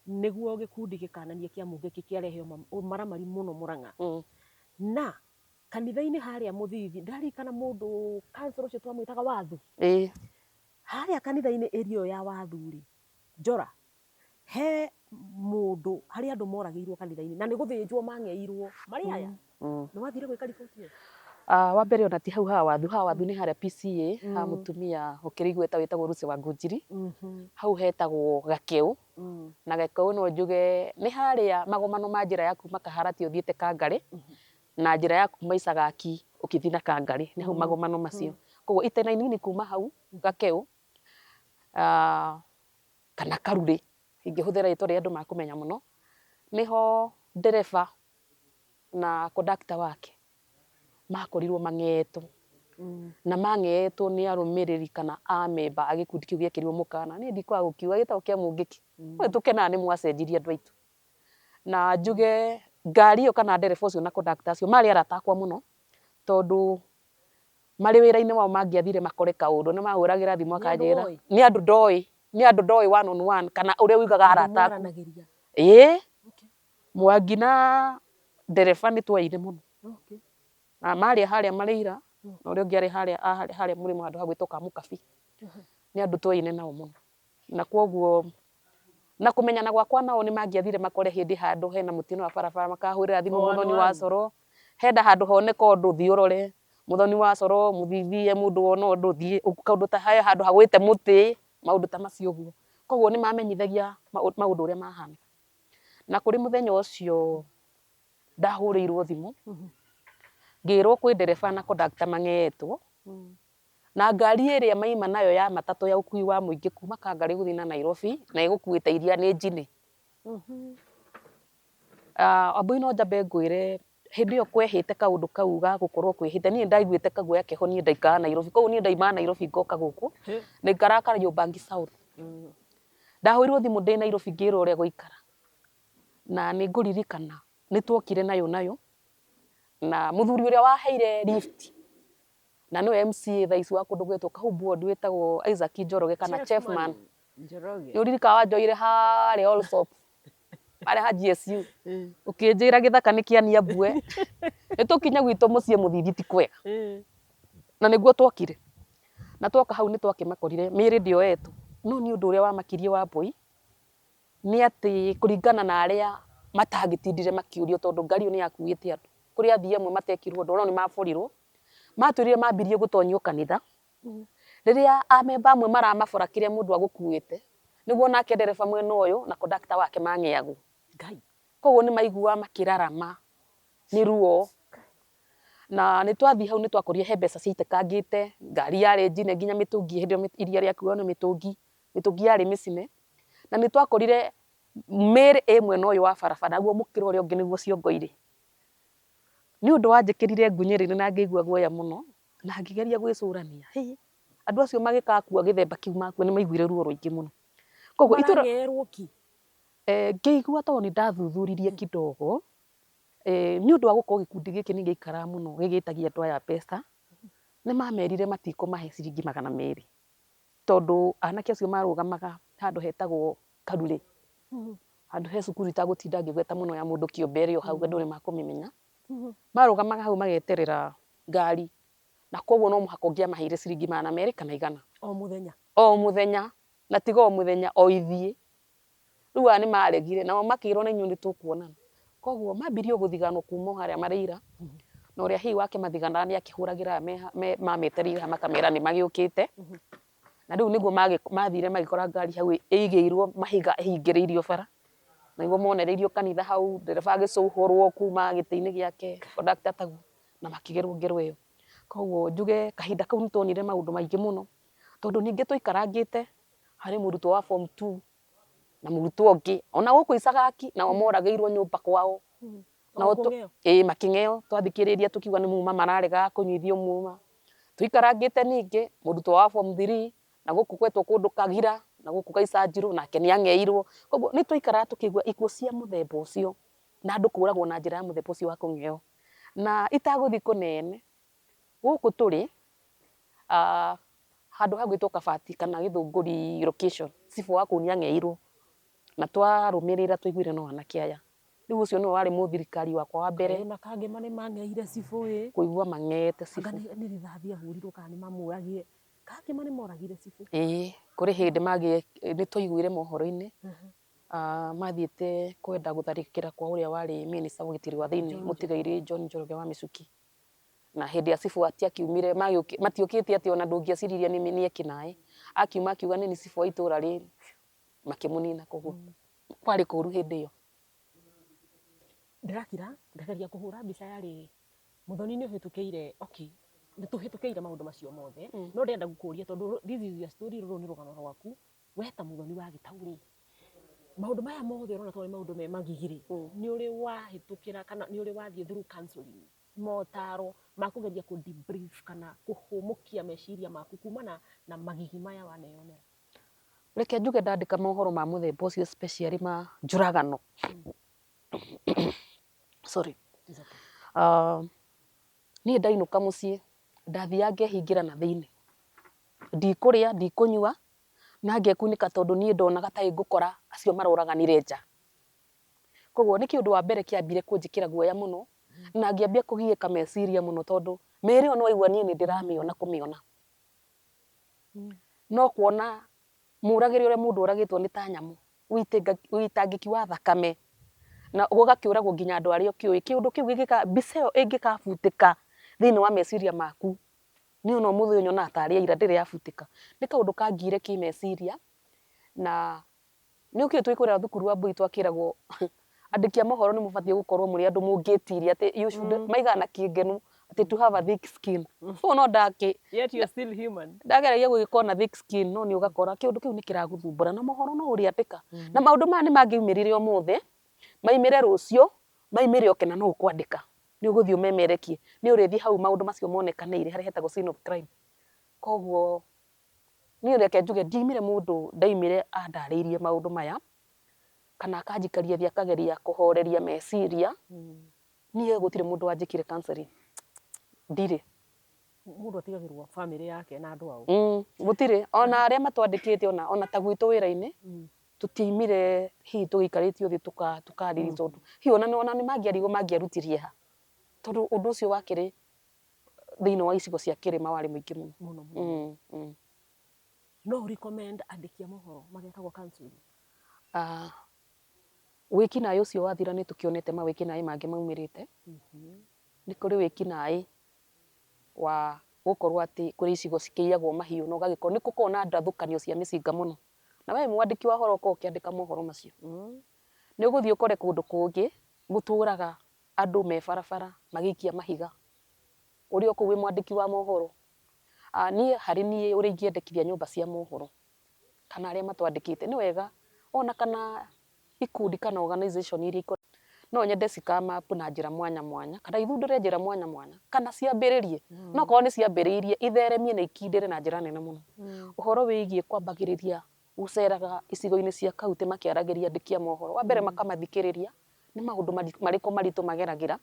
nĩguo gĩkundi gĩkananie kĩa Mũngĩkĩ kĩarehe ũmaramari mũno Mũrang'a. Na kanitha-inĩ harĩa Mũthithi, ndĩraririkana mũndũ councillor ũcio twamwĩtaga Wathu. Harĩa kanitha-inĩ area ĩyo ya Wathu rĩ, Njora, he mũndũ, harĩ andũ moragĩirwo kanitha-inĩ na nĩ gũthĩnjwo mang'eirwo. Marĩ aya? Nĩ wathire gwĩka riboti ĩyo? Wa mbere ona ti hau ha Wathu, ha Wathu nĩ harĩa PCEA, ha mũtumia ũkĩrĩ igweta wĩtagwo Lucy Wangũnjiri. Hau hetagwo Gakĩũ, na Gakĩũ no njuge nĩ harĩa magomano ma njĩra ya kuma Kaharati ũthiĩte Kangarĩ, na njĩra ya kuma Icagaki ũkĩthiĩ na Kangarĩ, nĩ hau magomano macio. Koguo itĩna inini kuma hau Gakĩũ, kana Karurĩ, ingĩhũthĩra rĩtwa rĩrĩa andũ makũmenya mũno, nĩho ndereba na conductor wake makorirwo mang'etwo. Na mang'etwo nĩ arũmĩrĩri kana amemba a gĩkundi kĩu gĩekĩrirwo mũkana. Niĩ ndikwaga gũkiuga gĩtagwo kĩa Mũngĩkĩ. Nĩ tũkenaga nĩ mwacenjirie andũ aitũ. Na njuge ngari ĩyo kana ndereba ũcio na conductor acio marĩ arata akwa mũno, tondũ marĩ wĩra-inĩ wao mangĩathire makore kaũndũ nĩ mahũragĩra thimũ akanjĩra nĩ andũ ndoĩ, nĩ andũ ndoĩ one on one kana ũrĩa ugaga arata aku. Ĩĩ, Mwangi na ndereba nĩ twoyaine mũno. Na marĩ harĩa Mareira na ũrĩa ũngĩ arĩ harĩa harĩa mũrĩmo handũ hagwĩtwo Kamukabi. Nĩ andũ twoyaine nao mũno. Na kwoguo na kũmenyana gwakwa nao nĩ mangĩathire makore hĩndĩ handũ hena mũtino wa barabara makahũrĩra thimũ mũthoni wa coro, henda handũ honeka ũndũ thiĩ ũrore, mũthoni wa coro mũthiĩ he mũndũ wona ũndũ thiĩ, kaũndũ ta he handũ hagwĩte mũtĩ, maũndũ ta macio ũguo. Kwoguo nĩ mamenyithagia maũndũ ũrĩa mahana. Na kũrĩ mũthenya ũcio ndahũrĩirwo thimũ, ngĩrwo kwĩ ndereba na conductor mang'etwo, na ngari ĩrĩa maima nayo ya matatũ ya ũkui wa mũingĩ kuma Kangarĩ gũthiĩ na Nairobi, na ĩgũkuĩte iria nĩ njine. Wambũi no nyambe ngwĩre hĩndĩ ĩyo kwehĩte kaũndũ kau ga gũkorwo kwĩhĩte, niĩ nĩndaiguĩte kaguoya keho niĩ ndaikaraga Nairobi, koguo niĩ ndaumaga Nairobi ngoka gũkũ, ndaikaraga Kariobangi South. Ndahũrirwo thimũ ndĩ Nairobi ngĩrwo ũrĩa gwaikara, na nĩ ngũririkana nĩ twokire nayo nayo, na mũthuri ũrĩa waheire lift na nĩwe MCA thaa ici wa kũndũ gwĩtwo Kahumbu ward wĩtagwo Isaac Njoroge kana Chefman. Njoroge. Nĩ ũririkanaga wanjoire harĩa Allsops, harĩa ha GSU, ũkĩnjĩra gĩthaka nĩ kĩa mbue, nĩ tũkinye gwitũ mũciĩ Mũthithi ti kwega. Na nĩguo twokire, na twoka hau nĩ twakĩmakorire mĩĩrĩ ndĩoetwo, no niĩ ũndũ ũrĩa wamakirie Wambũi, nĩ atĩ kũringana na arĩa matangĩtindire makĩũrio tondũ ngari ĩyo nĩ yakuĩte andũ, kũrĩ athii amwe matekirwo ũndũ no nĩ maborirwo, matwĩrire mambirie gũtonyio kanitha, rĩrĩa amemba amwe maramabora kĩrĩa mũndũ agũkuĩte, nĩguo nake ndereba mwena ũyũ na conductor wake mang'eagwo. Ngai. Koguo nĩ maiguaga makĩrarama nĩ ruo. Na nĩ twathiĩ hau nĩ twakorire he mbeca ciaitĩkangĩte, ngari yarĩ njine nginya mĩtũngi hĩndĩ ĩyo iria rĩakuagwo nĩ mĩtũngi, mĩtũngi yarĩ mĩcine. Na nĩ twakorire mĩĩrĩ ĩ mwena ũyũ wa barabara naguo mũkĩra ũrĩa ũngĩ nĩguo ciongo irĩ. Nĩ ũndũ wanjĩkĩrire ngunyĩrĩ na ngĩigua guoya mũno, na ngĩgeria gwĩcũrania, hĩ, andũ acio magĩgakua gĩthemba kĩu makua nĩ maiguire ruo rũingĩ mũno. Koguo itũra Marang'erwo ki? Ngĩigua tondũ nĩ ndathuthuririe kidogo, nĩ ũndũ wa gũkorwo gĩkundi gĩkĩ nĩ gĩaikaraga mũno gĩgĩtagia andũ aya mbeca, nĩ mamerire matikũmahe ciringi 200, tondũ anake acio marũgamaga handũ hetagwo Karurĩ, handũ he cukuru itagũtinda ngĩgweta mũno ya mũndũ kĩũmbe ĩrĩ o hau andũ nĩ makũmĩmenya. Marũgamaga hau mageterera ngari, na koguo no mũhaka ũngĩamaheire ciringi 200 kana 100. O mũthenya? O mũthenya, na tiga o mũthenya, o ithiĩ. Rĩu aya nĩ maregire, nao makĩrwo na inyuĩ nĩ tũkuonana. Koguo mambirie o gũthiganwo kuma o harĩa Mareira, na ũrĩa hihi wakĩmathiganaga nĩ akĩhũragĩra aya mametereire haha makamera nĩ magĩũkĩte. Na rĩu nĩguo mathire magĩkora ngari hau ĩigĩirwo mahiga ĩhingĩrĩirio bara, na nĩguo monereirio kanitha hau, ndereba agĩcũhũrwo kuma gĩtĩ-inĩ gĩake, conductor taguo, na makĩgerwo ngero ĩyo. Koguo njuge kahinda kau nĩ tuonire maũndũ maingĩ mũno, tondũ ningĩ twaikarangĩte harĩ mũrutwo wa form two na mũrutwo ũngĩ, ona gũkũ Icagaki nao moragĩirwo nyũmba kwao. Na ĩĩ makĩng'eo twathikĩrĩria tũkiuga nĩ muma mararega kũnyuithio muma. Tũikarangĩte ningĩ mũrutwo wa form 3 na gũkũ gwetwo kũndũ Kagira na gũkũ Gaicanjirũ nake nĩ ang'eirwo. Koguo nĩ twaikaraga tũkĩigua ikuũ cia mũthemba ũcio na andũ kũragwo na njĩra ya mũthemba ũcio wa kũng'eo. Na itagũthiĩ kũnene, gũkũ tũrĩ handũ hagwĩtwo Kabati kana Gĩthũngũri location, cibũ wa kũu nĩ ang'eirwo na twarũmĩrĩra twaiguire no anake aya. Rĩu ũcio nĩwe warĩ mũthirikari wakwa wa mbere. Kaĩ na kangĩ nĩ mang'eire cibũ ĩ. Kũigua mang'eete cibũ. Anga nĩ rithathi ahũrirwo kana nĩ mamũragire. Kangĩ nĩ moragire cibũ. Ĩĩ kũrĩ hĩndĩ magĩe nĩ twaiguire mohoro-inĩ mathiĩte kwenda gũtharĩkĩra kwa ũrĩa warĩ minister wa ũgitĩri wa thĩinĩ mũtigairĩ John Njoroge wa Mĩchuki. Na hĩndĩ ya cibũ atiakiumire matiokĩte atĩ ona ndũngĩeciririe nĩ ekinaĩ. Akiuma akiuga nĩ niĩ cibũ wa itũra rĩrĩ, makĩmũnina koguo kwarĩ kũru hĩndĩ ĩyo. Ndĩrakira ngageria kũhũra mbica ya rĩrĩ, Mũthoni nĩ ũhĩtũkĩire, okay, nĩ tũhĩtũkĩire maũndũ macio mothe, no ndĩrenda gũkũria tondũ this is your story, rũrũ nĩ rũgano rwaku, we ta Mũthoni wa Gĩtaũ rĩ, maũndũ maya mothe ũrona tarĩ maũndũ me magigi rĩ, nĩ ũrĩ wahĩtũkĩra kana nĩ ũrĩ wathiĩ through counselling, motaro ma kũgeria kũ debrief kana kũhũmũkia meciria maku kumana na magigi maya waneyonera? Reke njuge ndandĩka mohoro ma mũthemba ũcio especially ma njũragano, sorry, niĩ ndainũka mũciĩ ndathiaga ngehingĩra na thĩiniĩ, ndikũrĩa, ndikũnyua, na ngekunĩka tondũ niĩ ndonaga ta ngũkora acio maroraganire nja. Koguo nĩ kĩũndũ wa mbere kĩambire kũnjĩkĩra guoya mũno, na ngĩambia kũgiĩka meciria mũno tondũ mĩĩrĩ ĩyo nĩ waigua niĩ nĩ ndĩramĩona kũmĩona. No kuona mũragĩre ũrĩa mũndũ oragĩtwo nĩ ta nyamũ, ũitangĩki wa thakame, na gũgakĩũragwo nginya andũ arĩa ũkĩũĩ, kĩũndũ kĩu gĩgĩka, mbica ĩyo ĩngĩkabutĩka thĩiniĩ wa meciria maku, niĩ ona ũmũthĩ ũyũ nyonaga tarĩ ya ira ndĩrĩ yabutĩka. Nĩ kaũndũ kangiire kĩmeciria na Nĩ ũkĩũĩ twĩ kũrĩa thukuru wa Mbui twakĩragwo andĩki a mohoro nĩ mũbatiĩ gũkorwo mũrĩ andũ mũngĩtiria atĩ you should maigaga na kĩngenu atĩ to have a thick skin. Koguo no ndakĩ Yet you're still human. ndageragia gũgĩkorwo na thick skin no nĩ ũgakora kĩũndũ kĩu nĩ kĩragũthumbũra na mohoro no ũrĩandĩka. Na maũndũ maya nĩ mangĩaumĩrire ũmũthĩ, maumĩre rũciũ, maumĩre oke na no ũkwandĩka. Nĩ ũgũthiĩ ũmemerekie. Nĩ ũrĩthiĩ hau maũndũ macio monekanĩire harĩa hetagwo scene of crime. Koguo Niĩ reke njuge ndiaimire mũndũ ndaimire andarĩirie maũndũ maya, kana akanjikaria thĩ akageria kũhoreria meciria, niĩ gũtirĩ mũndũ wanjĩkire counselling, ndirĩ. Mũndũ atigagĩrwo bamĩrĩ yake na andũ ao. Gũtirĩ, ona arĩa matwandĩkĩte ona ona ta gwitũ wĩra-inĩ, tũtiaimire hihi tũgĩikarĩtio thĩ tũkarĩrio tondũ hihi ona nĩ mangĩarirwo mangĩarutirie ha, tondũ ũndũ ũcio wakĩrĩ thĩinĩ wa icigo cia kĩrĩma warĩ mũingĩ mũno. Mũno mũno. No ũ recommend andĩki a mohoro magekagwo counselling? Ah, wĩkinaĩ ũcio wathira nĩ tũkĩonete mawĩkinaĩ mangĩ maumĩrĩte. Nĩ kũrĩ wĩkinaĩ wa gũkorwo atĩ kũrĩ icigo cikĩiyagwo mahiũ na ũgagĩkorwo nĩ gũkoragwo na ndathũkanio cia mĩcinga mũno. Na we wĩ mwandĩki wa ũhoro ũkoragwo ũkĩandĩka mohoro macio. Nĩ ũgũthiĩ ũkore kũndũ kũngĩ gũtũraga andũ me barabara magĩikia mahiga, ũrĩ o kũu wĩ mwandĩki wa mohoro. Niĩ harĩ niĩ ũrĩa ingĩendekithia nyũmba cia mohoro kana arĩa matwandĩkĩte, nĩ wega ona kana ikundi kana organization iria ikoragwo, no nyende ci come up na njĩra mwanya mwanya kana ithundũre njĩra mwanya mwanya kana ciambĩrĩrie, no korwo nĩ ciambĩrĩirie itheremie na ikindĩre na njĩra nene mũno. Ũhoro wĩgiĩ kwambagĩrĩria gũceraga icigo-inĩ cia kauntĩ makĩaragĩria andĩki a mohoro, wa mbere makamathikĩrĩria nĩ maũndũ marĩkũ maritũ mageragĩra,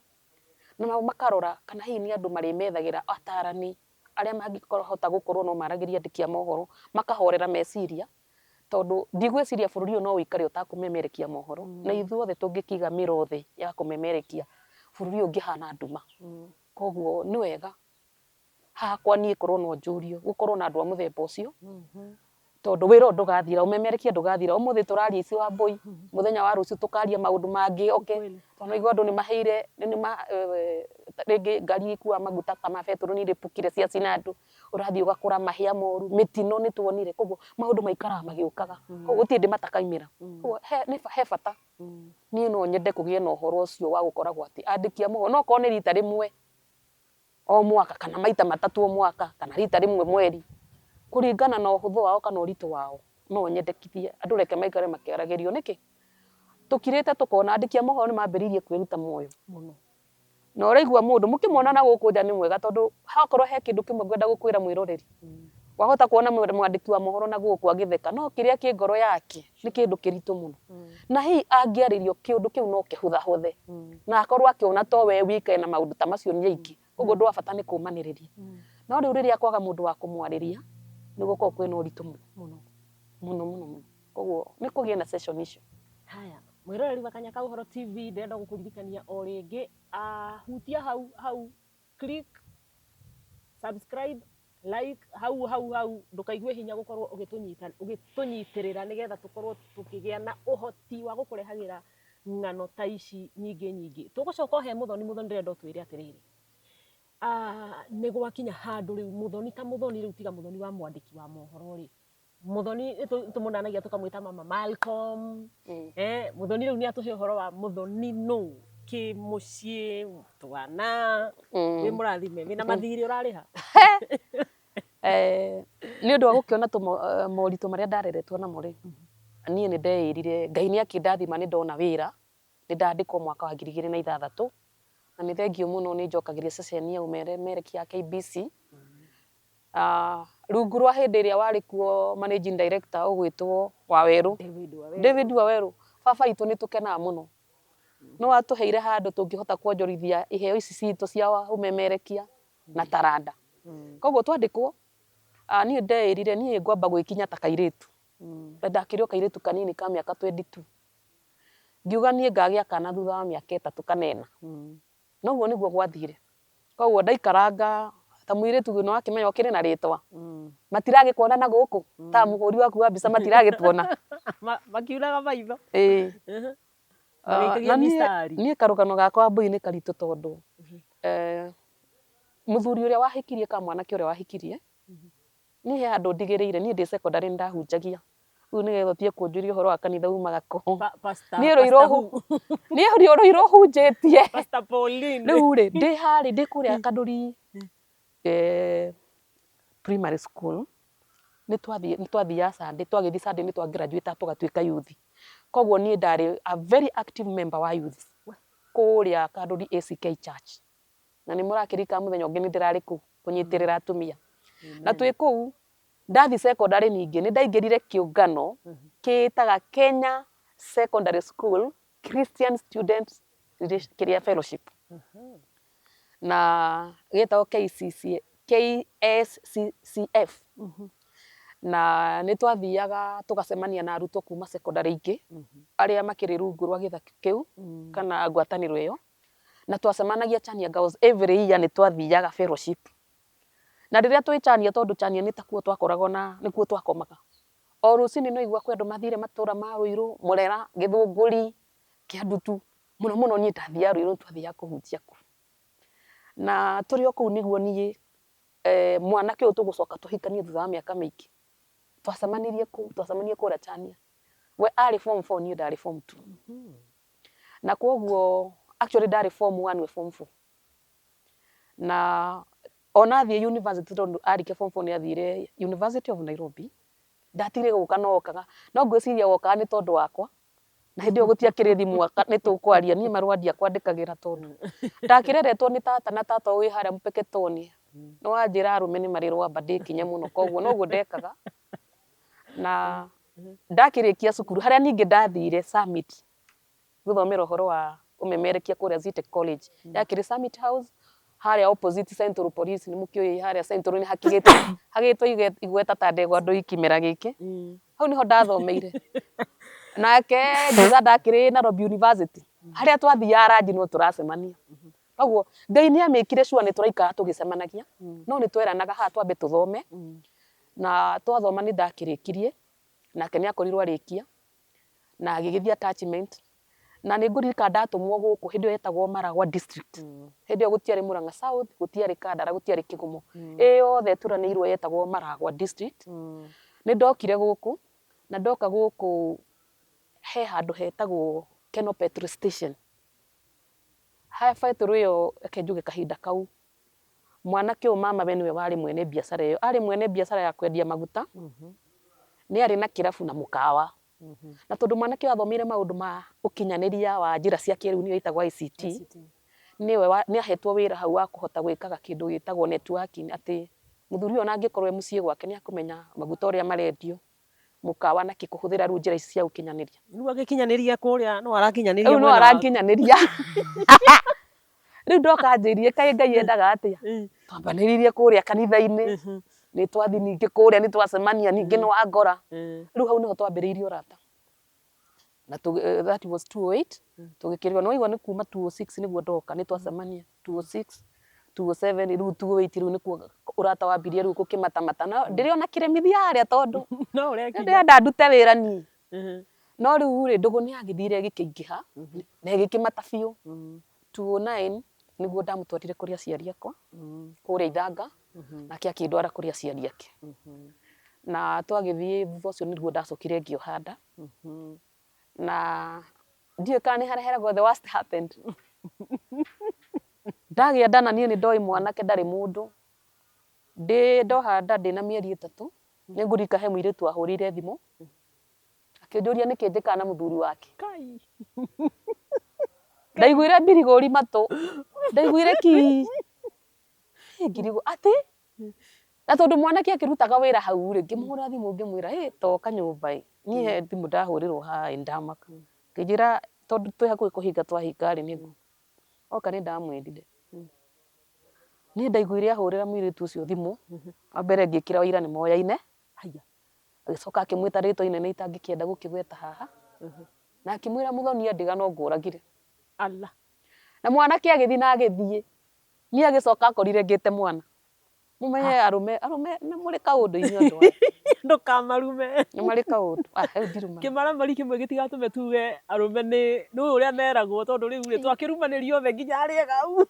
na nao makarora kana hihi nĩ andũ marĩmethagĩra atarani arĩa mangĩhota gũkorwo no maragĩrie andĩki a mohoro, makahorera meciria, tondũ ndigwĩciria bũrũri ũyũ no ũikare ũtakũmemerekia mohoro, na ithuothe tũngĩkĩiga mĩro thĩ ya kũmemerekia, bũrũri ũyũ ũngĩhana nduma. Koguo nĩ wega hakwa niĩ korwo no njũrio, gũkorwo na andũ a mũthemba ũcio, tondũ wĩra ũyũ ndũgathira, ũmemerekia ndũgathira, ũmũthĩ tũraria ici Wambũi, mũthenya wa rũciũ tũkaria maũndũ mangĩ oke, tondũ nĩwaigua andũ nĩ maheire, rĩngĩ ngari ikuaga maguta ta ma betũrũ nĩ irĩpũkire ciacina andũ, ũrathiĩ ũgakora mahĩa moru, mĩtino nĩ tuonire, koguo maũndũ maikaraga magĩũkaga, koguo gũtirĩ hĩndĩ matakaumĩra, koguo he bata, niĩ no nyende kũgĩe na ũhoro ũcio wa gũkoragwo atĩ andĩki a mohoro, no okorwo nĩ rita rĩmwe o mwaka kana maita matatũ o mwaka kana rita rĩmwe mweri, kũringana na ũhũthũ wao kana ũritũ wao, no nyendekithie andũ reke maikare makĩaragĩrio. Nĩkĩ? Tũkirĩte tũkona andĩki a mohoro nĩ mambĩrĩirie kwĩruta muoyo. Mũno. Na ũraigua mũndũ mũkĩmuona na gũkũ nja nĩ mwega tondũ hakorwo he kĩndũ kĩmwe ngwenda gũkwĩra mwĩroreri. Wahota kuona mwandĩki wa mohoro na gũkũ agĩtheka no kĩrĩa kĩ ngoro yake nĩ kĩndũ kĩritũ mũno. Na hihi angĩarĩrio kĩũndũ kĩu no kĩhũthahũthe na akorwo akĩona to we wika ena maũndũ ta macio nĩ aingĩ. Koguo ũndũ wa bata nĩ kũmanĩrĩria. No rĩu rĩrĩa kwaga mũndũ wa kũmwarĩria nĩ gũkoragwo kwĩna ũritũ mũno Mũno. Mũno mũno mũno. Koguo nĩ kũgĩe na session icio. Haya, mwĩroreri wa Kanya ka Ũhoro TV, ndĩrenda gũkũririkania o rĩngĩ, hutia hau hau, click, subscribe, like, hau hau hau, ndũkaigue hinya gũkorwo ũgĩtũnyita ũgĩtũnyitĩrĩra nĩgetha tũkorwo tũkĩgĩa na ũhoti wa gũkũrehagĩra ng'ano ta ici nyingĩ nyingĩ. Tũgũcoka o he Mũthoni, Mũthoni ndĩrenda ũtwĩre atĩrĩrĩ, nĩ gwakinya handũ rĩu Mũthoni ta Mũthoni rĩu tiga Mũthoni wa mwandĩki wa mohoro rĩ, Muthoni tũmũnanagia tũkamwĩta mama Malcolm. Muthoni rĩu nĩ atũhe ũhoro wa Muthoni nũ kĩmũciĩ twana wĩ mũrathime wĩna mathirĩ ũrarĩha. Nĩ ũndũ wa gũkĩona moritũ marĩa ndareretwo namo rĩ, niĩ nĩ ndeĩrire Ngai nĩ akĩndathima nĩ ndona wĩra, nĩ ndandĩkwo mwaka wa 2006 na nĩ thengiũ mũno nĩ njokagĩria ceceni ya ũmemerekia ya KBC. Rungu rwa hĩndĩ ĩrĩa warĩ kuo managing director ũgwĩtwo Wawerũ, David Wawerũ. David Wawerũ, baba itũ nĩ tũkenaga mũno. Nĩ watũheire handũ tũngĩhota kwonjorithia iheo ici citũ cia ũmemerekia na taranda. Koguo twandĩkwo, niĩ ndeĩrire niĩ ngwamba gwĩkinya ta kairĩtu. Na ndakĩrĩ o kairĩtu kanini ka mĩaka 22. Ngiuga niĩ ngagĩa kana thutha wa mĩaka 3 kana 4. Na ũguo nĩguo gwathire. Koguo ndaikaranga ta mũirĩtu nĩ wakĩmenya ũkĩrĩ na rĩtwa. Matiragĩkuona na gũkũ ta mũhũri waku wa mbica matiragĩtuona. Makiunaga maitho. Ĩĩ. Magĩikagia Na niĩ mistari. Niĩ karũgano gakwa Mbũi nĩ karitũ tondũ mũthuri ũrĩa wahikirie kana mwanake ũrĩa wahikirie, niĩ he handũ ndigĩrĩire, niĩ ndĩ secondary nĩ ndahunjagia. Rĩu nĩgetha ũtige kũnjũria ũhoro wa kanitha umaga kũ. Pastor, Niĩ Pastor rũirũ who? Niĩ rũirũ hunjĩtie. Pastor Pauline. Rĩu rĩ, ndĩ harĩ, ndĩ kũrĩa Kandũri primary school, nĩ twathiaga Sunday, twagĩthiĩ Sunday nĩ twa graduate tũgatuĩka youth. Koguo niĩ ndarĩ a very active member wa youth kũrĩa Kandũri ACK Church. Na nĩ mũrakĩririkana mũthenya ũngĩ nĩ ndĩrarĩ kũu kũnyitĩrĩra atumia. Na twĩ kũu, ndathiĩ secondary ningĩ nĩ ndaingĩrire kĩũngano kĩĩtaga Kenya Secondary School Christian Students kĩrĩa Fellowship. Na gĩtagwo KCC, KSCCF. Na nĩ twathiaga tũgacemania na arutwo kuma secondary ingĩ arĩa makĩrĩ rungu rwa gĩthaki kĩu kana ngwatanĩro ĩyo. Na twacemanagia Chania Girls every year nĩ twathiaga fellowship. Na rĩrĩa twĩ Chania tondũ Chania nĩ takuo twakoragwo na nĩkuo twakomaga. O rũcinĩ no igua kwĩ andũ mathire matũra ma Ruiru, Murera, Gĩthũngũri, Kĩandutu. Mũno mũno niĩ ndathiaga Ruiru twathiaga kũhunjia kũu. Na tũrĩ o kũu nĩguo niĩ mwanake ũyũ tũgũcoka tũhikanie thutha wa mĩaka mĩingĩ. Twacemanirie kũu, twacemanirie kũrĩa Chania. We arĩ form 4 niĩ ndarĩ form 2. Na koguo actually ndarĩ form 1 we form 4. Na ona athiĩ university tondũ arĩkia form 4 nĩ athire University of Nairobi. Ndatigire gũka no okaga. No ngwĩciria wokaga nĩ tondũ wakwa. Na hĩndĩ ĩyo gũtiakĩrĩ thimũ nĩ tũkwaria. Niĩ marũa ndiakwandĩkagĩra tondũ ndakĩreretwo nĩ tata na tata wĩ harĩa Mpeketoni. Nĩ wanjĩra arũme nĩ marĩ rwamba ndĩkinye mũno koguo noguo ndekaga. Na ndakĩrĩkia cukuru harĩa ningĩ ndathire Summit gũthomera ũhoro wa ũmemerekia kũrĩa Zetech College. Yakĩrĩ Summit House harĩa opposite Central Police nĩ mũkĩũĩ harĩa Central nĩ hakĩgĩte hagĩtwo igweta ta ndegwa ndũi kĩmera gĩkĩ. Hau nĩho ndathomeire. Nake ngiuga ndakĩrĩ Nairobi University. Harĩa twathiaga ranji no tũracemania. Koguo Ngai nĩ amĩkire sure nĩ tũraikara tũgĩcemanagia no nĩ tweranaga haha twambe tũthome. Na twathoma nĩ ndakĩrĩkirie nake nĩ akorirwo arĩkia na agĩgĩthiĩ attachment. Na nĩ ngũririkana ndatũmwo gũkũ hĩndĩ ĩyo yetagwo Maragwa district. Hĩndĩ ĩyo gũtiarĩ Murang'a South, gũtiarĩ Kandara, gũtiarĩ Kĩgumo. Ĩ yothe ĩturanĩirwo yetagwo Maragwa district. Nĩ ndokire gũkũ na ndoka gũkũ he handũ hetagwo Kenol petrol station. He betũrũ ĩyo reke njuge kahinda kau mwanake ũyũ mama we nĩwe warĩ mwene biacara ĩyo. Arĩ mwene biacara ya kwendia maguta, nĩ arĩ na kĩrabu na mũkawa. Na tondũ mwanake ũyũ athomeire maũndũ ma ũkinyanĩria wa njĩra cia kĩrĩu nĩyo ĩtagwo ICT, nĩwe nĩ ahetwo wĩra hau wa kũhota gwĩkaga kĩndũ gĩtagwo networking atĩ mũthuri ũyũ ona angĩkorwo e mũciĩ gwake nĩ akũmenya maguta ũrĩa marendio mũkawa na kĩ kũhũthĩra rĩu njĩra ici cia ũkinyanĩria. Rĩu agĩkinyanĩria kũrĩa no arakinyanĩria Rĩu no mwena waku. aranginyanĩria. Rĩu ndoka anjĩrire kaĩ Ngai endaga atĩa? Twambanĩrĩirie kũrĩa kanitha-inĩ, nĩ twathiĩ ningĩ kũrĩa nĩ twacemania ningĩ nĩ wangora. Rĩu hau nĩho twambĩrĩirie ũrata. Na that was 208 tũgĩkĩrwo nĩ waigua nĩ kuma 206 nĩguo ndoka nĩ twacemania 206 207 rĩu 208 rĩu nĩkuo ũrata wambirie rĩu gũkĩmatamata. Na ndĩrĩ ona kĩremithia harĩa tondũ No ũrekinya. ndĩrenda ndute wĩra niĩ. No rĩu rĩ ndũgũ nĩ yagĩthire ĩgĩkĩingĩha na ĩgĩkĩmata biũ. 209 nĩguo ndamũtwarire kũrĩ aciari akwa kũrĩa Ithanga nake akĩndwara kũrĩ aciari ake. Na twagĩthiĩ thutha ũcio nĩguo ndacokire ngĩoha nda. Na ndiũĩ kana nĩ harĩa heragwo the worst happened. Ndagĩa nda na niĩ nĩ ndoĩ mwanake ndarĩ mũndũ. Ndĩ ndoha nda ndĩna mĩeri ĩtatũ, nĩ ngũririkana he mũirĩtu wahũrĩire thimũ, akĩnjũria nĩkĩ njĩkaga na mũthuri wake. Kai. Ndaiguire mbirigũri matũ, ndaiguire ki. Ngirigwo atĩ? Na tondũ mwanake akĩrutaga wĩra hau rĩ, ngĩmũhũrĩra thimũ ngĩmwĩra ĩ toka nyũmba ĩ, niĩ he thimũ ndahũrĩrwo haha ĩ nĩndamaka. Akĩnjĩra tondũ twĩ hakuhĩ kũhinga twahinga rĩ, nĩngũ. Oka nĩndamwĩrire. Niĩ ndaiguire ahũrĩra mũirĩtu ũcio thimũ, wa mbere ngĩkĩra ũira nĩmoyaine, Haiya. Agĩcoka akĩmwĩta rĩtwa inene itangĩkĩenda gũkĩgweta haha, na akĩmwĩra mũthoni andiga no ngũragire. Allah. Na mwanake agĩthiĩ na agĩthiĩ, niĩ agĩcoka akorire ngĩte mwana. Mũmenye arũme, arũme nĩ mũrĩ kaũndũ inyuĩ andũ aya. Ndũkamarume. Nĩ marĩ kaũndũ. Ah, rĩu ndiruma. Kĩmaramari kĩmwe gĩtigatũme tuge arũme nĩ nĩ ũrĩa meragwo tondũ rĩu rĩ twakĩrumanĩrio othe nginya arĩa ega au.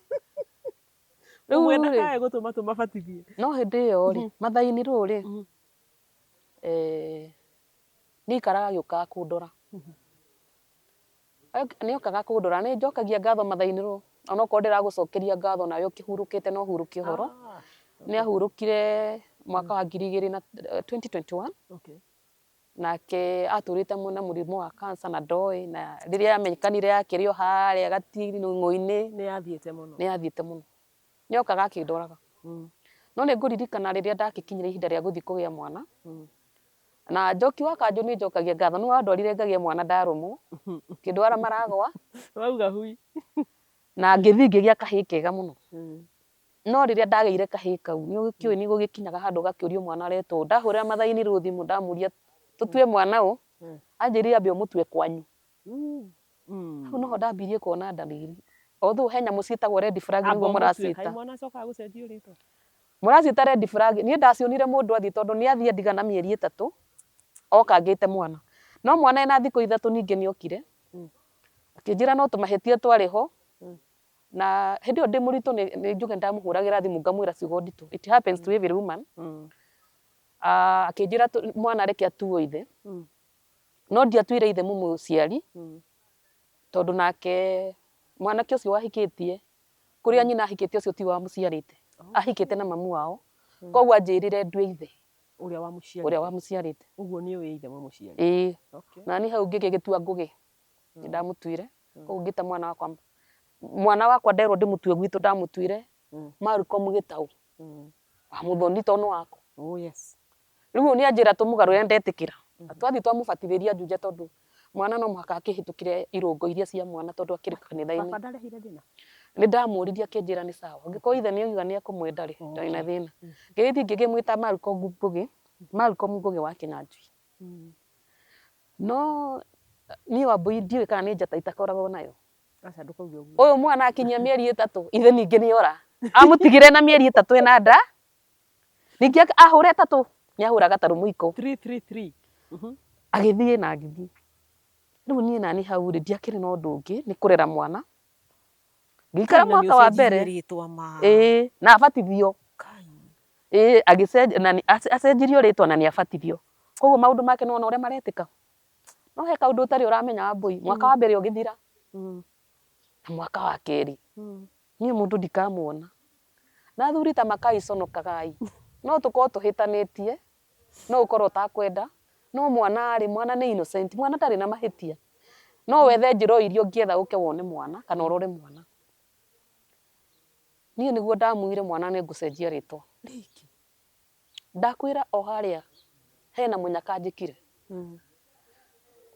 Rĩu Ũmwe rĩ, ndakae gũtũma tũmabatithie. no hĩndĩ ĩyo rĩ, Mathai-inĩ rũũ rĩ, eh, nĩ aikaraga agĩũkaga kũndora. Nĩ okaga kũndora, nĩ njokagia ngatho Mathai-inĩ rũũ, onokorwo ndĩragũcokeria ngatho nawe ũkĩhurũkĩte no hurũke ũhoro. Nĩ ahurũkire mwaka wa ngiri igĩrĩ na 2021. Nake atũrĩte na mũrimũ wa cancer na ndoĩ, na rĩrĩa yamenyekanire yakĩrĩ o harĩa gating'oinĩ. Nĩ yathiĩte mũno. Nĩ yathiĩte mũno. Nĩ okaga akĩndoraga. No nĩ ngũririkana rĩrĩa ndagĩkinyire ihinda rĩa gũthiĩ kũgĩa mwana, na Njoki wa Kanjũ nĩ njokagia ngatho, nĩwe wandwarire ngagĩe mwana ndarũmwo, ngĩndwara Maragwa. Wauga hui. Na ngĩthiĩ ngĩgĩa kahĩĩ kega mũno. No rĩrĩa ndagĩire kahĩĩ kau, nĩ ũkĩũĩ nĩ gũgĩkinyaga handũ ũgakĩũrio mwana aretwo ũ. Ndahũrĩra Mathai-inĩ rĩu thimũ ndamũria tũtue mwana ũ, anjĩrire ambe ũmũtue kwanyu. Hau noho ndambirie kuona ndariri. Although he nyamũ ciĩtagwo red flag Amba nĩguo ũmũtue, kaĩ mũraciĩta. mwana acokaga gũcenjio rĩtwa? Mũraciĩta red flag, niĩ ndacionire mũndũ athiĩ tondũ nĩ athiĩ andiga na mĩeri ĩtatũ, oka ngĩte mwana. No mwana ena thikũ ithatũ ningĩ nĩ okire, akĩnjĩra no tũmahĩtia twarĩ ho, na hĩndĩ ĩyo ndĩ mũritũ nĩ njuge nĩndamũhũragĩra thimũ ngamwĩra ciugo nditũ. It happens to every woman. Akĩnjĩra mwana reke atuo ithe, no ndiatuire ithe mũmũciari, tondũ nake mwanake ũcio wahikĩtie, kũrĩa nyina ahikĩtie ũcio tiwe wamũciarĩte, ahikĩte na mamu wao, koguo anjĩrire ndue ithe Ũrĩa wamũciarĩte. Ũrĩa wamũciarĩte. Ũguo nĩ ũĩ ithe mũmũciari? Ĩĩ. Na niĩ hau ngĩgĩtua Ngũgĩ, nĩ ndamũtuire, koguo ngĩta mwana wakwa, mwana wakwa nderwo ndĩmũtue gwitũ ndamũtuire Malcolm Gĩtaũ, wa Mũthoni tondũ nĩ wakwa. Oh yes. Rĩu ũyũ nĩ anjĩra tũmũgarũre ndetĩkĩra. Na twathiĩ twamũbatithĩria Juja tondũ mwana no mũhaka akĩhĩtũkĩre irũngo iria cia mwana tondũ akĩrĩ kanitha-inĩ. Baba ndarehire thĩna? Nĩ ndamũririe akĩnjĩra nĩ sawa. Angĩkorwo ithe nĩ oiga nĩ ekũmwenda rĩ, ndarĩ na thĩna. Ngĩgĩthiĩ ngĩkĩmwĩta Malcolm Ngũgĩ, Malcolm Ngũgĩ wa Kĩnyanjui. No niĩ Wambũi ndiũĩ kana nĩ njata itakoragwo nayo. Aca ndũkauge ũguo. Ũyũ mwana akinyia mĩeri ĩtatũ, ithe ningĩ nĩ ora. Amũtigire na mĩeri ĩtatũ ena nda, ningĩ ahũra ĩtatũ, nĩ ahũra gatarũ mũiko. 3 3 3. Agĩthiĩ na agĩthiĩ. Rĩu niĩ nani hau rĩ, ndiakĩrĩ na ũndũ ũngĩ, nĩ kũrera mwana. Ngĩikara mwaka wa mbere. Ĩĩ, na abatithio. Ĩĩ, agĩcenjia, na acenjirio rĩtwa na nĩ abatithio. Koguo maũndũ make nĩ wona ũrĩa maretĩka. No he kaũndũ ũtarĩ ũramenya Wambũi, mwaka wa mbere ũgĩthira, na mwaka wa kerĩ, niĩ mũndũ ndikamuona. Na athuri ta makaiconokagai, no tũkorwo tũhĩtanĩtie, no ũkorwo ũtakwenda, No mwana rĩ, mwana nĩ innocent, mwana ndarĩ na mahĩtia. No wethe njĩra o iria ũngĩetha ũke wone mwana kana ũrore mwana. Niĩ nĩguo ndamwĩrire mwana nĩ ngũcenjia rĩtwa. Rĩngĩ. Ndakwĩra o harĩa hena mũnyaka njĩkire.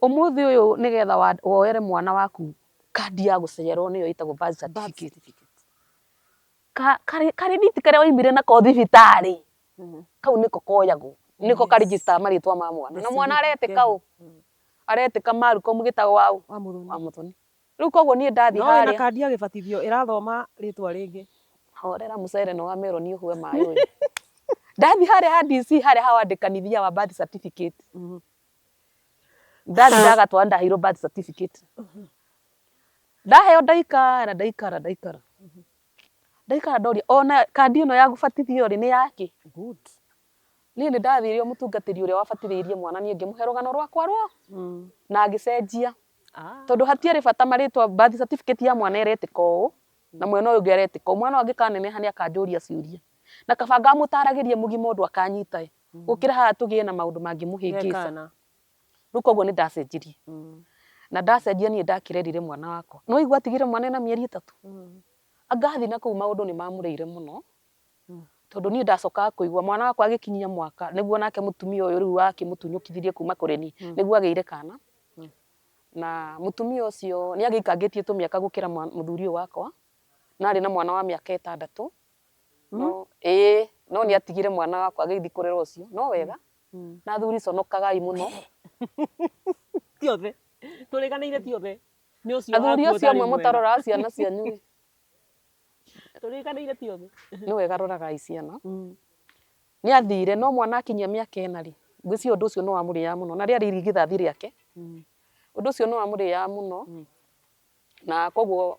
Ũmũthĩ ũyũ nĩgetha woere mwana waku kandi ya gũciarwo nĩyo ĩtagwo birth certificate. Karĩthiti karĩa waumire nako thibitarĩ, kau nĩko koyagwo, nĩko ka register marĩtwa ma mwana. Na mwana aretĩka ũ? Aretĩka Malcolm gĩtaũ wa ũ? Wa Mũthoni. Wa Mũthoni. Rĩu koguo niĩ ndathiĩ No wĩna harĩa. kandi ya gĩbatithio ĩrathoma rĩtwa rĩngĩ. Horera mũcere nĩ wa meroni ũhue maĩ ũyũ. Ndathiĩ harĩa ha DC harĩa ha wandĩkanithia wa birth certificate. Ndathiĩ ndagatwara ndaheirwo birth certificate. Ndaheo ndaikara ndaikara ndaikara. Ndaikara ndoria ona kandi ĩno ya gũbatithio rĩ nĩ yakĩ? Good. Niĩ nĩ ndathire o mũtungatĩri ũrĩa wabatithĩirie mwana niĩ ngĩmũhe rũgano rwakwa rwo na agĩcenjia. Tondũ hatiarĩ bata marĩtwa birth certificate ya mwana ĩretĩka ũũ na mwena ũyũ ũngĩ aretĩka ũũ. Mwana ũyũ angĩkaneneha nĩ akanjũria ciũria. Na kaba ngamũtaragĩria mũgima ũndũ akanyita ĩ, gũkĩra haha tũgĩe na maũndũ mangĩmũhĩngĩca. Gekana. Rĩu koguo nĩ ndacenjirie. Na ndacenjia niĩ ndakĩrerire mwana wakwa. Nĩ waigua atigire mwana ena mĩeri 3? Anga athiĩ na kũu maũndũ nĩ mamũrĩire mũno. Tondũ niĩ ndacokaga kũigua mwana wakwa agĩkinyia mwaka nĩguo nake mũtumia ũyũ rĩu wakĩmũtunyũkithirie kuma kũrĩ niĩ nĩguo agĩire kana. Na mũtumia ũcio nĩ agĩikangĩtie tũmĩaka gũkĩra mũthuri ũyũ wakwa, na arĩ na mwana wa mĩaka 6. No, ĩĩ, no nĩ atigire mwana wakwa agĩthiĩ kũrera ũcio, no wega. Na athuri conokagai mũno. Ti othe. Tũrĩkanĩire ti othe. Nĩ ũcio Athuri waku acio ũtarĩ amwe mwega. mũtaroraga ciana cianyu rĩ. Tũrĩkanĩire ti othe. Nĩ wega roragai ciana. Nĩ athire no mwana akinyia mĩaka 4 rĩ, ngwĩciria ũndũ ũcio nĩ wamũrĩaga mũno na rĩarĩ irigithathi rĩake. Ũndũ ũcio nĩ wamũrĩaga mũno na koguo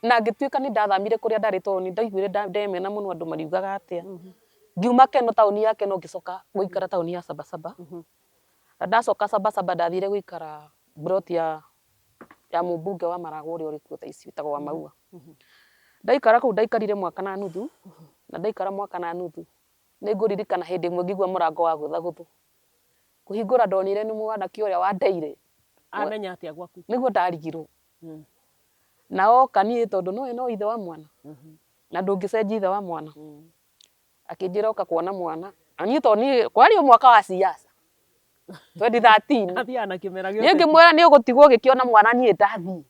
na ngĩtuĩka nĩ ndathamire kũrĩa ndarĩ tondũ nĩ ndaiguire ndemena mũno andũ mariugaga atĩa. Ngiuma Keno taũni ya Keno ngĩcoka gũikara taũni ya Sabasaba. Na ndacoka Sabasaba ndathire gũikara plot ya mũmbunge wa Maragwa ũrĩa ũrĩ kuo thaa ici wĩtagwo Wamaua. Ndaikara kũu ndaikarire mwaka na nuthu, na ndaikara mwaka na nuthu nĩ ngũririkana hĩndĩ ĩmwe ngĩigua mũrango wa gũthagũthwo. Kũhingũra ndonire nĩ mwanake ũrĩa wandeire. Amenya atĩa gwaku? Nĩguo ndarigirwo. Na oka niĩ tondũ no no ithe wa mwana. Na ndũngĩcenjia ithe wa mwana. Akĩnjĩra oka kuona mwana. Na niĩ tondũ niĩ kwarĩ o mwaka wa siasa. 2013. Athiaga na kĩmera Niĩ gĩothe. ngĩmwĩra nĩ ũgũtigwo ũgĩkĩona mwana niĩ ndathiĩ.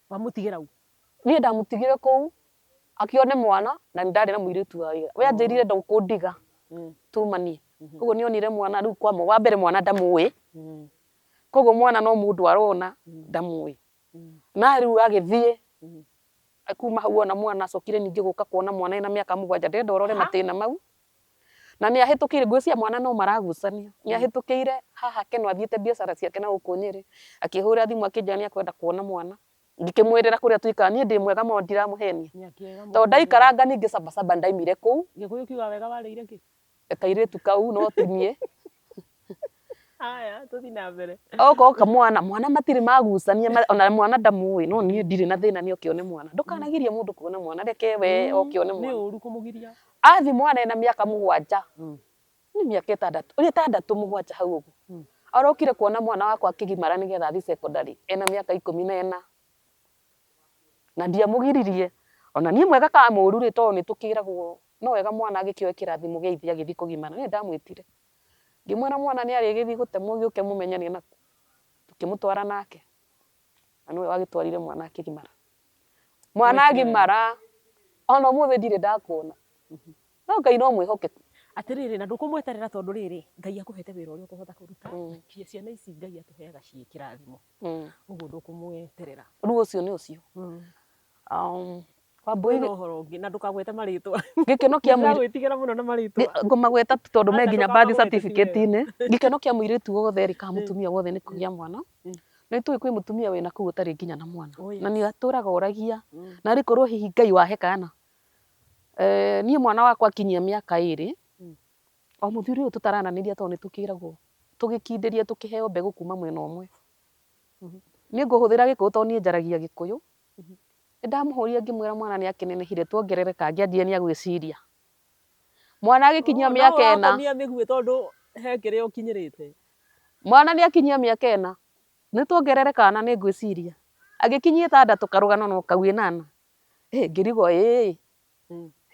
Wamũtigĩra ũ? Niĩ ndamũtigire kũu akĩone mwana na nĩ ndarĩ na mũirĩtu wa wĩra. We anjĩrire ndũkũndiga tumanie. Koguo nĩ onire mwana rĩu kwa wa mbere mwana ndamũĩ. Koguo mwana no mũndũ arona ndamũĩ. Na rĩu agĩthiĩ kuma hau ona mwana acokire ningĩ gũka kuona mwana ena mĩaka 7 ndĩrenda ũrore matĩna mau. Na nĩ ahĩtũkĩire ngwĩciria mwana no maragucania. Nĩ ahĩtũkĩire haha Keno athiĩte biacara ciake na gũkũ Nyĩrĩ. Akĩhũra thimũ akĩnjĩra nĩ ekwenda kuona mwana. Ngĩkĩmwĩrĩra kũrĩa tũikaraga niĩ ndĩ mwega mũno ndiramũhenia. Tondũ ndaikaranga ningĩ Sabasaba ndaimire kũu. Gĩkũyũ kiugaga wega warĩire kĩ? Kairĩtu kau no ti niĩ. Haya, tũthiĩ na mbere. Oka mwana, mwana matirĩ magucania, ona mwana ndamũĩ, no niĩ ndirĩ na thĩna nĩ oke one mwana. Ndũkanagirie mũndũ kuona mwana, reke we oke one mwana. Nĩ ũru kũmũgiria. Athiĩ mwana ena mĩaka 7. Nĩ mĩaka 6, 6 7 hau ũguo. Arokire kuona mwana wakwa akĩgimara nĩgetha athiĩ secondary ena mĩaka 14. Na ndiamũgiririe. Ona niĩ mwega kana mũũru rĩ, tondũ nĩ tũkĩragwo no wega mwana agĩkĩoe kĩrathimo gĩa ithe agĩthiĩ kũgimara. Niĩ ndamwĩtire. Ngĩmwĩra mwana nĩ arĩgĩthiĩ gũtemwo gĩũke mũmenye nĩ nakũ. Tũkĩmũtwara nake. Na nĩwe wagĩtwarire mwana akĩgimara. Mwana agimara, ona ũmũthĩ ndirĩ ndakuona. No Ngai no mwĩhokeku. Atĩrĩrĩ, na ndũkũmweterera tondũ rĩrĩ, Ngai akũhete wĩra ũrĩa ũkũhota kũruta. Ciana ici Ngai atũheaga ciĩ kĩrathimo. Ũguo ndũkũmweterera. Rĩu ũcio nĩ ũcio. Wambũi Kwĩna ũhoro ũngĩ na ndũkagwete marĩtwa. Gĩkeno kĩa mũirĩtu. Ndĩragwĩtigĩra mũno na marĩtwa. Ngũmagweta tu tondũ me Aca nginya birth ndũkamagwete ti wega. certificate-inĩ. Gĩkeno kĩa mũirĩtu wothe rĩ, kana mũtumia wothe nĩ kũgĩa mwana. Nĩ tũĩ kwĩ mũtumia wĩna kũu ũtarĩ nginya na mwana. Na nĩ atũraga oragia. Na rĩkorwo hihi Ngai wahe kana. Niĩ mwana wakwa akinyia mĩaka 2, o mũthuri ũyũ tũtarananĩria tondũ nĩ tũkĩragwo, tũgĩkindĩria tũkĩheo mbegũ kuma mwena ũmwe. Niĩ ngũhũthĩra Gĩkũyũ tondũ niĩ njaragia Gĩkũyũ. Nĩ ndamũhũrire ngĩmwĩra mwana nĩ akĩnenehire tuongerere kangĩ anjie nĩ agwĩciria. Mwana agĩkinyia mĩaka 4. No ũrakomia mĩguĩ tondũ He kĩrĩa ũkinyĩrĩte. Mwana nĩ akinyia mĩaka ĩna, nĩ tuongerere kana nĩ ngwĩciria. Agĩkinyia ĩtandatũ karũgano no kau ĩnana. Ĩ ngĩrigwo ĩĩ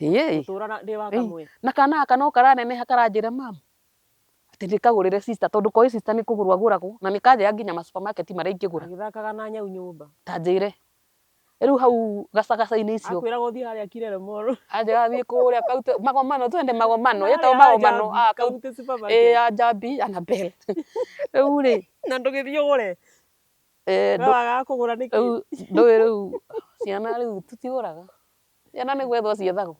ĩĩ Gũtũra ndĩ wa kamwe. Na kana gaka no karaneneha karanjĩra mum atĩ ndĩkagũrĩre sister tondũ koĩ sister nĩ kũgũrwo agũragwo na nĩ kanjĩra nginya ma supermarket marĩa ingĩgũra. Agĩthakaga na nyau nyũmba. Ta njĩre. Rĩu hau gacagaca-inĩ icio. Akwĩraga ũthiĩ harĩa Kirere Mall. Anjĩraga thiĩ kũrĩa kaute Magomano twende Magomano ĩtagwo Magomano. Ah, County supermarket. Ĩĩ ya Njambi Annabel. Rĩu rĩ. Na ndũgĩthiĩ ũgũre. We wagaga kũgũra nĩkĩ? Rĩu ndũĩ rĩu ciana rĩu tũtigũraga. Ciana nĩ gwethwo ciethagwo.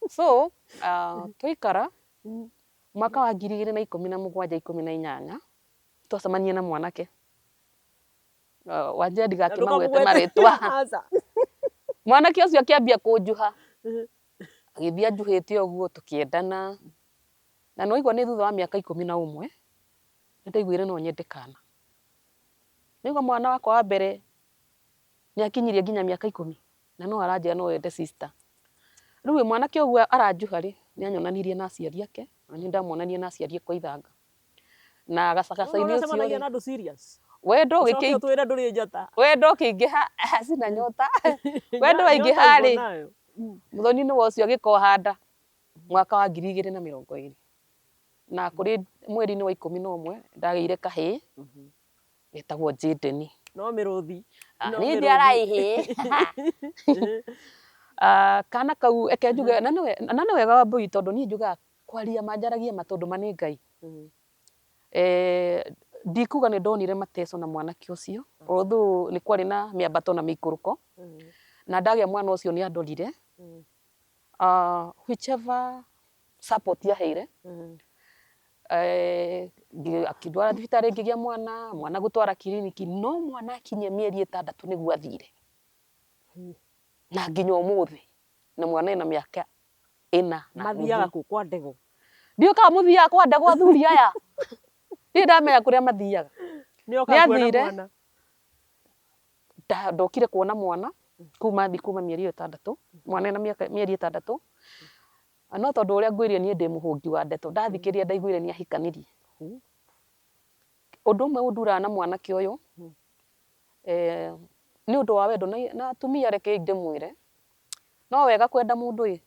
So twaikara mwaka wa 2017 18 twacemanirie na mwanake. Wanjĩra ndigakĩmagwete marĩtwa. Mwanake ũcio akĩambia kũnjuha, agĩthiĩ anjuhĩte ũguo tũkĩendana, na nĩ waigua nĩ thutha wa mĩaka 11, nĩ ndaiguire no nyende kana. Nĩ waigua mwana wakwa wa mbere nĩ akinyirie nginya mĩaka 10 na no aranjĩra no ende sister. Rĩu ĩ mwanake ũguo aranjuha rĩ, nĩ anyonanirie na aciari ake, na niĩ ndamuonanirie na aciari akwa ithanga. Na gacagaca-inĩ ũcio Ũcemanagia rĩ, na andũ serious. Wendo Ũcoke ũgĩkĩ ũtwĩre ndũrĩ njata. Wendo ũkĩingĩha sina nyota. Wendo waingĩha rĩ, mũthoni-inĩ wa ũcio agĩkoha nda mwaka wa 2020. Na kũrĩ mweri-inĩ wa 11 ndagĩire kahĩĩ getagwo Jaden. No mĩrũthi. Ah, niĩ ndiaraihi. Ah, kana kau eke njuge na nĩ wega Wambũi tondũ niĩ njugaga kwaria ma njaragia ma tondũ ma nĩ Ngai. Ndikuga nĩ ndonire mateso na mwanake ũcio although nĩ kwarĩ na mĩambato na mĩikũrũko na ndagĩa mwana ũcio nĩ andorire whichever support aheire akĩndwara thibitarĩ ngĩgĩa mwana, mwana gũtwara kiriniki no mwana akinyia mĩeri 6 nĩguo athire na nginya ũmũthĩ na mwana ena mĩaka 4 na Mathiaga nuthu. kũ kwa ndego? Ndiũĩ kana mũthiaga kwa ndego athuri aya. Ndirĩ ndamenya kũrĩa mathiaga. Nĩ oka kuona Nĩathire, mwana. Ndokire kuona mwana kuma thiĩ kuma mĩeri ĩyo 6, mwana ena mĩaka mĩeri 6. No tondũ ũrĩa ngwĩrire niĩ ndĩ mũhũngi wa ndeto, ndathikĩrĩria ndaiguire nĩ ahikanirie. Ũndũ ũmwe ũnduraga na mwanake ũyũ, nĩ ũndũ wa wendo na atumia rekei ndĩmwĩre, no wega kwenda mũndũ ĩ,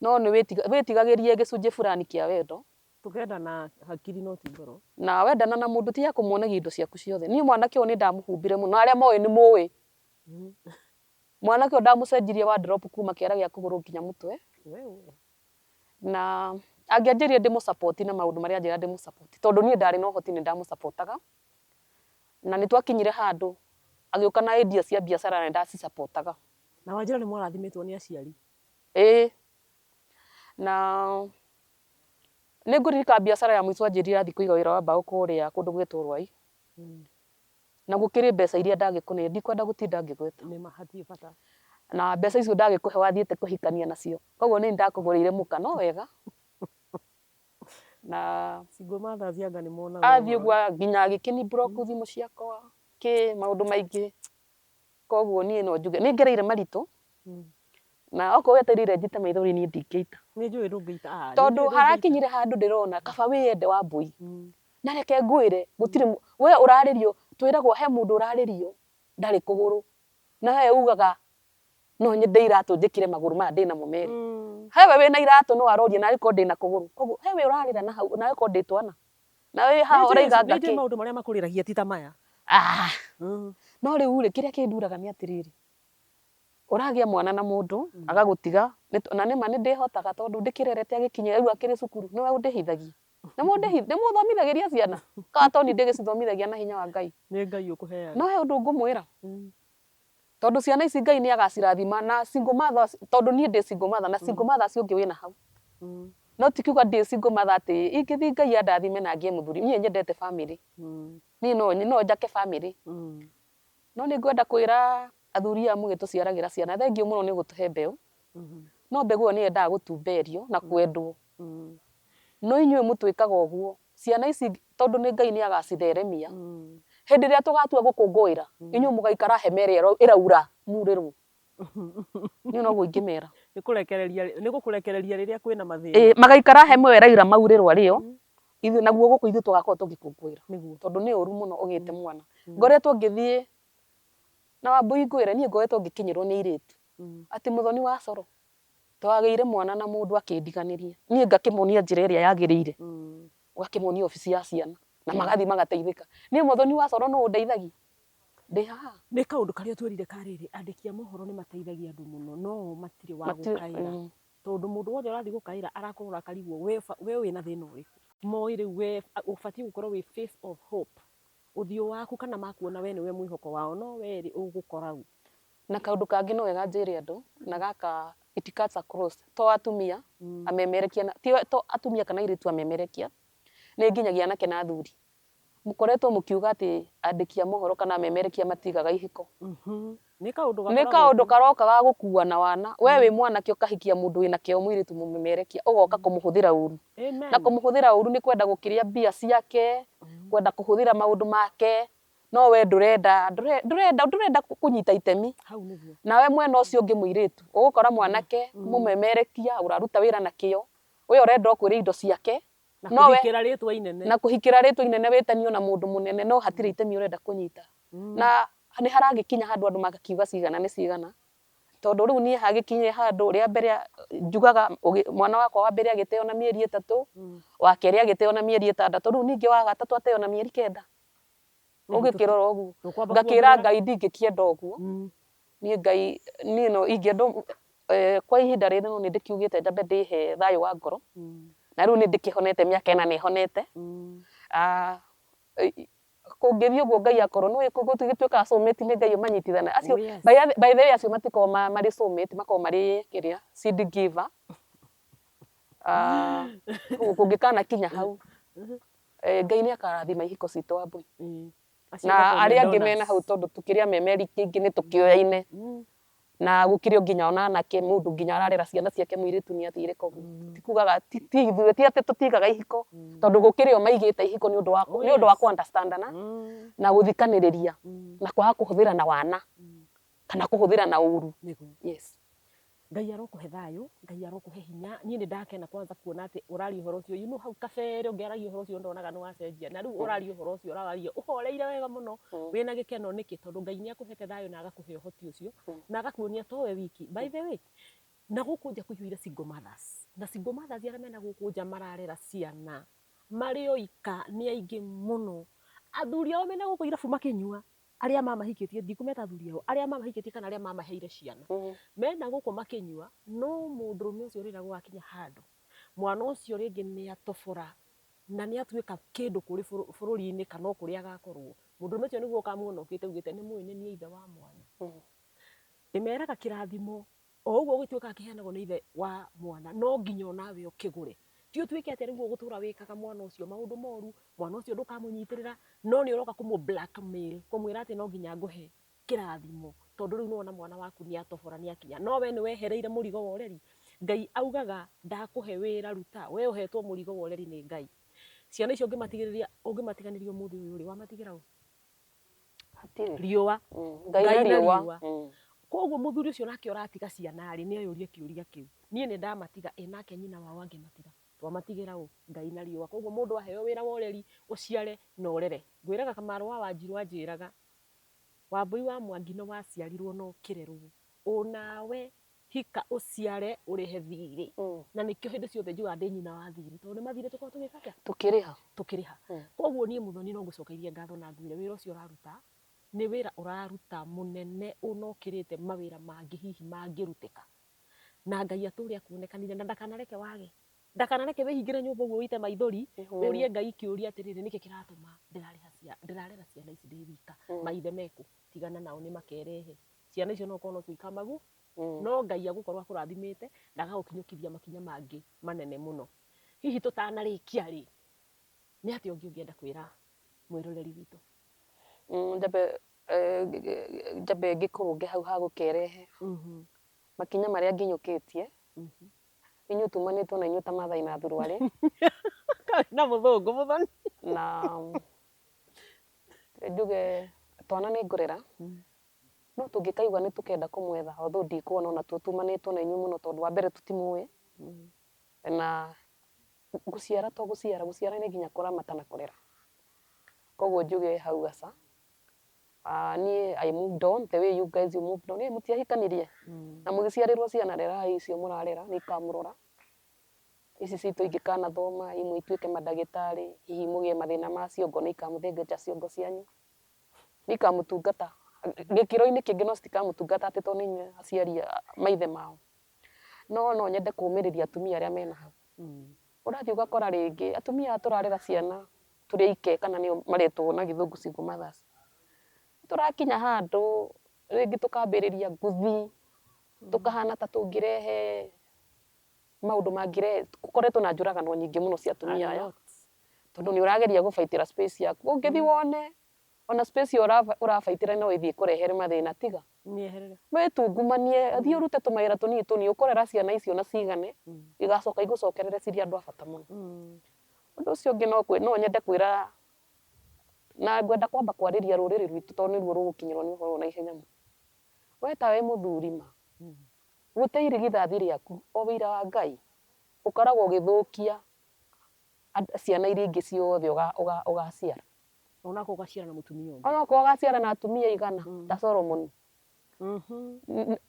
no nĩ wĩtigagĩrie gĩcunjĩ fulani kĩa wendo. Tũkenda na hakiri no ti ngoro. Na wendana na mũndũ tiga kũmuonagia indo ciaku ciothe. Niĩ mwanake ũyũ nĩ ndamũhumbire mũno, arĩa moĩ nĩ mũĩ. Mwanake ũyũ ndamũcenjirie wardrobe kuma kĩara gĩa kũgũrũ nginya mũtwe. Na angĩanjĩrire ndĩmũ support na maũndũ marĩa anjĩra ndĩmũ support, tondũ niĩ ndarĩ na ũhoti nĩ ndamũ supportaga. Na nĩ twakinyire handũ agĩũka na idea cia biacara na nĩ ndaci supportaga. Na wanjĩra nĩ mwarathimĩtwo nĩ aciari. Ĩĩ. Na nĩ ngũririkana biacara ya mũico anjĩrire athiĩ kũiga wĩra wa mbaũ kũrĩa kũndũ gwĩtwo Rwai. Na gũkĩrĩ mbeca iria ndagĩkũneire, ndikwenda gũtinda ngĩgweta. Nĩ ma hatirĩ bata. Na mbeca icio ndagĩkũhe wathiĩte kũhikania nacio. Koguo nĩ ndakũgũrĩire mũka, no wega. Na Single mothers anga nĩ monaga athiĩ ũhoro. ũguo nginya agĩkĩni block thimũ ciakwa, kĩ maũndũ maingĩ. Koguo niĩ no njuge nĩ ngereire maritũ. Na okorwo wetereire njite maithori niĩ ndingĩita. Nĩ njũĩ ndũngĩita. Ah, nĩ Tondũ njũĩ ndũngĩita. harakinyire handũ ndĩrona kaba wĩyende Wambũi. Na reke ngwĩre gũtirĩ we ũrarĩrio twĩragwo he mũndũ ũrarĩrio ndarĩ kũgũrũ. Na we ugaga no nyende iratũ njĩkĩre magũrũ maya ndĩnamo merĩ. He we wĩna iratũ no aroria nawe korwo ndĩna kũgũrũ. Koguo he we ũrarĩra na hau nawe korwo ndĩ twana. Na wĩ haha ũraiga anga Nĩ njũĩ kĩ. maũndũ marĩa makũrĩragia ti ta maya. Ah. No rĩu rĩ kĩrĩa kĩnduraga nĩ atĩrĩrĩ, ũragĩa mwana na mũndũ agagũtiga, na nĩma nĩ ndĩhotaga tondũ ndĩkĩrerete agĩkinya rĩu akĩrĩ cukuru nĩwe ũndĩhithagia. Nĩ mũthomithagĩria ciana? Kana to niĩ ndĩgĩcithomithagia na hinya wa Ngai. Nĩ Ngai ũkũheaga. No he ũndũ ngũmwĩra. Tondũ ciana ici Ngai nĩ agacirathima na single mothers, tondũ niĩ ndĩ single mother na single mother acio ũngĩ wĩna hau. No ti kuga ndĩ single mother atĩ ingĩthiĩ Ngai andathime na ngĩe mũthuri, niĩ nyendete family. Niĩ no njake family. No nĩ ngwenda kwĩra athuri aya mũgĩtũciaragĩra ciana, thengiũ mũno nĩ gũtũhe mbeũ. No mbegũ ĩyo nĩ yendaga gũtumberio na kwendwo. No inyuĩ mũtwĩkaga ũguo, ciana ici tondũ nĩ Ngai nĩ agacitheremia, hĩndĩ ĩrĩa tũgatua gũkũngũĩra, inyuĩ mũgaikara hema ĩrĩa ĩraura murĩrwo. Niĩ noguo ingĩmera. Nĩ kũrekereria, nĩ gũkũrekereria rĩrĩa kwĩna mathĩna. Ĩĩ, magaikara hema ĩyo ĩraura maurĩrwo arĩo, Ithuĩ naguo gũkũ ithuĩ tũgakorwo tũgĩkũngũĩra. Nĩguo. Tondũ nĩ ũru mũno ũgĩte mwana. Ngoretwo ngĩthiĩ na Wambũi ngwĩre niĩ ngoretwo ngĩkinyĩrwo nĩ airĩtu atĩ Mũthoni wa Coro twagĩire mwana na mũndũ akĩndiganĩria. Niĩ ngakĩmonia njĩra ĩrĩa yagĩrĩire. Ũgakĩmonia obici ya ciana na magathiĩ magateithĩka. Niĩ Mũthoni wa Coro nũ ũndeithagia? Ndĩ haha. Nĩ kaũndũ karĩa ũtwĩrire ka rĩrĩ, andĩki a mohoro nĩ mateithagia andũ mũno no o matirĩ wa gũkaĩra. Tondũ mũndũ wothe ũrathiĩ gũkaĩra arakũrora akarigwo we we wĩna thĩna ũrĩkũ. Moĩ rĩu we ũbatiĩ gũkorwo wĩ face of hope. Ũthiũ waku kana makuona we nĩwe mwĩhoko wao no we rĩ ũgũkora ũ? Na kaũndũ kangĩ no wega njĩre andũ, na gaka it cuts across, to atumia amemerekia na, ti to atumia kana airĩtu amemerekia, nĩ nginyagia anake na athuri. Mũkoretwo mũkiuga atĩ andĩki a mohoro kana amemerekia matigaga ihiko. Nĩ kaũndũ Nĩ kaũndũ karoka ga gũkua na wana. We wĩ mwanake ũkahikia mũndũ wĩna kĩo mũirĩtu mũmemerekia, ũgoka kũmũhũthĩra ũru. Na kũmũhũthĩra ũru nĩ kwenda gũkĩrĩa mbia ciake, kwenda kũhũthĩra maũndũ make, no we ndũrenda ndũrenda ndũrenda kũnyita itemi. Hau nĩguo. Nawe mwena ũcio ũngĩ mũirĩtu, ũgũkora mwanake mũmemerekia ũraruta wĩra na kĩo, we ũrenda o kũrĩa indo ciake, Na no we kũhikĩra rĩtwa inene. na kũhikĩra rĩtwa inene wĩtanio na mũndũ mũnene no hatirĩ itemi ũrenda kũnyita. Na nĩ haragĩkinya handũ andũ magakiuga cigana nĩ cigana, tondũ rĩu niĩ hagĩkinyire handũ rĩa mbere njugaga mwana wakwa wa mbere agĩteo na mĩeri ĩtatũ, wa kerĩ agĩteo na mĩeri ĩtandatũ, rĩu ningĩ wa gatatũ ateo na mĩeri kenda. Ũgĩkĩrora ũguo, Ũkwamba ngakĩra kuongerera. Ngai ndingĩkĩenda ũguo, niĩ Ngai niĩ no ingĩenda kwa ihinda rĩrĩ no nĩ ndĩkiugĩte njambe ndĩhe thayũ wa ngoro, na rĩu nĩ ndĩkĩhonete mĩaka ĩna nĩ honete. Kũngĩthiĩ ũguo Ngai akorwo nĩ gũtuĩkaga soulmate nĩ Ngai ũmanyitithanagia, acio Oh, yes. by the way acio matikoragwo marĩ soulmate makoragwo marĩ kĩrĩa seed giver. Ũguo kũngĩkanakinya hau, Ngai nĩ akarathima ihiko citũ Wambũi. Acio Na makoragwo me arĩa angĩ donors. mena hau tondũ tũkĩrĩ amemeriki aingĩ nĩ tũkĩoyaine. Na gũkĩrĩ o nginya ona anake mũndũ nginya ararera ciana ciake mũirĩtu nĩ athire koguo. Ti kugaga ti ithuĩ ti atĩ tũtigaga ihiko tondũ gũkĩrĩ o maigĩte ihiko nĩ ũndũ wa Oh, nĩ ũndũ wa yes. kũ understand ana na gũthikanĩrĩria na kwaga kũhũthĩra na wana kana kũhũthĩra na ũru. Nĩguo. Yes. Ngai arokũhe thayũ, Ngai arokũhe hinya. Niĩ nĩ ndakena kwanza kuona atĩ ũraria ũhoro ũcio. You know hau kabere ũngĩaragia ũhoro ũcio ndonaga nĩ wacenjia. Na rĩu ũraria ũhoro ũcio ũrawaria ũhoreire wega mũno wĩna gĩkeno nĩkĩ? Tondũ Ngai nĩ akũhete thayũ na agakũhe ũhoti ũcio na agakuonia towe wiki. By the way, na gũkũ nja kũihũire single mothers. Na single mothers arĩa mena gũkũ nja mararera ciana marĩ oika nĩ aingĩ mũno. Athuri ao mena gũkũ irabu makĩnyua arĩa mamahikĩtie, ndikũmeta athuri ao, arĩa mamahikĩtie kana arĩa mamaheire ciana mena gũkũ makĩnyua, no mũndũrũme ũcio rĩrĩa gwakinya handũ mwana ũcio rĩngĩ nĩ atobora na nĩ atuĩka kĩndũ kũrĩ bũrũri-inĩ kana o kũrĩa agakorwo, mũndũrũme ũcio nĩguo ũkamuona ũkĩte augĩte nĩ mũĩ nĩ niĩ ithe wa mwana. Ndĩmeraga kĩrathimo o ũguo gĩtuĩkaga kĩheanagwo nĩ ithe wa mwana no nginya onawe ũkĩgũre. Ti ũtuĩke atĩ rĩu ũgũtũra wĩkaga mwana ũcio maũndũ moru, mwana ũcio ndũkamũnyitĩrĩra, no nĩ ũroka kũmũ blackmail, kũmwĩra atĩ no nginya ngũhe kĩrathimo tondũ rĩu nĩwona mwana waku nĩ atobora nĩ akinya. No we nĩ wehereire mũrigo wa ũreri. Ngai augaga ndakũhe wĩra ruta, we ũhetwo mũrigo wa ũreri nĩ Ngai. Ciana icio ũngĩmatigĩrĩria ũngĩmatiganĩria ũmũthĩ ũyũ rĩ, wamatigĩra ũ? Hatirĩ. Riũa. Ngai Ngai na na riũa. riũa. Koguo mũthuri ũcio nake ũratiga ciana rĩ, nĩ eyũrie kĩũria kĩu. Niĩ nĩ ndamatiga, ĩ nake nyina wao angĩmatiga? Twamatigĩra ũ? Ngai na riũa. Koguo mũndũ aheo wĩra wa ũreri, ũciare na ũrere. Ngwĩraga Kamaru wa Wanjirũ anjĩraga, Wambũi wa Mwangi nĩ waciarirwo na ũkĩrerwo, onawe hika ũciare ũrĩhe thirĩ. Na nĩkĩo hĩndĩ ciothe njugaga ndĩ nyina wa thirĩ, tondũ nĩ mathirĩ tũkoragwo tũgĩka atĩa? Tũkĩrĩha. Tũkĩrĩha. Koguo niĩ Mũthoni no ngũcokeirie ngatho na ngwĩre wĩra ũcio ũraruta, nĩ wĩra ũraruta mũnene ũnokĩrĩte mawĩra mangĩ hihi mangĩrutĩka. Na Ngai atũre akuonekanire na ndakanareke wage. Ndakanareke wĩhingĩre nyũmba ũguo ũite maithori, ũrie Ngai kĩũria atĩrĩrĩ, nĩkĩ kĩratũma ndĩrarera ciana ici ndĩ wika? Maithe mekũ? Tigana nao nĩ makerehe. Ciana icio no ũkorwo nocio ikamagu, no Ngai agũkorwo akũrathimĩte na agagũkinyũkithia makinya mangĩ manene mũno. Hihi tũtanarĩkia rĩ, nĩ atĩa ũngĩ ũngĩenda kwĩra mwĩroreri witũ? Njambe njambe ngĩkũrũnge hau ha gũkerehe. Makinya marĩa nginyũkĩtie, inyuĩ tumanĩtwo na inyuĩ ta Mathai na thuruarĩ. Na mũthũngũ Mũthoni. Na njuge twana nĩ ngũrera, no tũngĩkaigua nĩ tũkenda kũmwetha although ndikuona ona tuo tumanĩtwo na inyuĩ mũno tondũ wa mbere tũtimũĩ na Gũciara to gũciara, gũciara nĩ nginya kũramata na kũrera. Koguo njuge hau aca. Niĩ I moved on the way you guys you moved on. Ĩ mũtiahikanirie? Na mũgĩciarĩrwo ciana, rerai icio mũrarera nĩ ikamũrora. Ici citũ ingĩkanathoma, imwe ituĩke mandagĩtarĩ, hihi mũgĩe mathĩna ma ciongo nĩ ikamũthĩnja ciongo cianyu. Nĩ ikamũtungata. Gĩkĩro-inĩ kĩngĩ no citikamũtungata atĩ tondũ nĩ inyuĩ aciari a maithe mao. No no nyende kũmĩrĩria atumia arĩa mena hau. Ũrathiĩ ũgakora rĩngĩ atumia aya tũrarera ciana tũrĩ aike kana nĩo maretwo na gĩthũngũ single mothers. Tũrakinya handũ rĩngĩ tũkambĩrĩria nguthi, tũkahana ta tũngĩrehe maũndũ mangĩrehe, gũkoretwo na njũragano nyingĩ mũno cia atumia aya, tondũ nĩ ũrageria gũ fight ĩra space yaku. Ũngĩthiĩ wone ona space ĩyo ũrabaitĩra no ĩthiĩ ĩkũrehere mathĩna tiga. Wĩtungumanie, thiĩ ũrute tũmawĩra tũnini tũnini ũkũrera ciana icio na cigane, igacoka igũcokerere cirĩ andũ a bata mũno. Ũndũ ũcio ũngĩ no nyende kwĩra, na ngwenda kwamba kwarĩria rũrĩrĩ rwitũ tondũ nĩruo rũgũkinyĩrwo nĩ ũhoro ũyũ na ihenya mũno. We ta wĩ mũthuri ma, gũte irigithathi rĩaku o wĩira wa Ngai, ũkoragwo ũgĩthũkia ciana iria ingĩ ciothe ũgaciara. Onakorwo ũgaciara na mũtumia ũngĩ. Onokorwo ũgaciara na atumia aigana ta Solomoni,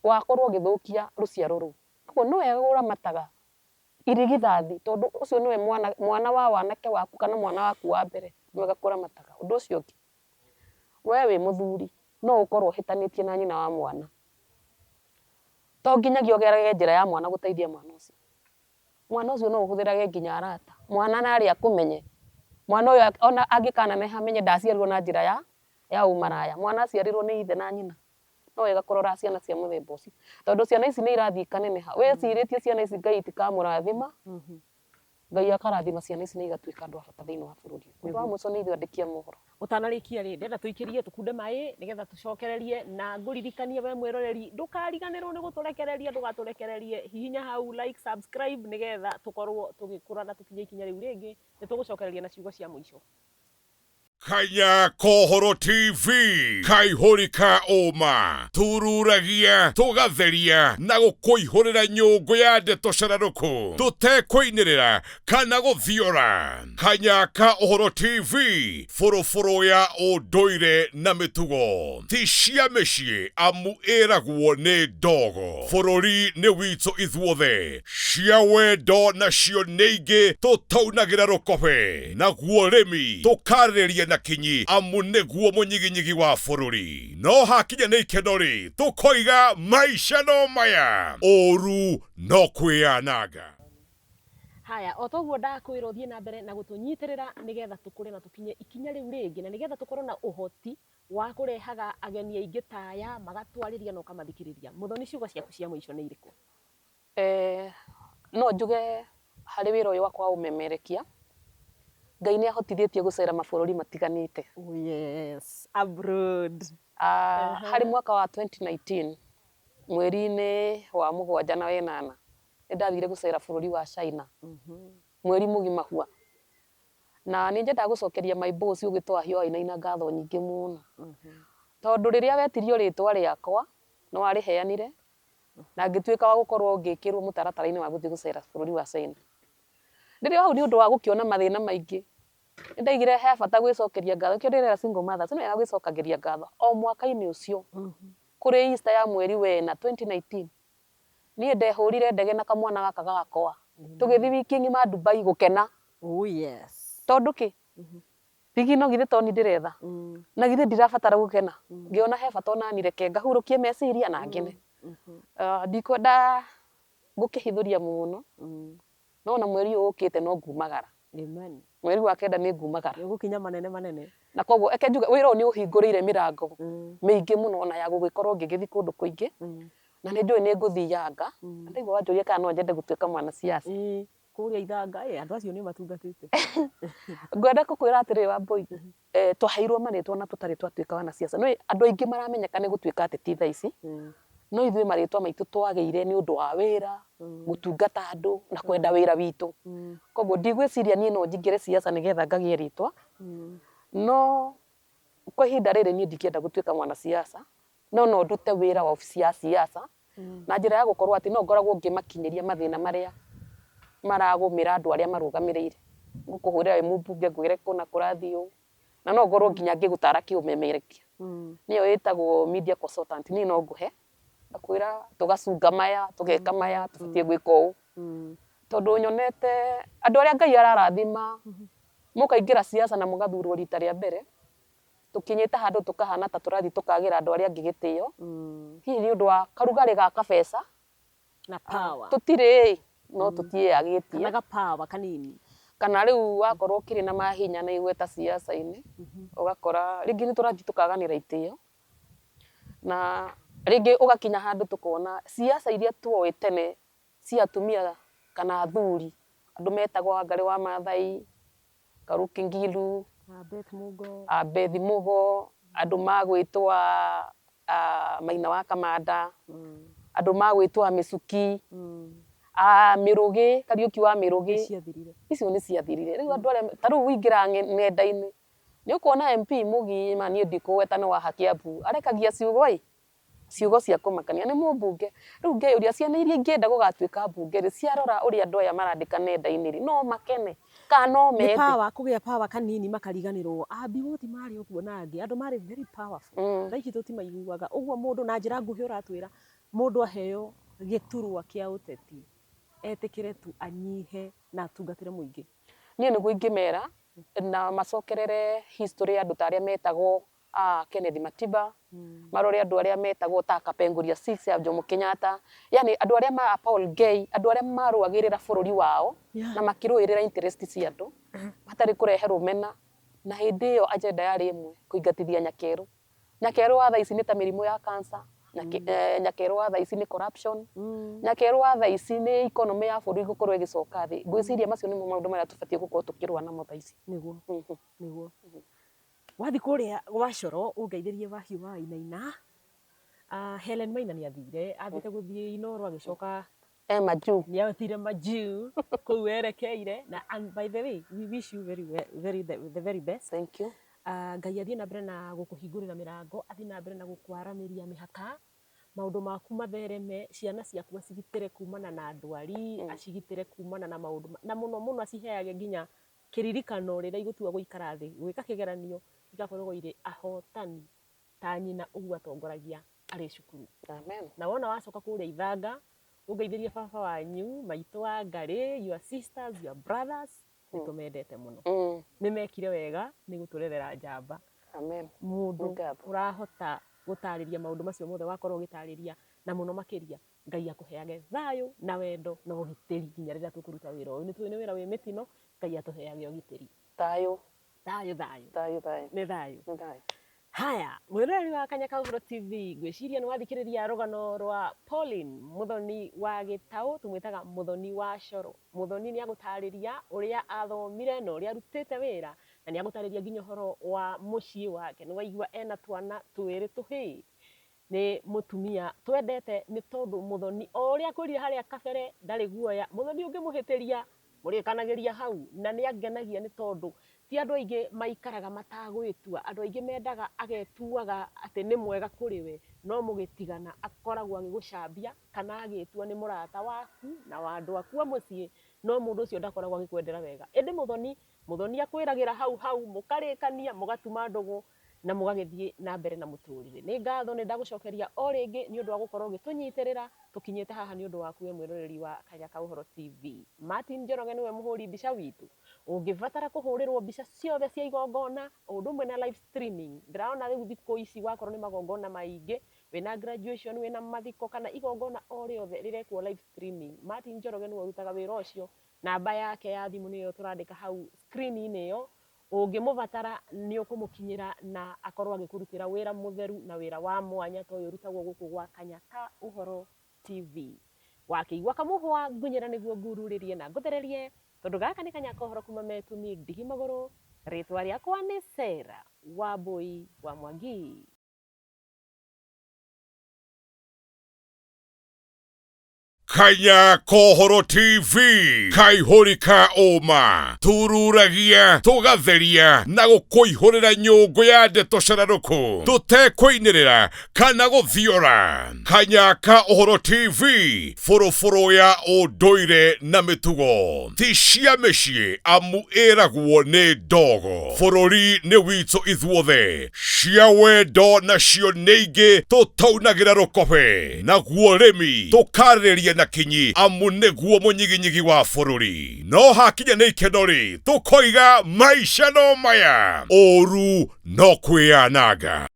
wakorwo ũgĩthũkia rũciaro rũu. Koguo nĩ wega ũramataga irigithathi tondũ ũcio nĩwe mwana, mwana wa wanake waku kana mwana waku wa mbere, nĩ wega kũramataga. Ũndũ ũcio ũngĩ, we wĩ mũthuri no ũkorwo ũhĩtanĩtie na nyina wa mwana, to nginyagia ũgerage njĩra ya mwana gũteithia mwana ũcio. Mwana ũcio no ũhũthĩrage nginya arata. Mwana narĩ akũmenye. Mwana ũyũ ona angĩkaneneha amenye ndaciarirwo na njĩra ya ya ũmaraya. Mwana aciarirwo nĩ ithe na nyina. No wega kũrora ciana cia mũthemba ũcio. Tondũ ciana ici nĩ irathiĩ ikaneneha. Wĩcirĩtie ciana ici Ngai itikamũrathima, Ngai akarathima ciana ici na igatuĩka andũ a bata thĩinĩ wa bũrũri ũyũ. Ũndũ wa mũico nĩ ithuĩ andĩki a mohoro. Ũtanarĩkia rĩ, ndĩrenda tũikĩrie tũkunde maĩ nĩgetha tũcokererie na ngũririkanie we mwĩroreri ndũkariganĩrwo nĩ gũtũrekereria ndũgatũrekererie, hihinya hau like, subscribe nĩgetha tũkorwo tũgĩkũra na tũkinye ikinya rĩu rĩngĩ, nĩ tũgũcokereria na ciugo cia mũico. Kanya Kohoro TV, kaihũri ka ũma, tururagia, tũgatheria na gũkũihũrĩra nyũngũ ya ndeto cararũkũ, tũtekũinĩrĩra kana gũthiora. Kanya ka Ũhoro TV, bũrũbũrũ ya ũndũire na mĩtugo, ti cia mĩciĩ amu ĩragwo nĩ ndogo. Bũrũri nĩ witũ ithuothe, cia wendo nacio nĩ ingĩ tũtaunagĩra rũkobe, naguo ũrĩmi tũkarĩrĩria na kinyi amu nĩguo mũnyiginyigi wa bũrũri. No hakinya nĩ ikeno-rĩ, tũkoiga maica no maya, ũru no kwĩyananga. Haya, o ta ũguo ndakwĩra ũthiĩ na mbere na gũtũnyitĩrĩra nĩgetha tũkũre na tũkinye ikinya rĩu rĩngĩ, na nĩgetha tũkorwo na ũhoti wa kũrehaga ageni aingĩ ta aya magatwarĩria na ũkamathikĩrĩria. Mũthoni ciugo ciaku cia mũico nĩ irĩkũ? No njuge harĩ wĩra ũyũ wakwa wa ũmemerekia, Ngai nĩ ahotithĩtie gũcera mabũrũri matiganĩte. Oh yes, abroad. Harĩ mwaka wa 2019 mweri-inĩ wa mũgwanja na wenana, nĩ ndathire gũcera bũrũri wa China mweri mũgima hua. Na nĩ nyendaga gũcokeria my boss ũgĩtwo Wahiũ wa Wainaina ngatho nyingĩ mũno. Tondũ rĩrĩa wetirio rĩtwa rĩakwa, nĩ warĩheanire, na ngĩtuĩka wa gũkorwo ngĩkĩrwo mũtaratara-inĩ wa gũthiĩ gũcera bũrũri wa China. Ndĩrĩ o hau nĩ ũndũ wa gũkĩona mathĩna maingĩ, nĩ ndaigire he bata gwĩcokeria ngatho, nĩkĩo ndĩrera single mothers, nĩ wega gwĩcokagĩria ngatho. O mwaka-inĩ ũcio, kũrĩ Easter ya mweri wena 2019, Niĩ ndehũrire ndege na kamwana gaka gakwa tũgĩthiĩ wiki ng'ima Dubai gũkena. Oh yes. Tondũ kĩ? Thigino githĩ to niĩ ndĩretha? Na githĩ ndirabatara gũkena? Ngĩona he bata onani reke ngahurũkie meciria na ngene. Ndikwenda gũkĩhithũria mũno, no ona mweri ũyũ ũkĩte no ngumagara. Amen. Mweri wa kenda nĩ ngumagara. Nĩ ũgũkinya manene manene. Na koguo reke njuge wĩra ũyũ nĩ ũhingũrĩire mĩrango mĩingĩ mũno ona ya gũgĩkorwo ngĩgĩthiĩ kũndũ kũingĩ. Na nĩ njũĩ nĩ ngũthianga. Na ndaigua wanjũria kana no nyende gũtuĩka mwanasiasa. Ĩĩ, kũrĩa ithanga ĩ, andũ acio nĩ ũmatungatĩte. Ngwenda gũkwĩra atĩrĩrĩ Wambũi, twaheirwo marĩtwa na tũtarĩ twatuĩka wanasiasa. Nĩũĩ andũ aingĩ maramenyeka nĩ gũtuĩka ateti thaa ici, no ithuĩ marĩtwa maitũ twagĩire nĩ ũndũ wa wĩra, gũtungata andũ na kwenda wĩra witũ. Koguo ndigwĩciria niĩ no njingĩre siasa nĩgetha ngagĩe rĩtwa, no kwa ihinda rĩrĩ niĩ ndingĩenda gũtuĩka mwanasiasa, no no ndute wĩra wa obici ya siasa na njĩra ya gũkorwo atĩ no ngoragwo ngĩmakinyĩria mathĩna marĩa Maragũmĩra andũ arĩa marũgamĩrĩire. Ngũkũhũrĩra wĩ mũmbunge ngwĩre kũna kũrathiĩ ũũ. Na no ngorwo nginya ngĩgũtara kĩũmemerekia. Nĩyo ĩtagwo media consultant. Niĩ no ngũhe ngakwĩra tũgacunga maya, tũgeka maya, tũbatiĩ gwĩka ũũ. Tondũ nyonete andũ arĩa Ngai ararathima mũkaingĩra siasa na mũgathurwo rita rĩa mbere, tũkinyĩte handũ tũkahana ta tũrathiĩ tũkagĩra andũ arĩa angĩ gĩtĩo. Hihi nĩ ũndũ wa karugarĩ ga kabeca. Na power. Tũtirĩ ĩ, no tũtiĩyagĩtie. Kana ga power kanini. Kana rĩu wakorwo ũkĩrĩ na mahinya na igweta siasa-inĩ, ũgakora rĩngĩ nĩ tũrathiĩ tũkaganĩra itĩo, na rĩngĩ ũgakinya handũ tũkona siasa iria tuoĩ tene cia atumia kana athuri, andũ metagwo Wangarĩ wa Mathai, Karuki Ngilu, Beth Mugo, Beth Mugo, andũ magwĩtwo Maina wa Kamanda, andũ magwĩtwo Mĩcuki, Mĩrũgĩ, Kariũki wa Mĩrũgĩ. Icio nĩ ciathirire. Rĩu andũ arĩa, ta rĩu waingĩra nenda-inĩ, nĩ ũkuona MP mũgima, niĩ ndikũgweta nĩ wa ha Kiambu, arekagia ciugo ĩ, ciugo cia kũmakania, nĩ mũmbunge. Rĩu ngeyũria ciana iria ingĩenda gũgatuĩka mbunge rĩ, ciarora ũrĩa andũ aya marandĩka nenda-inĩ rĩ, no makene kana no Nĩ mende? power, kũgĩa power kanini makariganĩrwo. Abiwoti marĩ o kuo na angĩ, andũ marĩ very powerful. Thaa ici tũtimaiguaga. Ũguo mũndũ na njĩra nguhĩ ũratwĩra, mũndũ aheo gĩturwa kĩa ũteti, etĩkĩre tu anyihe na atungatĩre mũingĩ. Niĩ nĩguo ingĩmera na macokerere history ya andũ ta arĩa metagwo Kenneth Matiba, marore andũ arĩa metagwo ta Kapenguria Six ya Jomo Kenyatta, yani andũ arĩa ma Paul Ngei, andũ arĩa marũagĩrĩra bũrũri wao na makĩrũĩrĩra interest cia andũ hatarĩ kũrehe rũmena, na hĩndĩ ĩyo agenda yarĩ ĩmwe, kũingatithia nyakerũ. Nyakerũ wa thaa ici nĩ ta mĩrimũ ya cancer, nyakerũ wa thaa ici nĩ corruption, nyakerũ wa thaa ici nĩ economy ya bũrũri gũkorwo ĩgĩcoka thĩ. Ngwĩciria macio nĩmo maũndũ marĩa tũbatiĩ gũkorwo tũkĩrũa namo thaa ici. Nĩguo, nĩguo. Wathiĩ kũrĩa gwa Coro ũngeithĩrie Wahiũ wa Wainaina. Helen Maina nĩ athire, athiĩte gũthiĩ Inooro agĩcoka E majuu. Nĩ athire majuu kũu erekeire. Na and by the way, we wish you very well, very the very best. Thank you. Ngai athiĩ na mbere na gũkũhingũrĩra mĩrango, athiĩ na mbere na gũkwaramĩria mĩhaka, maũndũ maku mathereme, ciana ciaku acigitĩre kumana na ndwari, acigitĩre kumana na maũndũ na mũno mũno aciheage nginya kĩririkano rĩrĩa igũtua gũikara thĩ gwĩka kĩgeranio, igakoragwo irĩ ahotani ta nyina ũguo atongoragia arĩ cukuru. Amen. Na wona wacoka kũrĩa Ithanga, ũngeithĩrie baba wanyu, maitũ wa Ngarĩ, your sisters, your brothers, nĩ tũmendete mũno. Nĩ mekire wega nĩ gũtũrerera njamba. Amen. Mũndũ Nĩ ngatho. ũrahota gũtarĩria maũndũ macio mothe wakorwo ũgĩtarĩria, na mũno makĩria Ngai akũheage thayũ na wendo na ũgitĩri nginya rĩrĩa tũkũruta wĩra ũyũ. Nĩ tũĩ nĩ wĩra wĩ mĩtino, Ngai atũheage ũgitĩri. Thayũ. Thayũ, thayũ. Thayũ, thayũ. Nĩ thayũ. Nĩ thayũ. Haya, mwĩroreri wa Kanya ka Ũhoro TV, ngwĩciria nĩ wathikĩrĩria rũgano rwa Pauline Mũthoni wa Gĩtaũ, tũmwĩtaga Mũthoni wa Coro. Mũthoni nĩ agũtarĩria ũrĩa athomire na ũrĩa arutĩte wĩra, na nĩ agũtarĩria nginya ũhoro wa mũciĩ wake. Nĩ waigua ena twana twĩrĩ tũhĩĩ. Nĩ mũtumia twendete nĩ tondũ Mũthoni o ũrĩa akwĩrire harĩa kabere ndarĩ guoya. Mũthoni ũngĩmũhĩtĩria mũrĩkanagĩria hau, na nĩ angenagia nĩ tondũ ti andũ aingĩ maikaraga matagwĩtua. Andũ aingĩ mendaga agetuaga atĩ nĩ mwega kũrĩ we, no mũgĩtigana akoragwo agĩgũcambia kana agĩtua nĩ mũrata waku na wa andũ aku a mũciĩ, no mũndũ ũcio ndakoragwo agĩkwendera wega. Ĩndĩ Mũthoni, Mũthoni akwĩragĩra hau hau, mũkarĩkania, mũgatuma ndũgũ na mũgagĩthiĩ na mbere na mũtũrĩre. Nĩ ngatho nĩ ndagũcokeria o rĩngĩ nĩ ũndũ wa gũkorwo ũgĩtũnyitĩrĩra, tũkinyĩte haha nĩ ũndũ waku we mwĩroreri wa Kanya ka Ũhoro TV. Martin Njoroge nĩwe mũhũri mbica witũ. Ũngĩbatara kũhũrĩrwo mbica ciothe cia igongona, o ũndũ ũmwe na live streaming, ndĩraona rĩu thikũ ici wakorwo nĩ magongona maingĩ, wĩna graduation, wĩna mathiko kana igongona o rĩothe rĩrekwo live streaming, Martin Njoroge nĩwe ũrutaga wĩra ũcio. Namba yake ya thimũ nĩyo tũrandĩka hau screen-inĩ ĩyo. Ũngĩmũbatara nĩ ũkũmũkinyĩra na akorwo agĩkũrutĩra wĩra mũtheru na wĩra wa mwanya ta ũyũ ũrutagwo gũkũ gwa Kanya ka Ũhoro TV. Wakĩigua kamũhwa ngunyĩra nĩguo ngururĩrie na ngũthererie, tondũ gaka nĩ Kanya ka Ũhoro kuma Metumi Ndigi Magũrũ. Rĩtwa rĩakwa nĩ Sarah Wambui wa Mwangi. Kanya Kohoro TV kaihũri ka ũma tururagia tũgatheria na gũkũihũrĩra nyũngũ ya ndeto cararũkũ tũtekũinĩrĩra kana gũthiora. Kanya ka Ũhoro TV bũrũbũrũ ya ũndũire na mĩtugo ti cia mĩciĩ amu ĩragwo nĩ ndogo. Bũrũri nĩ witũ ithuothe, cia wendo nacio nĩ ingĩ tũtaunagĩra rũkobe, naguo ũrĩmi tũkarĩrĩria na kinyi amu nĩguo mũnyiginyigi wa bũrũri. No hakinya nĩ ikeno-rĩ, tũkoiga maica no maya, ũru no kwĩyananga.